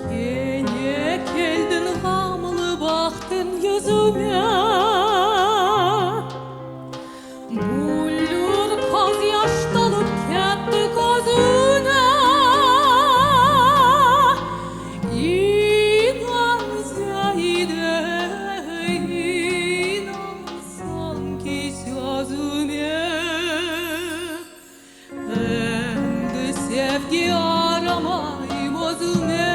Kene keldiñ ğamlı baqtıñ yüzüme, Büllür közyaş tolıp ketti közüñe. İnan, Zeide, inan soñki sözüme. Endi sevgi aramayım özüme.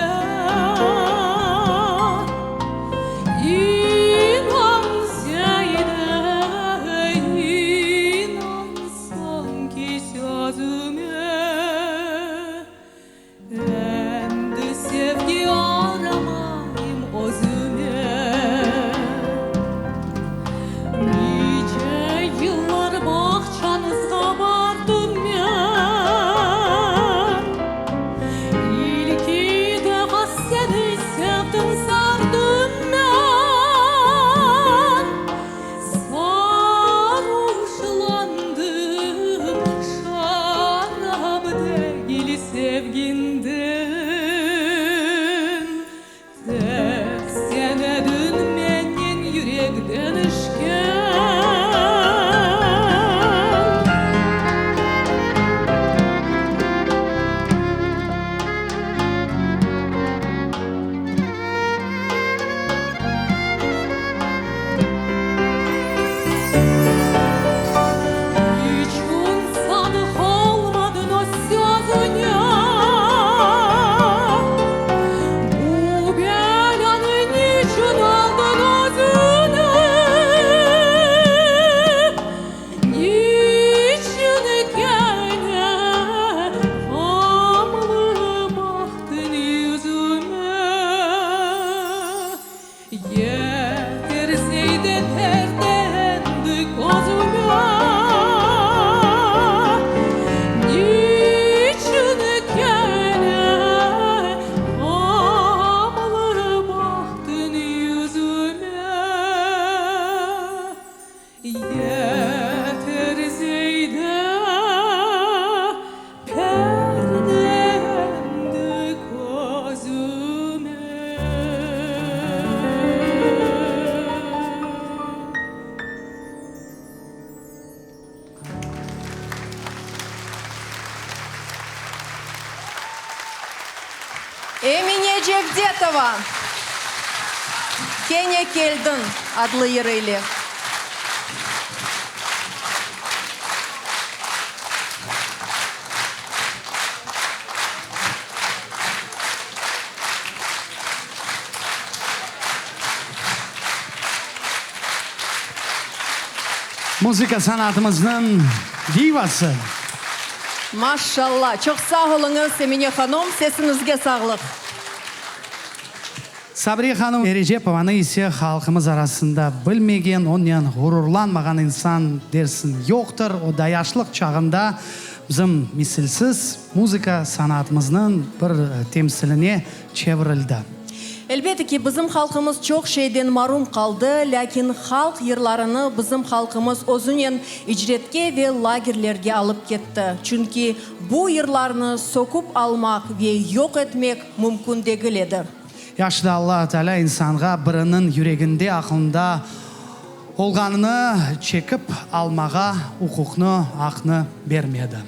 İnan, Zeide, inan soñki sözüme. Endi sevgi aramayım özüme. Nice yıllar bağçañızğa bardım men. Emine Cevdetova, Kene keldiñ adlı yırı ile. Muzıka sanatımıznıñ divası. Maşşalla! Çoq sağ oluñız, Emine hanum, sesiñizge sağlıq! Sabriye hanım Erecepovanı ise halqımız arasında bilmegen, onen ğururlanmağan insan dersiñ yoqtır. O da yaşlıq çağında bizim misilsiz muzıka sanatımıznıñ bir temsiline çevirildi. Elbette ki, bizim halqımız çoq şeyden marum qaldı, lâkin halq yırlarını bizim halqımız özünen icretke ve lagerlerge alıp ketti, çünki bu yırlarnı söküp almaq ve yoq etmek mümkün degil edi. Yahşı da Alla Teala insanğa biriniñ yüreginde, aqlında olğanını çekip almağa uquqnı, aqnı bermedi.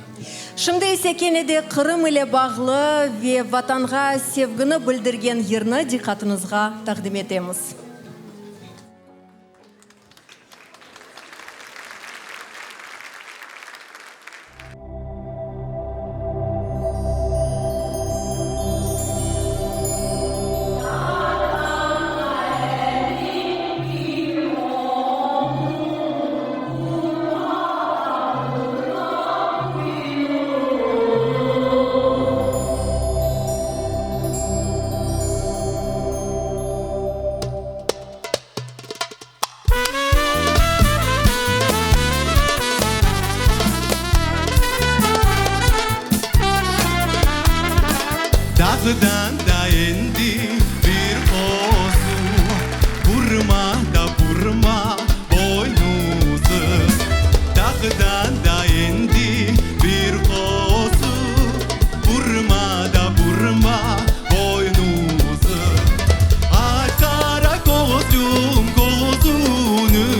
Şimdi ise kene de Qırım ile bağlı ve Vatanğa sevgini bildirgen yırnı diqqatıñızğa taqdim etemiz. Dağdan da endi bir qozu, Burma da burma boynuzı. Dağdan da endi bir qozu, Burma da burma boynuzı. Ay, qara közüm, közüni,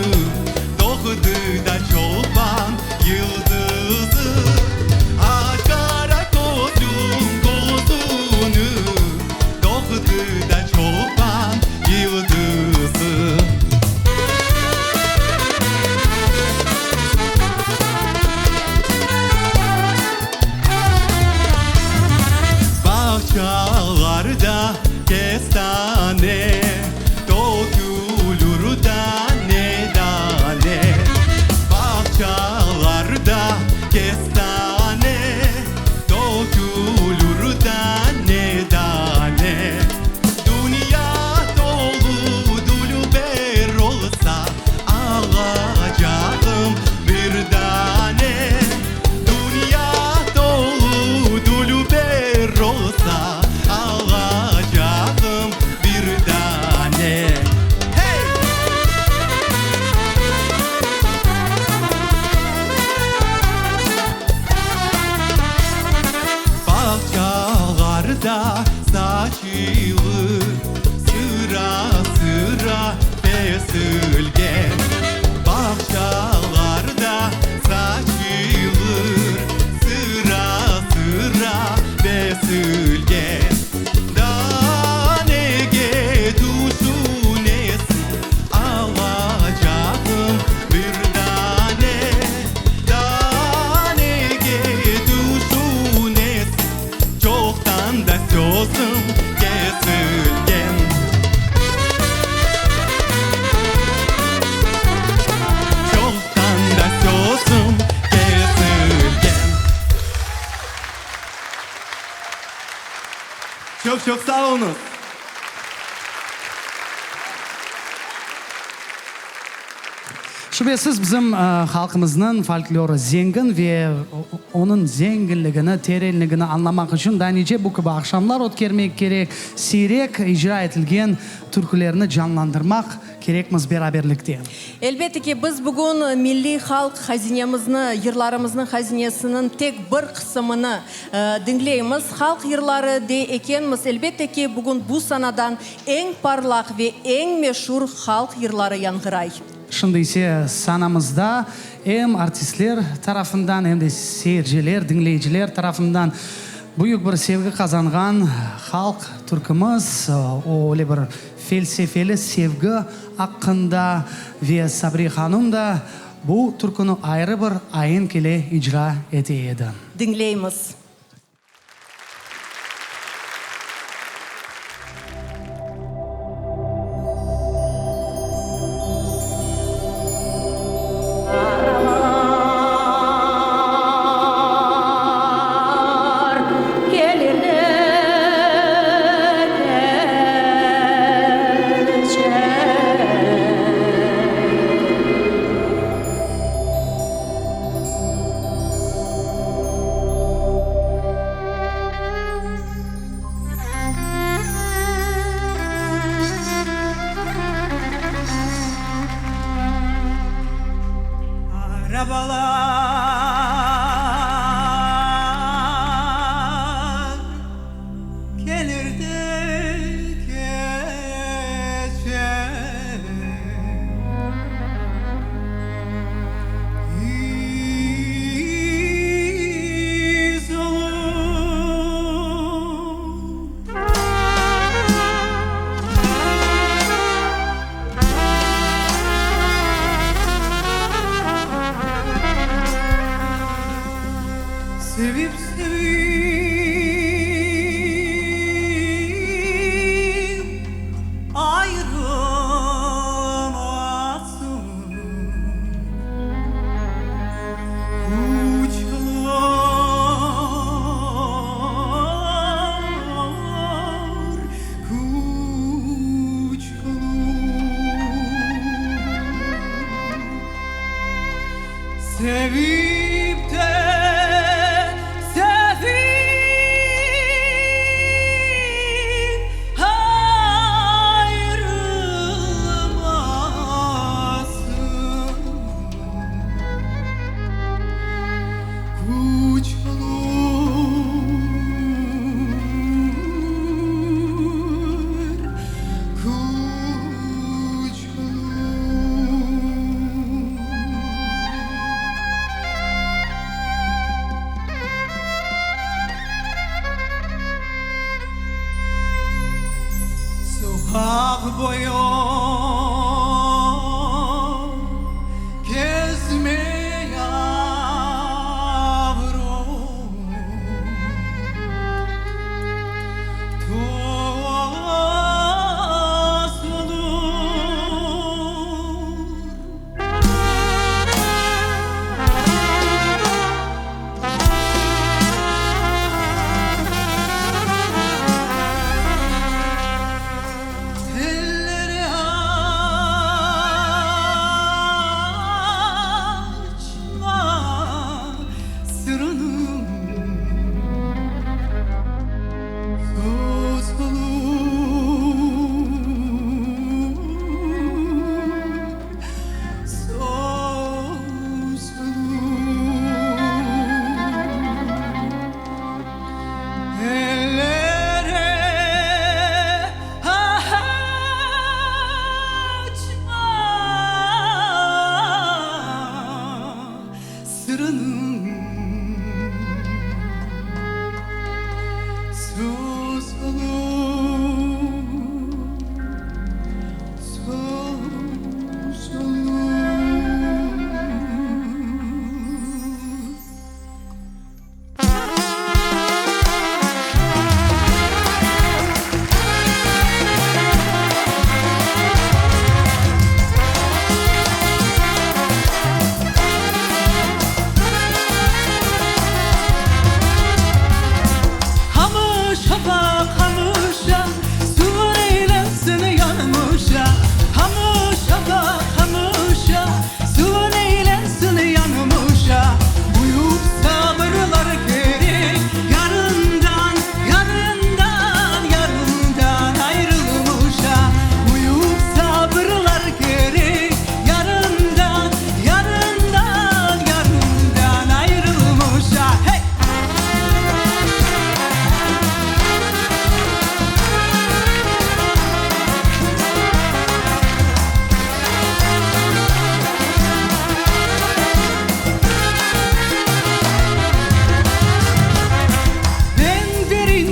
Doğdı da çoban yıldızı. Ay, qara közüm, közüni, Doğdı da çoban yıldızı. Bağçalarda kestane, Tökülür dane-dane. Bağçalarda kestane, Tökülür dane-dane. Dünya tolu dülber olsa, Alacağım bir dane. Dünya tolu dülber olsa, Alacağım bir dane. Hey! Bağçalarda saçılır sıra-sıra fesilge. Bağçalarda saçılır sıra-sıra fesilge. Daa nege tüşünesiñ, alacağım bir dane. Daa nege tüşünesiñ, çoqtan da sözüm kesilgen. Çoqtan da sözüm kesilgen. Çoq-çoq sağ oluñız. Şübesiz, bizim halqımıznıñ folklorı zengin ve onıñ zenginligini, terenligini añlamaq içün daa nice bu kibi aqşamlar ötkermek kerek, siyrek icra etilgen türkülerni canlandırmaq kerekmiz beraberlikte. Elbette ki, biz bugün milliy halq hazinemizni, yırlarımıznıñ hazinesiniñ tek bir qısımını diñleymiz. Halq yırları dey ekenmiz, elbette ki, bugün bu sanadan Eñ parlaq ve eñ meşur halq yırları yañğıray. Şimdi ise sanamızda em artistler tarafından, em de seyirciler, diñleyiciler tarafından. Büyük bir sevgi qazanğan halq türkümiz, o öyle bir felsefeli sevgi aqqında ve Sabriye hanum da bu türküni ayrı bir aenk ile icra ete edi. Diñleymiz. Kelir de keçer. Arabalar kelir de keçer. İz olur. Sevip sevip ayrılmasın. Küç olur, küç olur. Sevip de sevip ayrılmasın. Küç olur, küç olur. Soqaq boyu kezme yavrum Toz olur. Ellere.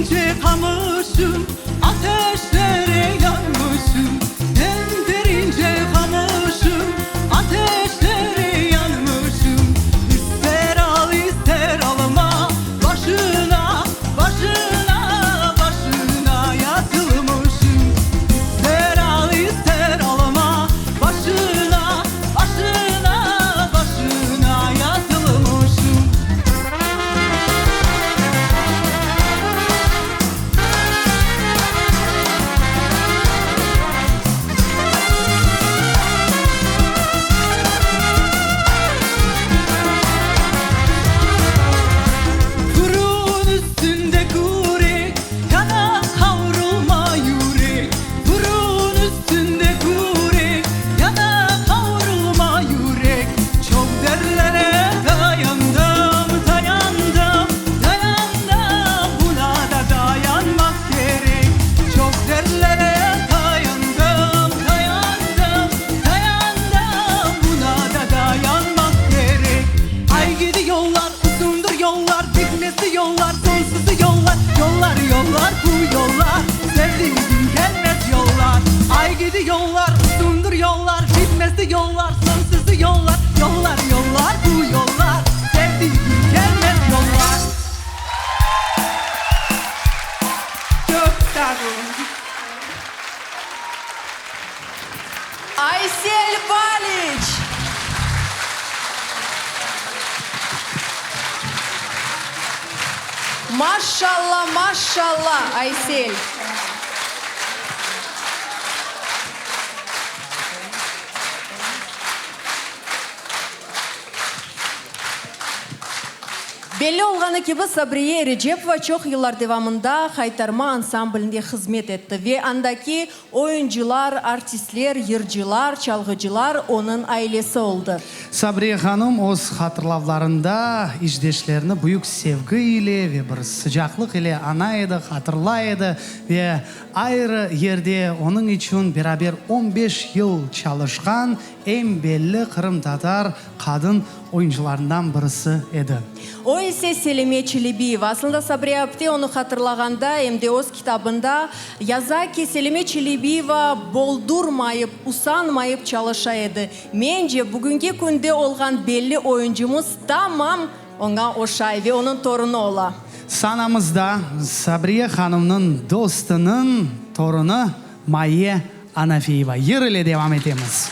ince qamışım, Ateşlere yanmışım. Mendir ince qamışım, Ateşlere yanmışım. İster al, ister alma, Başına, başına, başına yazılmışım. İster al, ister alma, Başına, başına, başına yazılmışım. Fırın üstünde kürek, Yana qavrulma yürek. Fırın üstünde kürek, Yana qavrulma yürek. Çoq dertlere dayandım, dayandım, dayandım, Buna da dayanmaq kerek. Çoq dertlere dayandım, dayandım, dayandım, Buna da dayanmaq kerek. Ay gidi yollar, uzundır yollar, Bitmez yollar, sonsuz yollar, Yollar, yollar, bu yollar, Sevdiğim gelmez yollar. Ay gidi yollar, uzundır yollar, Bitmez yollar, sonsuz yollar, Yollar, yollar, bu yollar, Sevdiğim gelmez yollar. Çoq sağ oluñ. Aysel Baliç! Maşalla, maşalla, Aysel! Belli olğanı kibi, Sabriye Erecepova çoq yıllar devamında Haytarma ansamblinde hızmet etti ve andaki oyuncılar, artistler, yırcılar, çalğıcılar onıñ ailesi oldı. Sabriye hanım öz hatırlavlarında işdeşlerini büyük sevgi ile ve bir sıcaqlıq ile aña edi, hatırlay edi ve ayrı yerde onıñ içün beraber on beş yıl çalışqan eñ belli qırımtatar qadın oyuncılarından birisi edi. O ise Selime Çelebiyeva. Aslında Sabriye apte onı hatırlağanda em de öz kitabında yaza ki, Selime Çelebiyeva boldurmayıp, usanmayıp çalışa edi. Mence, bugünki künde olğan belli oyuncımız tamam oña oşay ve onıñ torunı ola. Sanamızda Sabriye hanımnıñ dostunıñ torunı Maye Anafiyeva. Yır ile devam etemiz.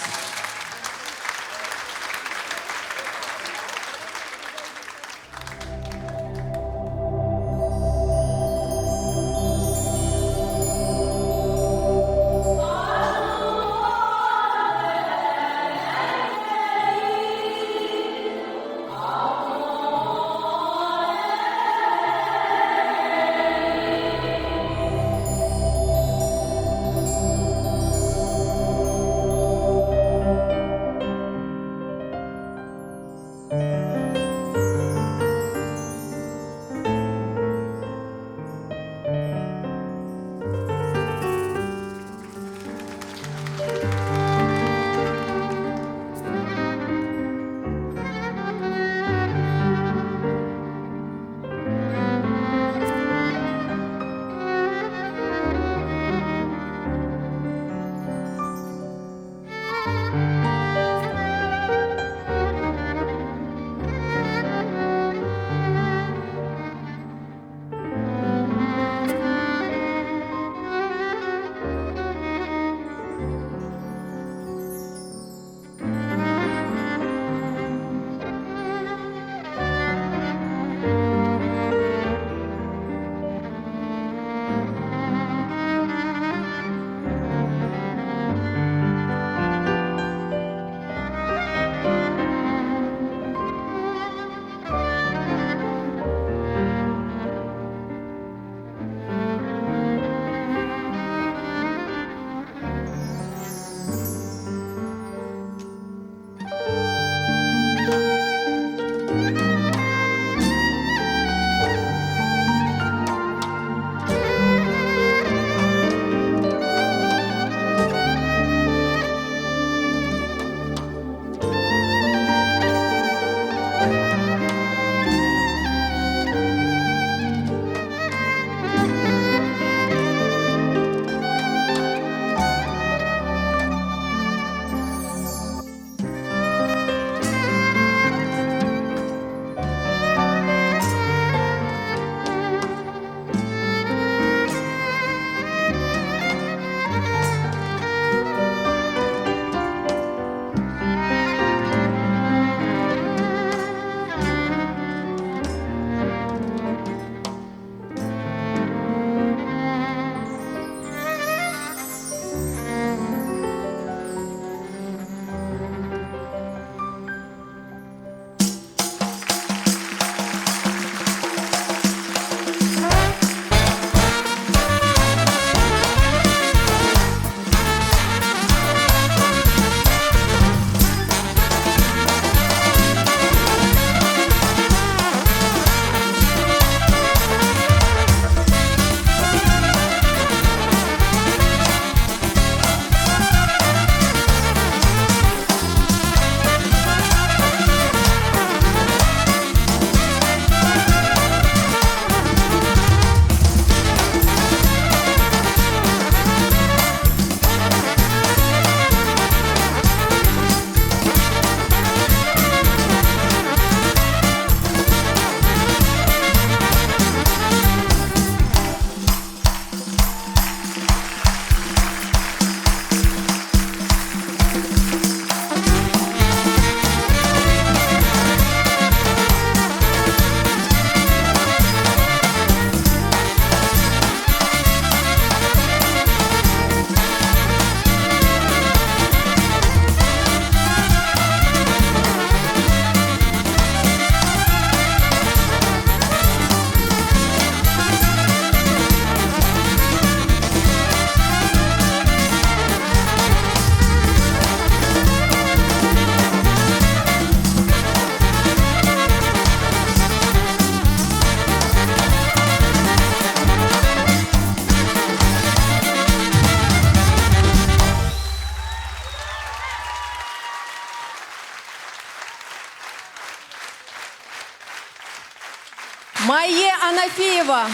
Mayye Anafiyeva.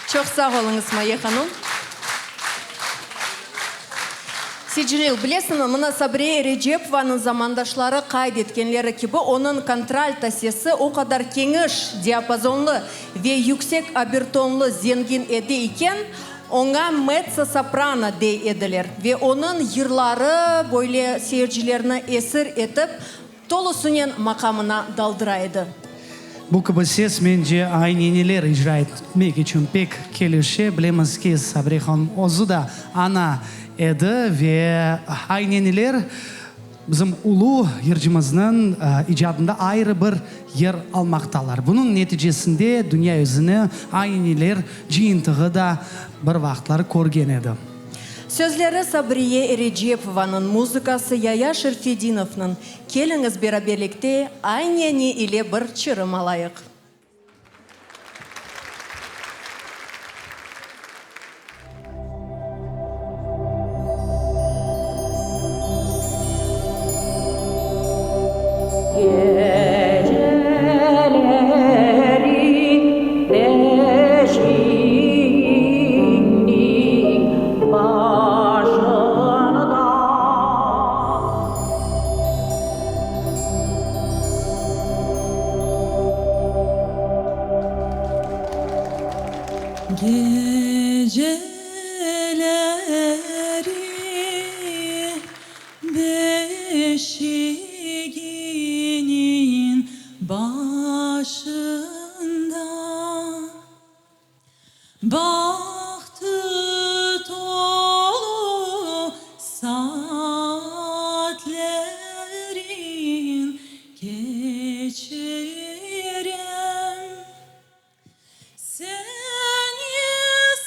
Çoq sağ oluñız, Mayye hanum. Sicilil, bilesiñmi, mına Sabriye Erecepovanıñ zamandaşları qayd etkenleri kibi, onıñ kontralto sesi o qadar keñiş diapazonlı ve yüksek obertonlı zengin edi iken, oña mezzo-soprano dey ediler ve onıñ yırları böyle seyircilerni esir etip, tolusınen maqamına daldıra edi. Bu kibi ses, mence, ayneniler icra etmek içün pek kelişe. Bilemiz ki, Sabriye hanım özü de ana edi ve ayneniler bizim ulu yırcımıznıñ icadında ayrı bir yer almaqtalar. Bunıñ neticesinde dünya yüzüni ayneniler cıyıntığı da bir vaqıtları körgen edi. Sözleri Sabriye Erecepovanıñ, muzıkası Yaya Şerfedinovnıñ. Keliñiz beraberlikte Ayneni ile bir çırım alayıq. Geceleri beşiginiñ başında. Geceleri beşiginiñ başında. Bahtı tolu saatlerin keçirem. Seni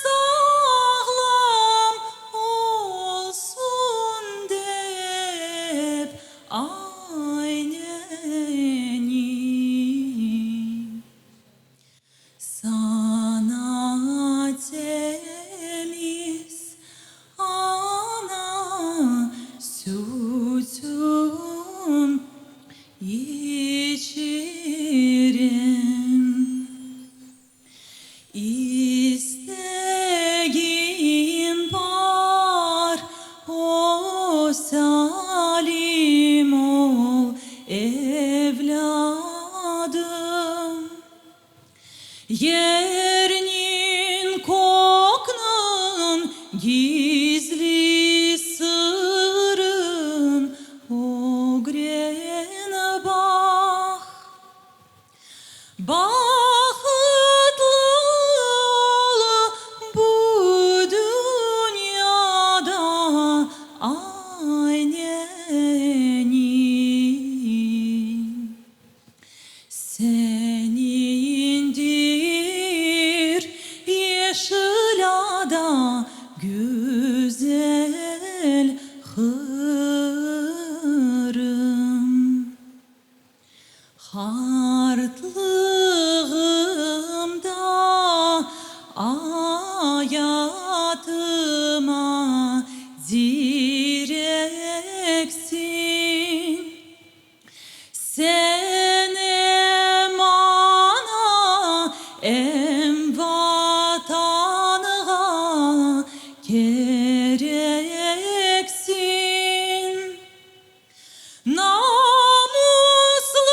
sağlam olsun dep, ayneni. Saña temiz ana sütün içirem. İstegim bar, o salim ol, evlâdım. Yerniñ, kökniñ gizli sırın ögren baq. Bahıtlı ol bu dünyada, ayneni. Senindir yeşil ada, güzel Qırım. Qartlığımda ayatıma direksiñ. Sen em ana, em Vatanğa kereksiñ. Namuslı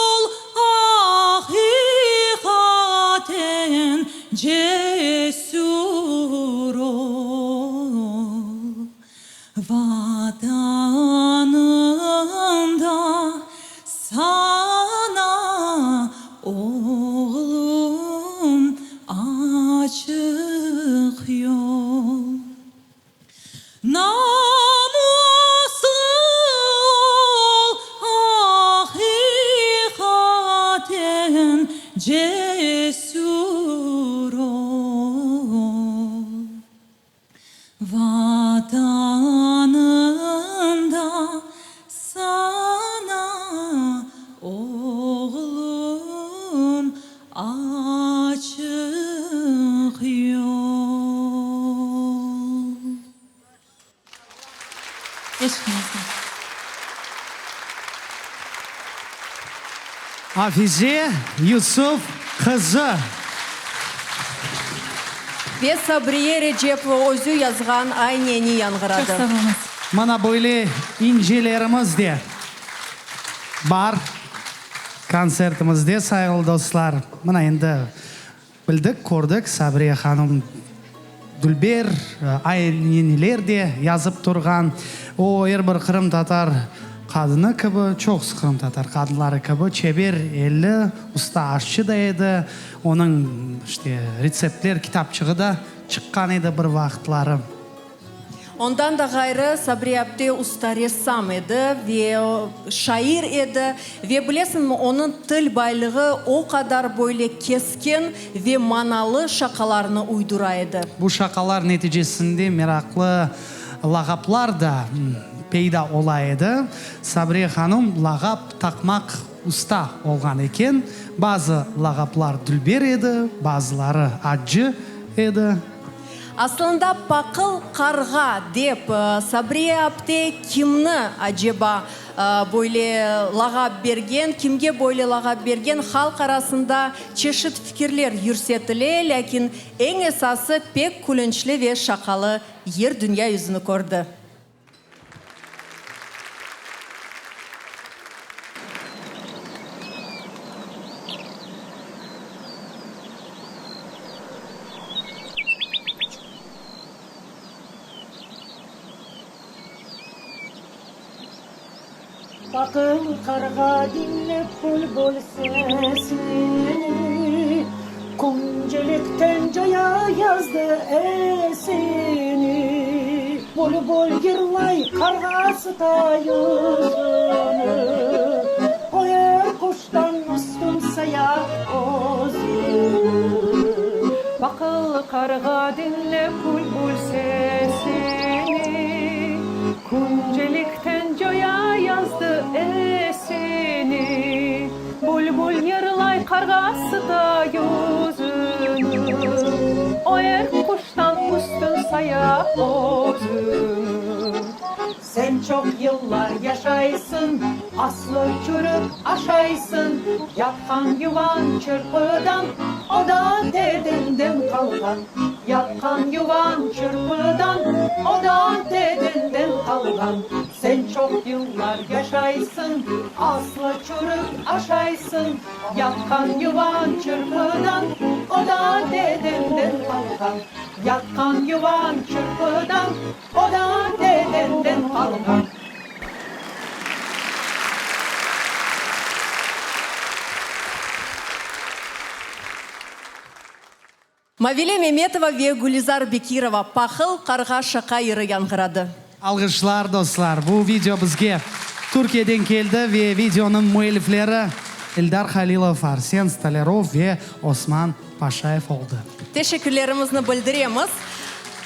ol, aqiqaten cesür ol. Vatanında saña, oğlum, açıq yol. Namuslı ol, aqiqaten cesür ol. Vatanında saña, oğlum, açıq yol. Eşitmezler. Afize Yusuf qızı. Ve Sabriye Recepova özü yazğan Ayneni yañğıradı. Çoq sağ oluñız. Mana böyle incelerimiz de bar kontsertimizde, sayğılı dostlar. Mına endi Bildik, kördik, Sabriye hanım dülber ayneniler de yazıp turğan. O, er bir qırımtatar qadını kibi, çoqusı qırımtatar qadınları kibi, çeber elli, usta aşçı da edi. Onıñ, işte, retseptler kitapçığı da çıqqan edi bir vaqıtları. Ondan da ğayrı, Sabriye apte usta ressam edi ve şair edi. Ve bilesiñmi, onıñ til baylığı o qadar böyle keskin ve manalı şaqalarnı uydura edi. Bu şaqalar neticesinde meraqlı lağaplar da peyda ola edi. Sabriye hanım lağap taqmaq usta olğan eken. Bazı lağaplar dülber edi, bazıları accı edi. Aslında paqıl qarğa dep Sabriye apte kimni aceba böyle lağap bergen, kimge böyle lağap bergen, halq arasında çeşit fikirler yürsetile, lâkin eñ esası pek külünçli ve şaqalı yır dünya yüzüni kördi. Paqıl qarğa diñlep bülbül sesini, Küncelikten coya yazdı esini. Bülbül yırlay, qarğa sıta yüzüni, O er quştan üstün saya özüni. Paqıl qarğa diñlep bülbül sesini, Küncelikten coya yazdı esini. Bülbül yırlay, qarğa sıta yüzüni, O er quştan üstün saya özüni. Sen çoq yıllar yaşaysıñ, aslı çürük aşaysıñ, Yatqan yuvan çırpıdan, o da dedenden qalğan. Yatqan yuvan çırpıdan, o da dedenden qalğan. Sen çoq yıllar yaşaysıñ, aslı çürük aşaysıñ, Yatqan yuvan çırpıdan, o da dedenden qalğan. Yatqan yuvan çırpıdan, O da dedenden qalğan. Mavile Memetova ve Gülizar Bekirova Pahıl qarğa şaqa yırı yañğıradı. Alğışlar, dostlar! Bu video bizge Türkiyeden keldi ve videonıñ müellifleri Eldar Halilov, Arsen Stolerov ve Osman Paşayev oldı. Teşekkürlerimizni bildiremiz.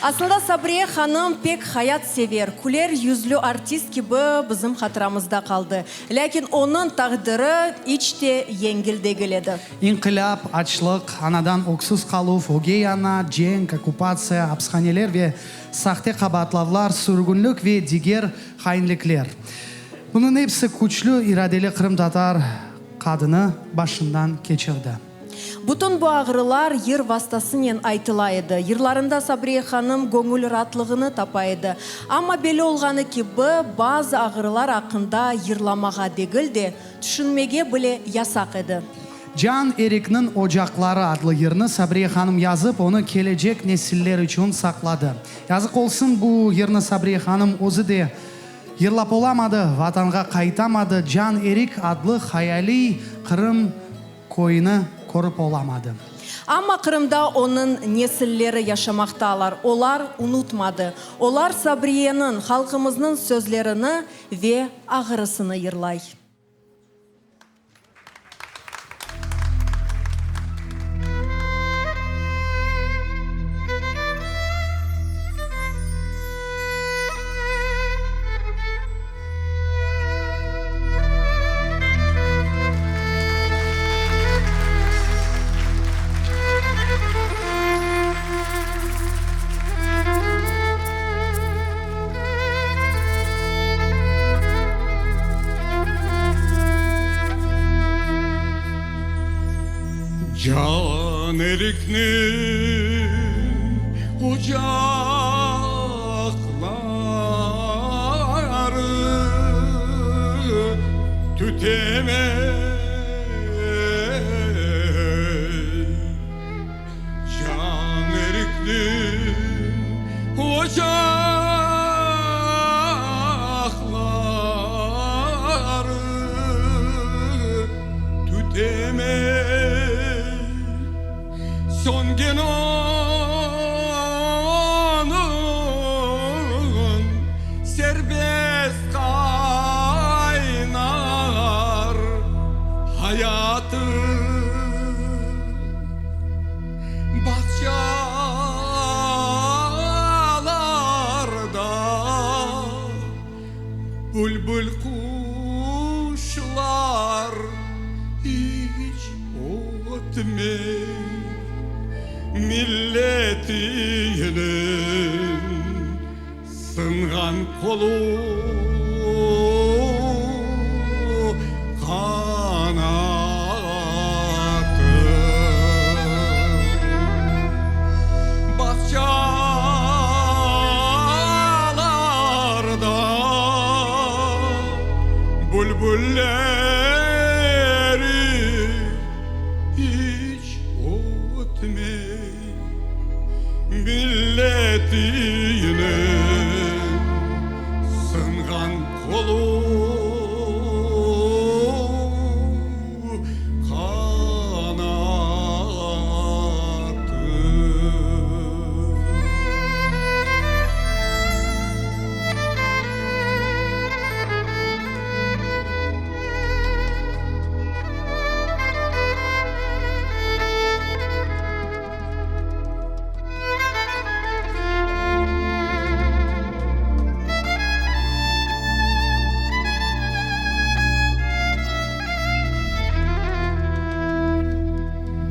Aslında Sabriye hanım pek hayatsever, küler yüzlü artist kibi bizim hatıramızda qaldı. Lâkin onıñ taqdiri iç te yengil degil edi. İnqilâp, açlıq, anadan öksüz qaluv, ögey ana, cenk, okkupatsiya, apishaneler ve sahte qabaatlavlar, sürgünlik ve diger hainlikler. Bunıñ episi küçlü iradeli qırımtatar qadını başından keçirdi. Bütün bu ağrılar yır vastasınen aytıla edi. Yırlarında Sabriye hanım göñül raatlığını tapa edi. Amma belli olğanı kibi, bazı ağrılar aqqında yırlamağa degil de, tüşünmege bile yasaq edi. Can Erikniñ ocaqları adlı yırnı Sabriye hanım yazıp, onı kelecek nesiller içün saqladı. Yazıq olsun, bu yırnı Sabriye hanım özü de yırlap olamadı, Vatanğa qaytamadı, Can Erik adlı hayaliy Qırım Köyüni körip olamadı. Amma Qırımda onıñ nesilleri yaşamaqtalar. Olar unutmadı. Olar Sabriyeniñ, halqımıznıñ sözlerini ve ağırısını yırlay. Can erikniñ ocaqları tütemey. Can erikniñ ocaqları tütemey. Söngen onıñ serbest qaynar hayatı. Bağçalarda bülbül quşlar iç ötmey, Milletiniñ sınğan qolu, qanatı. Bağçalarda bülbülleri iç ötmey. Milletiniñ sınğan qolu, qanatı.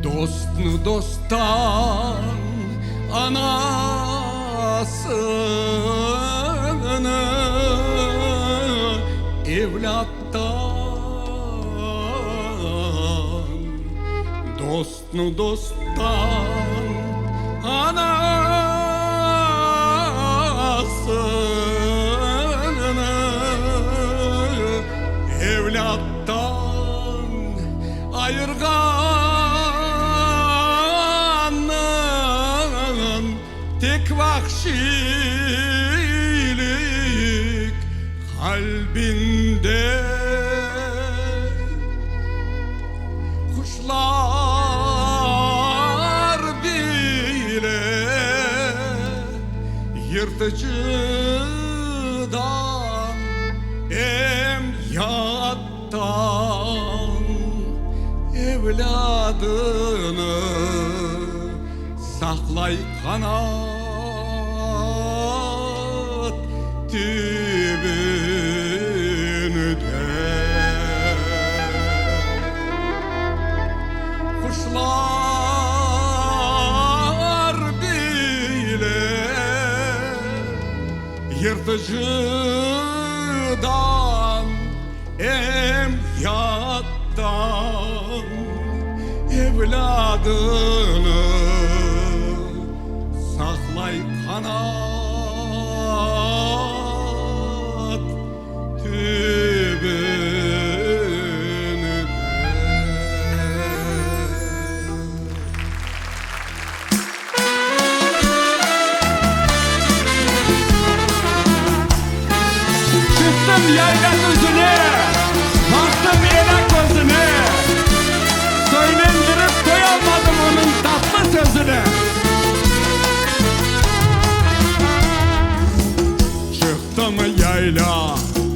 Dostnı dosttan, anasını evlâttan. Dostnı dosttan, anasını evlâttan ayırğannıñ tek vahşiylik qalbinde. Quşlar bile yırtıcıdan em yattan evlâdını saqlay qanat tübünde. Quşlar bile yırtıcıdan em yattan evlâdını saqlay qanat tübünde. Çıqtım yayla tüzüne, Baqtım ela közüne, Söylendirip toyalmadım Onıñ tatlı sözüne. Çıqtım yayla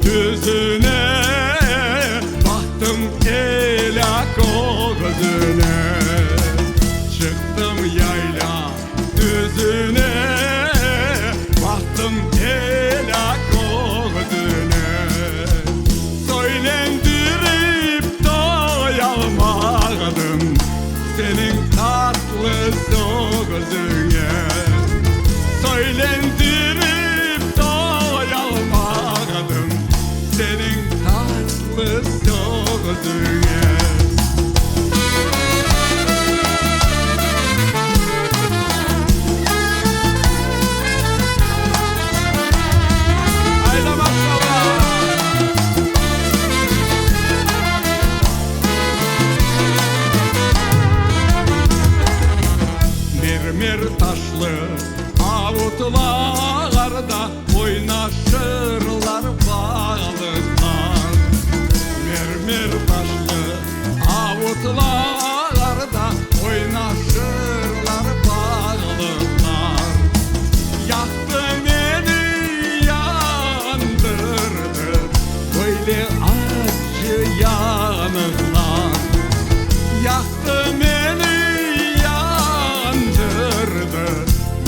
tüzüne, Baqtım elâ közüne. Çıqtım yayla tüzüne, Baqtım elâ közüne. Söylendirip toyalmadım Seniñ tatlı sözüñe. Söylendirip toyalmadım Seniñ tatlı sözüñe. taşlı avutlarda oynaşırlar balıqlar. Yaqtı meni, yandırdı böyle accı yanıqlar. Yaqtı meni, yandırdı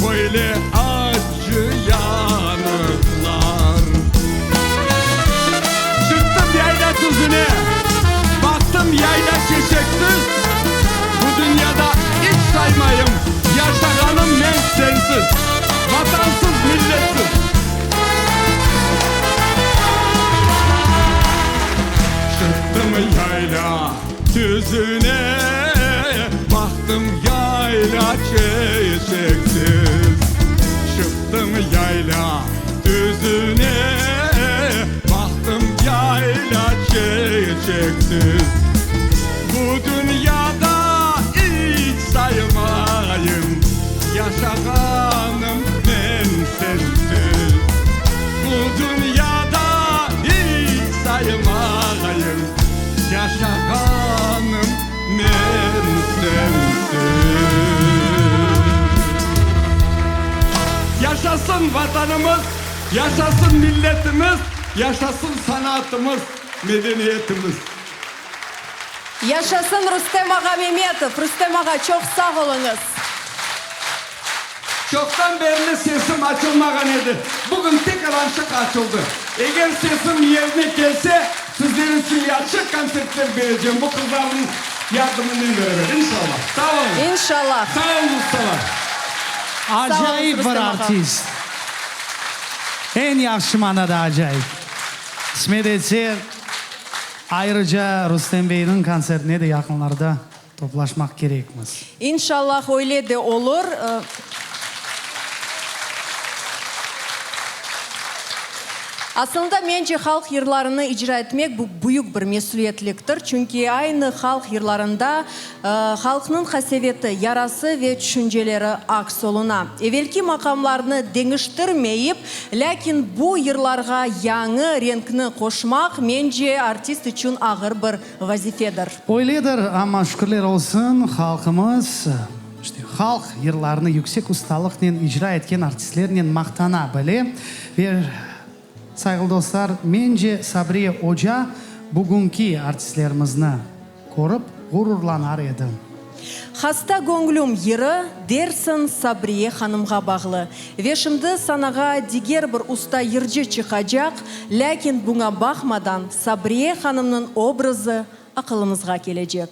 böyle accı yanıqlar. Çıqtım yayla tüzüne, baqtım yayla çeçeksiz, Bu dünyada iç saymayım yaşağanım men sensiz, Vatansız, milletsiz. Çıqtım yayla tüzüne, baqtım yayla çeçeksiz. Çıqtım yayla tüzüne, baqtım yayla çeçeksiz. Bu dünyada iç saymayım yaşağanım men sensiz. Bu dünyada iç saymayım yaşağanım men sensiz. Yaşasın Vatanımız, yaşasın milletimiz, yaşasın sanatımız, medeniyetimiz. Yaşasın Rustem ağa Memetov! Rustem ağa, çoq sağ oluñız! Çoqtan berli sesim açılmağan edi. Bugün tek arançıq açıldı. Eger sesim yerine kelse, sizler içün yahşı kontsertler berecem bu qızlarnıñ yardımınen beraber. İnşallah. Sağ oluñız. İnşallah. Sağ oluñız, ustalar. Acayip bir artist. Eñ yahşı manada acayip. Qısmet etse, ayrıca Rustem beyniñ kontsertine de yaqınlarda toplaşmaq kerekmiz. İnşallah öyle de olur. Aslında, mence, halq yırlarını icra etmek, bu büyük bir mesüliyetliktir, çünki aynı halq yırlarında halqnıñ qaseveti, yarası ve tüşünceleri aks oluna. Evelki maqamlarnı deñiştirmeyip, lâkin bu yırlarğa yañı renkni qoşmaq, mence, artist içün ağır bir vazifedir. Öyledir, amma şükürler olsun, halqımız, işte, halq yırlarını yüksek ustalıqnen icra etken artistlernen maqtana bile. Ve, sayğılı dostlar, mence, Sabriye oca bugünki artistlerimizni körip ğururlanar edi. Hasta göñlüm yırı, dersiñ, Sabriye hanımğa bağlı. Ve şimdi sanağa diger bir usta yırcı çıqacaq, lâkin buña baqmadan, Sabriye hanımnıñ obrazı aqılımızğa kelecek.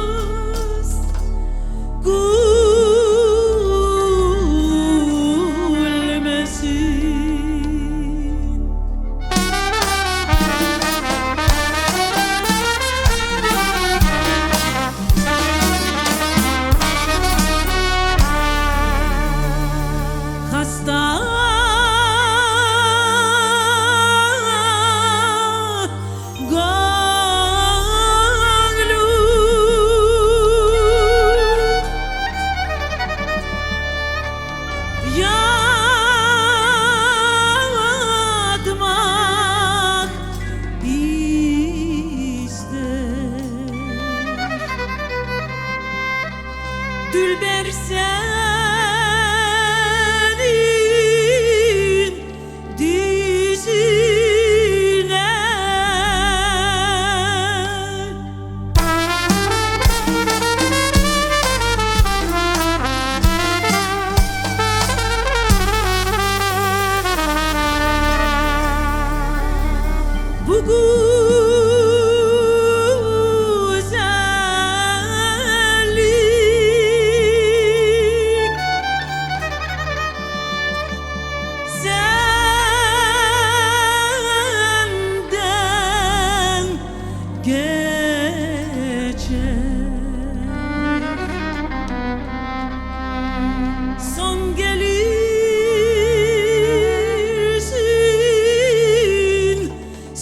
Duşmanlarımız külmesin. Hasta göñlüm yatmaq ister. Dülber seniñ dizine. Bu güzellik senden keçer. Soñ kelirsiñ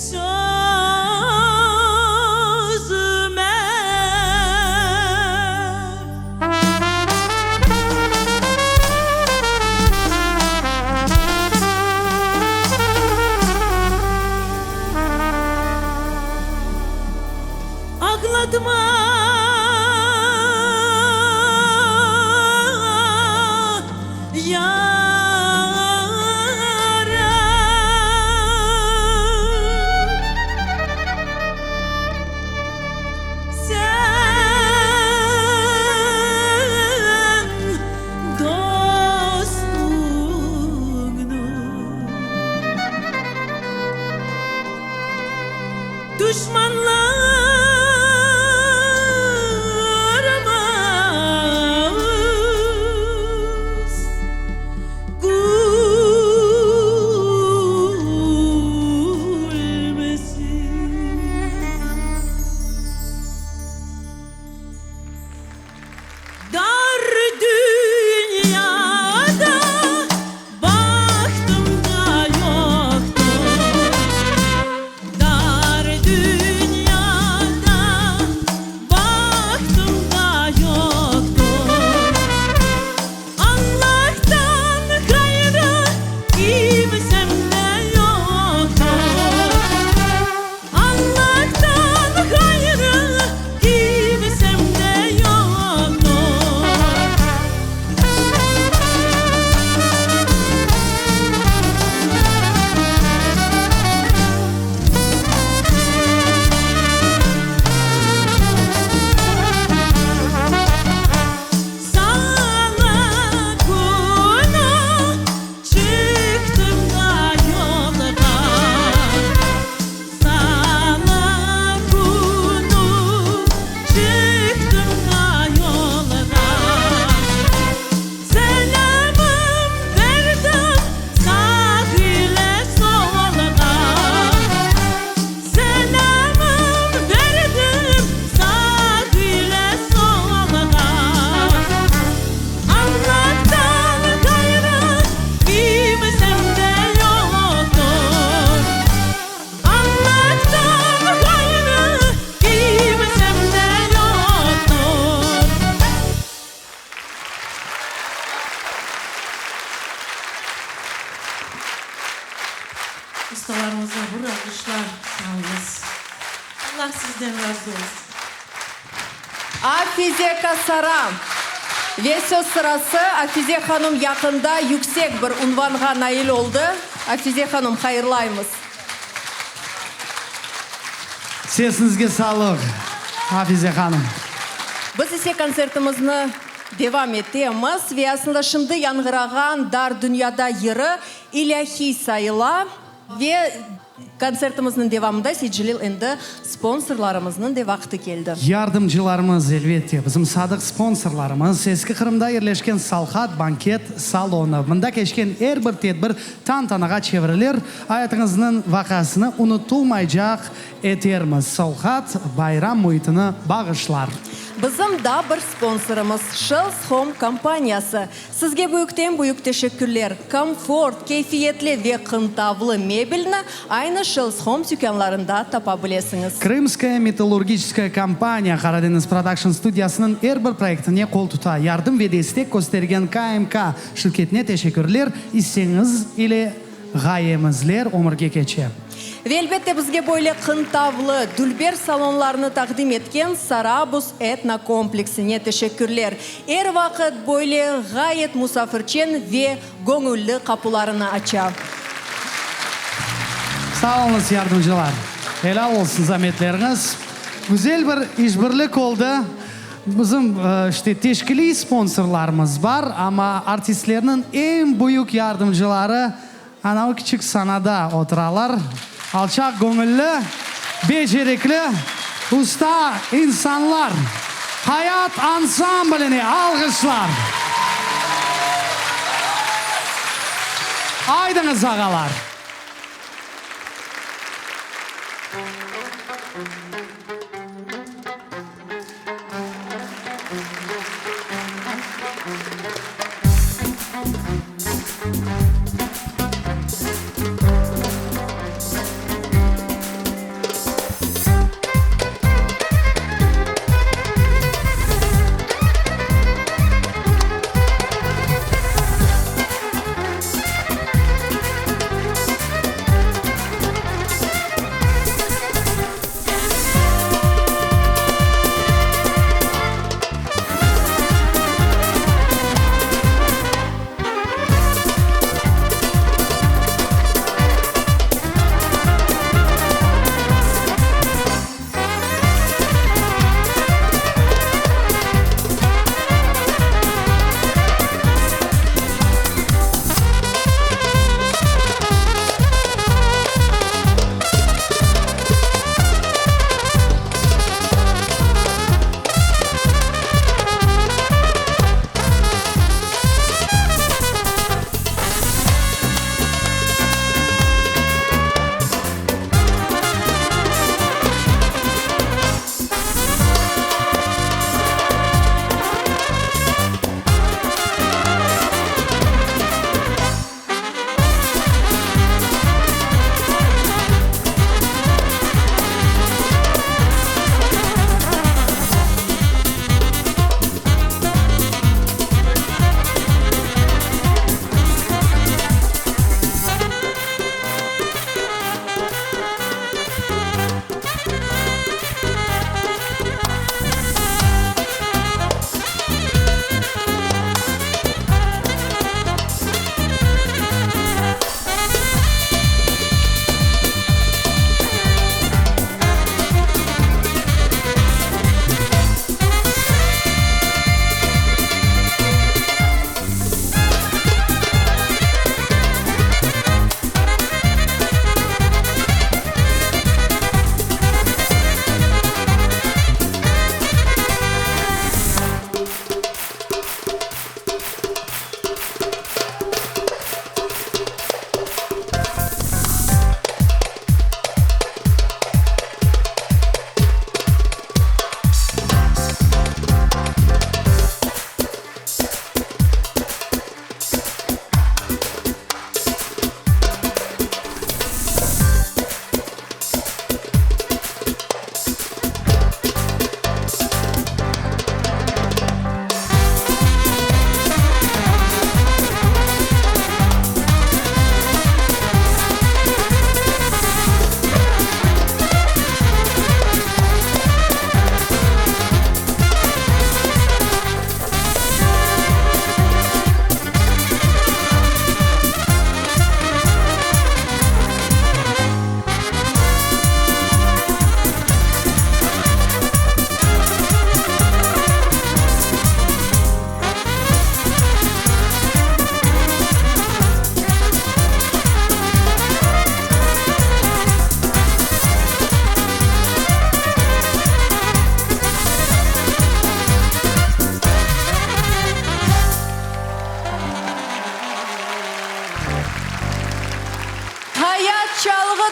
sözüme. Ağlatma, yarem. Sen dostuñnı Duşmanlarımız külmesin. Dar dünyada bahtım da yoqtur. Dar dünyada bahtım da yoqtur. Allah'tan gayrı kimsem de yoqtur. Allah'tan gayrı kimsem de yoqtur. Salı günü çıktım da yolğa. Salı günü çıktım da yolğa. Selamım verdim sağ ile solğa. Selamım verdim sağ ile solğa. Allah'tan gayrı kimsem de yoktur. Allah'tan gayrı kimsem de yoktur. Ustalarımıza bir alqışlar sağ oluñız. Allah sizden razı olsun. Afize Kasara. Ve söz sırası, Afize hanım yaqında yüksek bir unvanğa nail oldı. Afize hanım, hayırlaymız. Sesiñizge sağlıq, Afize hanım. Biz ise kontsertimizni devam etemiz ve aslında şimdi yañğırağan Dar dünyada yırı ilâhiy sayıla. Ve kontsertimizniñ devamında, Seytcelil, endi sponsorlarımıznıñ de vaqtı keldi. Yardımcılarımız, elbette, bizim sadıq sponsorlarımız, Eski Qırımda yerleşken Salhat banket salonı. Mında keçken er bir tedbir tantanağa çevrilir, ayatıñıznıñ vaqasını unutılmaycaq etermiz. Solhat bayram müitini bağışlar. Bizim daa bir sponsorımız, Shells Home kompaniyası. Sizge büyükten büyük teşekkürler! Komfort, keyfiyetli ve qıntavlı mebelni aynı Shells Home tükânlarında tapa bilesiñiz. Krımskaya metallurgiçeskaya kompaniya Qaradeñiz Production studiyasınıñ er bir proyektine qol tuta. Yardım ve destek köstergen KMK şirketine teşekkürler, isseñiz ile ğayemizler ömürge keçe. Ve elbette bizge böyle qıntavlı, dülber salonlarnı taqdim etken Sarabuz etnokompleksine teşekkürler. Er vaqıt böyle ğayet musafirçen ve göñülli qapularını aça. Sağ oluñız, yardımcılar. Elâl olsun zametleriñiz. Güzel bir işbirlik oldı. Bizim, işte, teşkiliy sponsorlarımız bar, amma artistlerniñ eñ büyük yardımcıları Ana o kiçik sanada oturalar. Alçaq göñülli, becerikli, usta insanlar. Hayat ansambline alğışlar! Aydıñız, ağalar!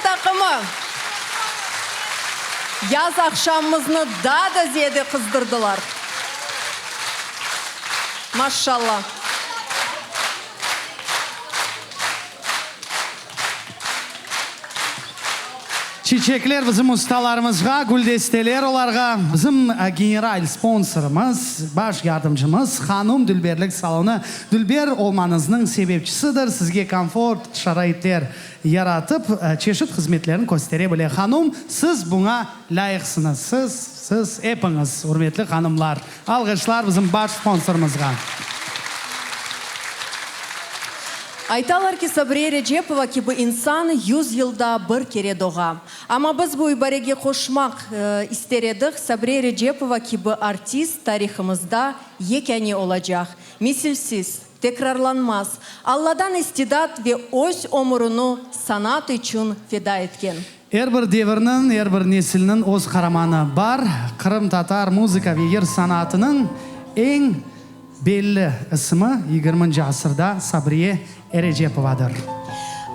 taqımı yaz aqşamımıznı daa da ziyade qızdırdılar. Maşşalla! Çiçekler bizim ustalarımızğa, güldesteler olarğa. Bizim general sponsorımız, baş yardımcımız Hanum dülberlik salonı dülber olmañıznıñ sebepçisidir, sizge komfort şaraitler yaratıp, çeşit hızmetlerini köstere bile. Hanum, siz buña lâyıqsıñız. Siz, siz epiñiz, ürmetli hanımlar. Alğışlar bizim baş sponsorımızğa. Aytalar ki, Sabriye Recepova kibi insan yuz yılda bir kere doğa. Amma biz bu ibarege qoşmaq ister edik, Sabriye Recepova kibi artist tarihımızda yekâne olacaq. Misilsiz, tekrarlanmaz, Alladan istidat ve öz ömürini sanat içün feda etken. Er bir devirniñ, er bir nesilniñ öz qaramanı bar. Qırımtatar muzıka ve yır sanatınıñ eñ belli isimi yigirminci asırda Sabriye Erecepovadır.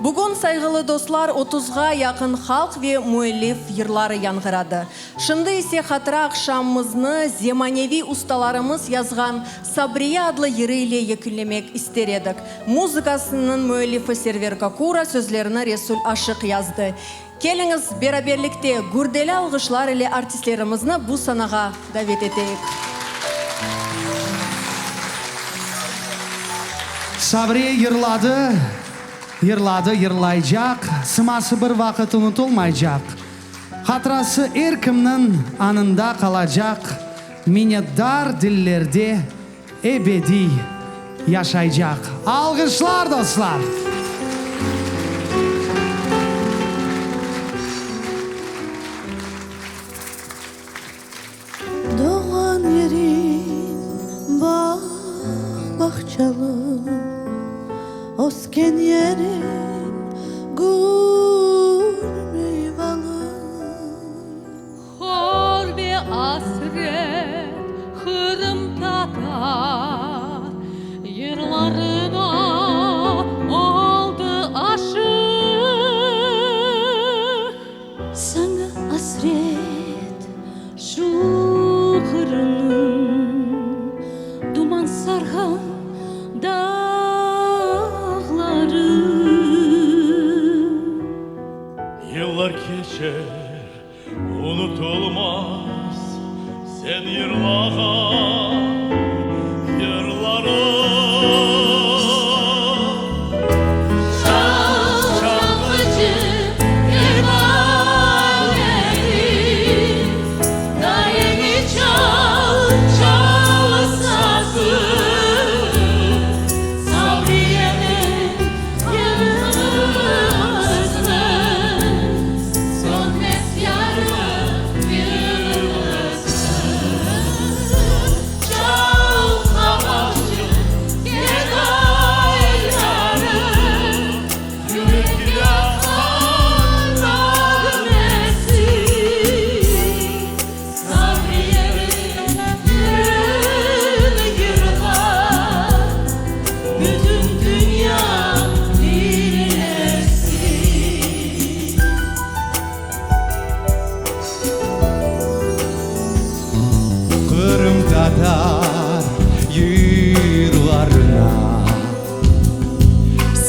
Bugün, sayğılı dostlar, otuzğa yaqın halq ve müellif yırları yañğıradı. Şimdi ise hatıra aqşamımıznı zemaneviy ustalarımız yazğan Sabriye adlı yırı ile yekünlemek ister edik. Muzıkasınıñ müellifi Server Kakura, sözlerini Resul Aşıq yazdı. Keliñiz, beraberlikte gürdeli alğışlar ile artistlerimizni bu sanağa davet eteyik. Sabriye yırladı, yırladı, yırlaycaq, sıması bir vaqıt unutılmaycaq. Hatırası er kimniñ añında qalacaq, minnetdar dillerde ebediy yaşaycaq. Alğışlar, dostlar! Doğğan yerim bağ-bağçalı, Ösken yerim gül meyvalı. Hor ve asret qırımtatar yırlarına oldı aşıq. Saña asret şu Qırımnıñ duman sarğan dağları. Yıllar keçer, unutılmaz sen yırlağan yırlarıñ. Çal, çalğıcı, kemaneni, Dayeni çal, çal sazı. Sabriyeniñ yıldızı, Sönmez yarıq yıldızı. Çal, qavalcı, gedayları, Yürek yaqan nağmesi. Sabriyeniñ yırını yırla, Bütün dünya diñlesin. Qırımtatar yırlarına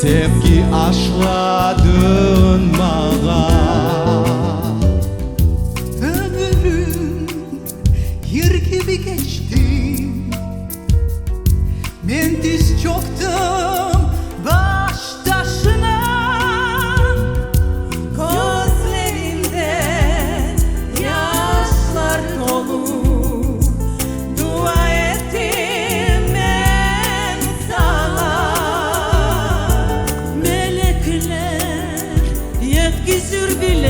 sevgi aşladın maña. Ömürim yır kibi keçti, Men tiz çöktim baş taşına. Közlerimden yaşlar tolu, Dua ettim men saña. Melekler yetkizir bile.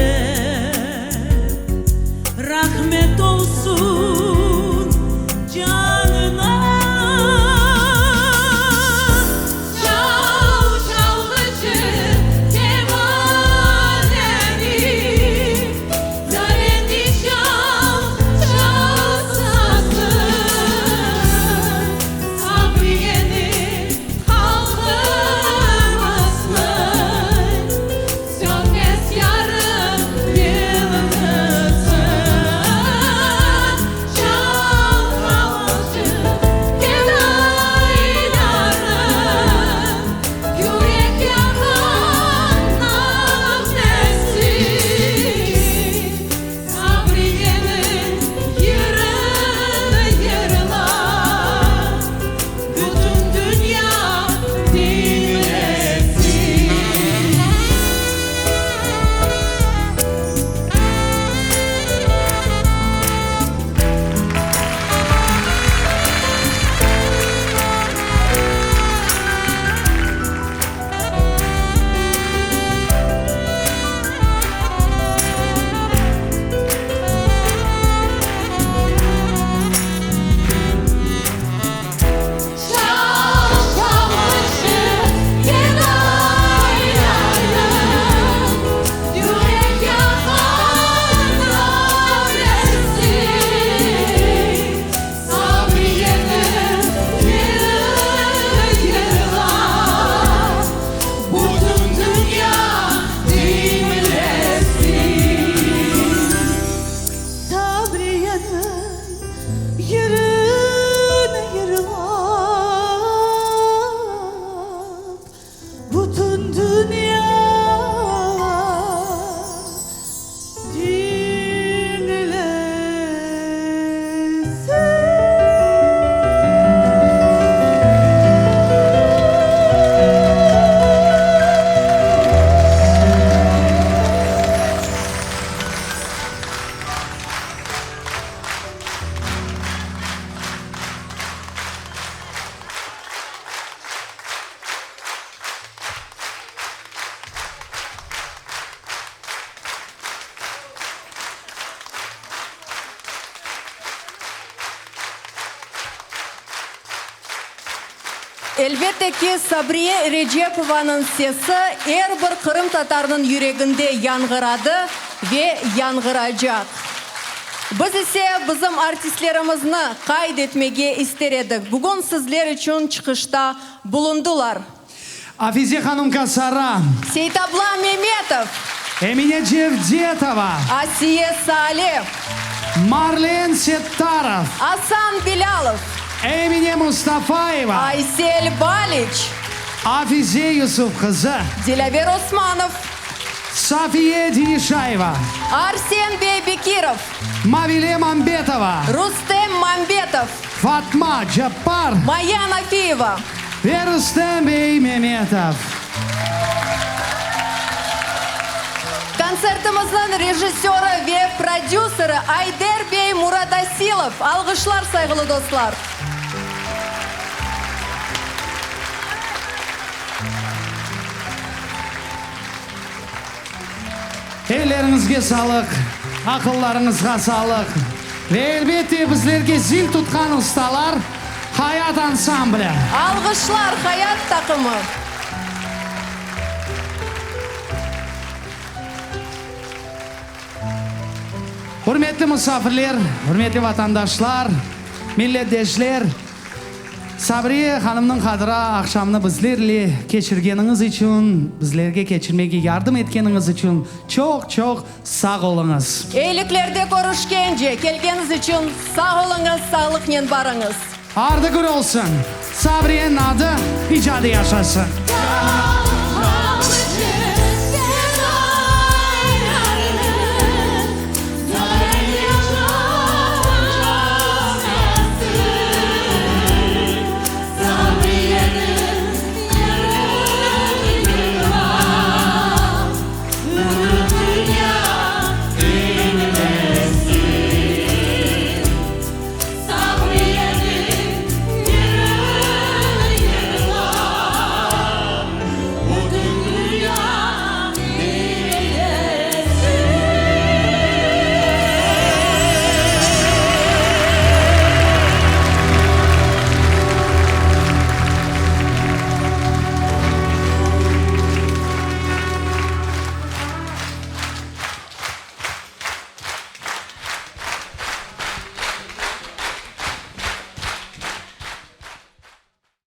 Bütün dünya diñlesin. Elbette ki, Sabriye Erecepovanıñ sesi er bir qırımtatarnıñ yüreginde yañğıradı ve yañğıracaq. Biz ise bizim artistlerimizni qayd etmege ister edik. Bugün sizler içün çıqışta bulundılar. Afize hanım Kasara. Seytabla Memetov. Emine Cevdetova. Asiye Saleh. Marlen Settarov. Asan Bilâlov. Emine Mustafayeva. Aysel Baliç. Afize Yusuf qızı. Dilâver Osmanov. Safiye Dinişayeva. Arsen bey Bekirov. Mavile Mambetova. Rustem Mambetov. Fatma Ceppar. Maya Nafiyeva. Ve Rustem bey Memetov. Kontsertimizniñ rejissörı ve prodüseri Ayder bey Muradasilov. Alğışlar, sayğılı dostlar! Elleriñizge sağlıq, aqıllarıñızğa sağlıq ve elbette bizlerge zil tutqan ustalar Hayat ansambli. Alğışlar, Hayat taqımı! Ürmetli musafirler, ürmetli vatandaşlar, milletdeşler! Sabriye hanımnıñ hatıra aqşamını bizlerle keçirgeniñiz içün, bizlerge keçirmege yardım etkeniñiz içün çoq-çoq sağ oluñız. Eyliklerde körüşkence, kelgeniz içün sağ oluñız, sağlıqnen barıñız. Ardı gür olsun! Sabriyeniñ adı icadı yaşasın!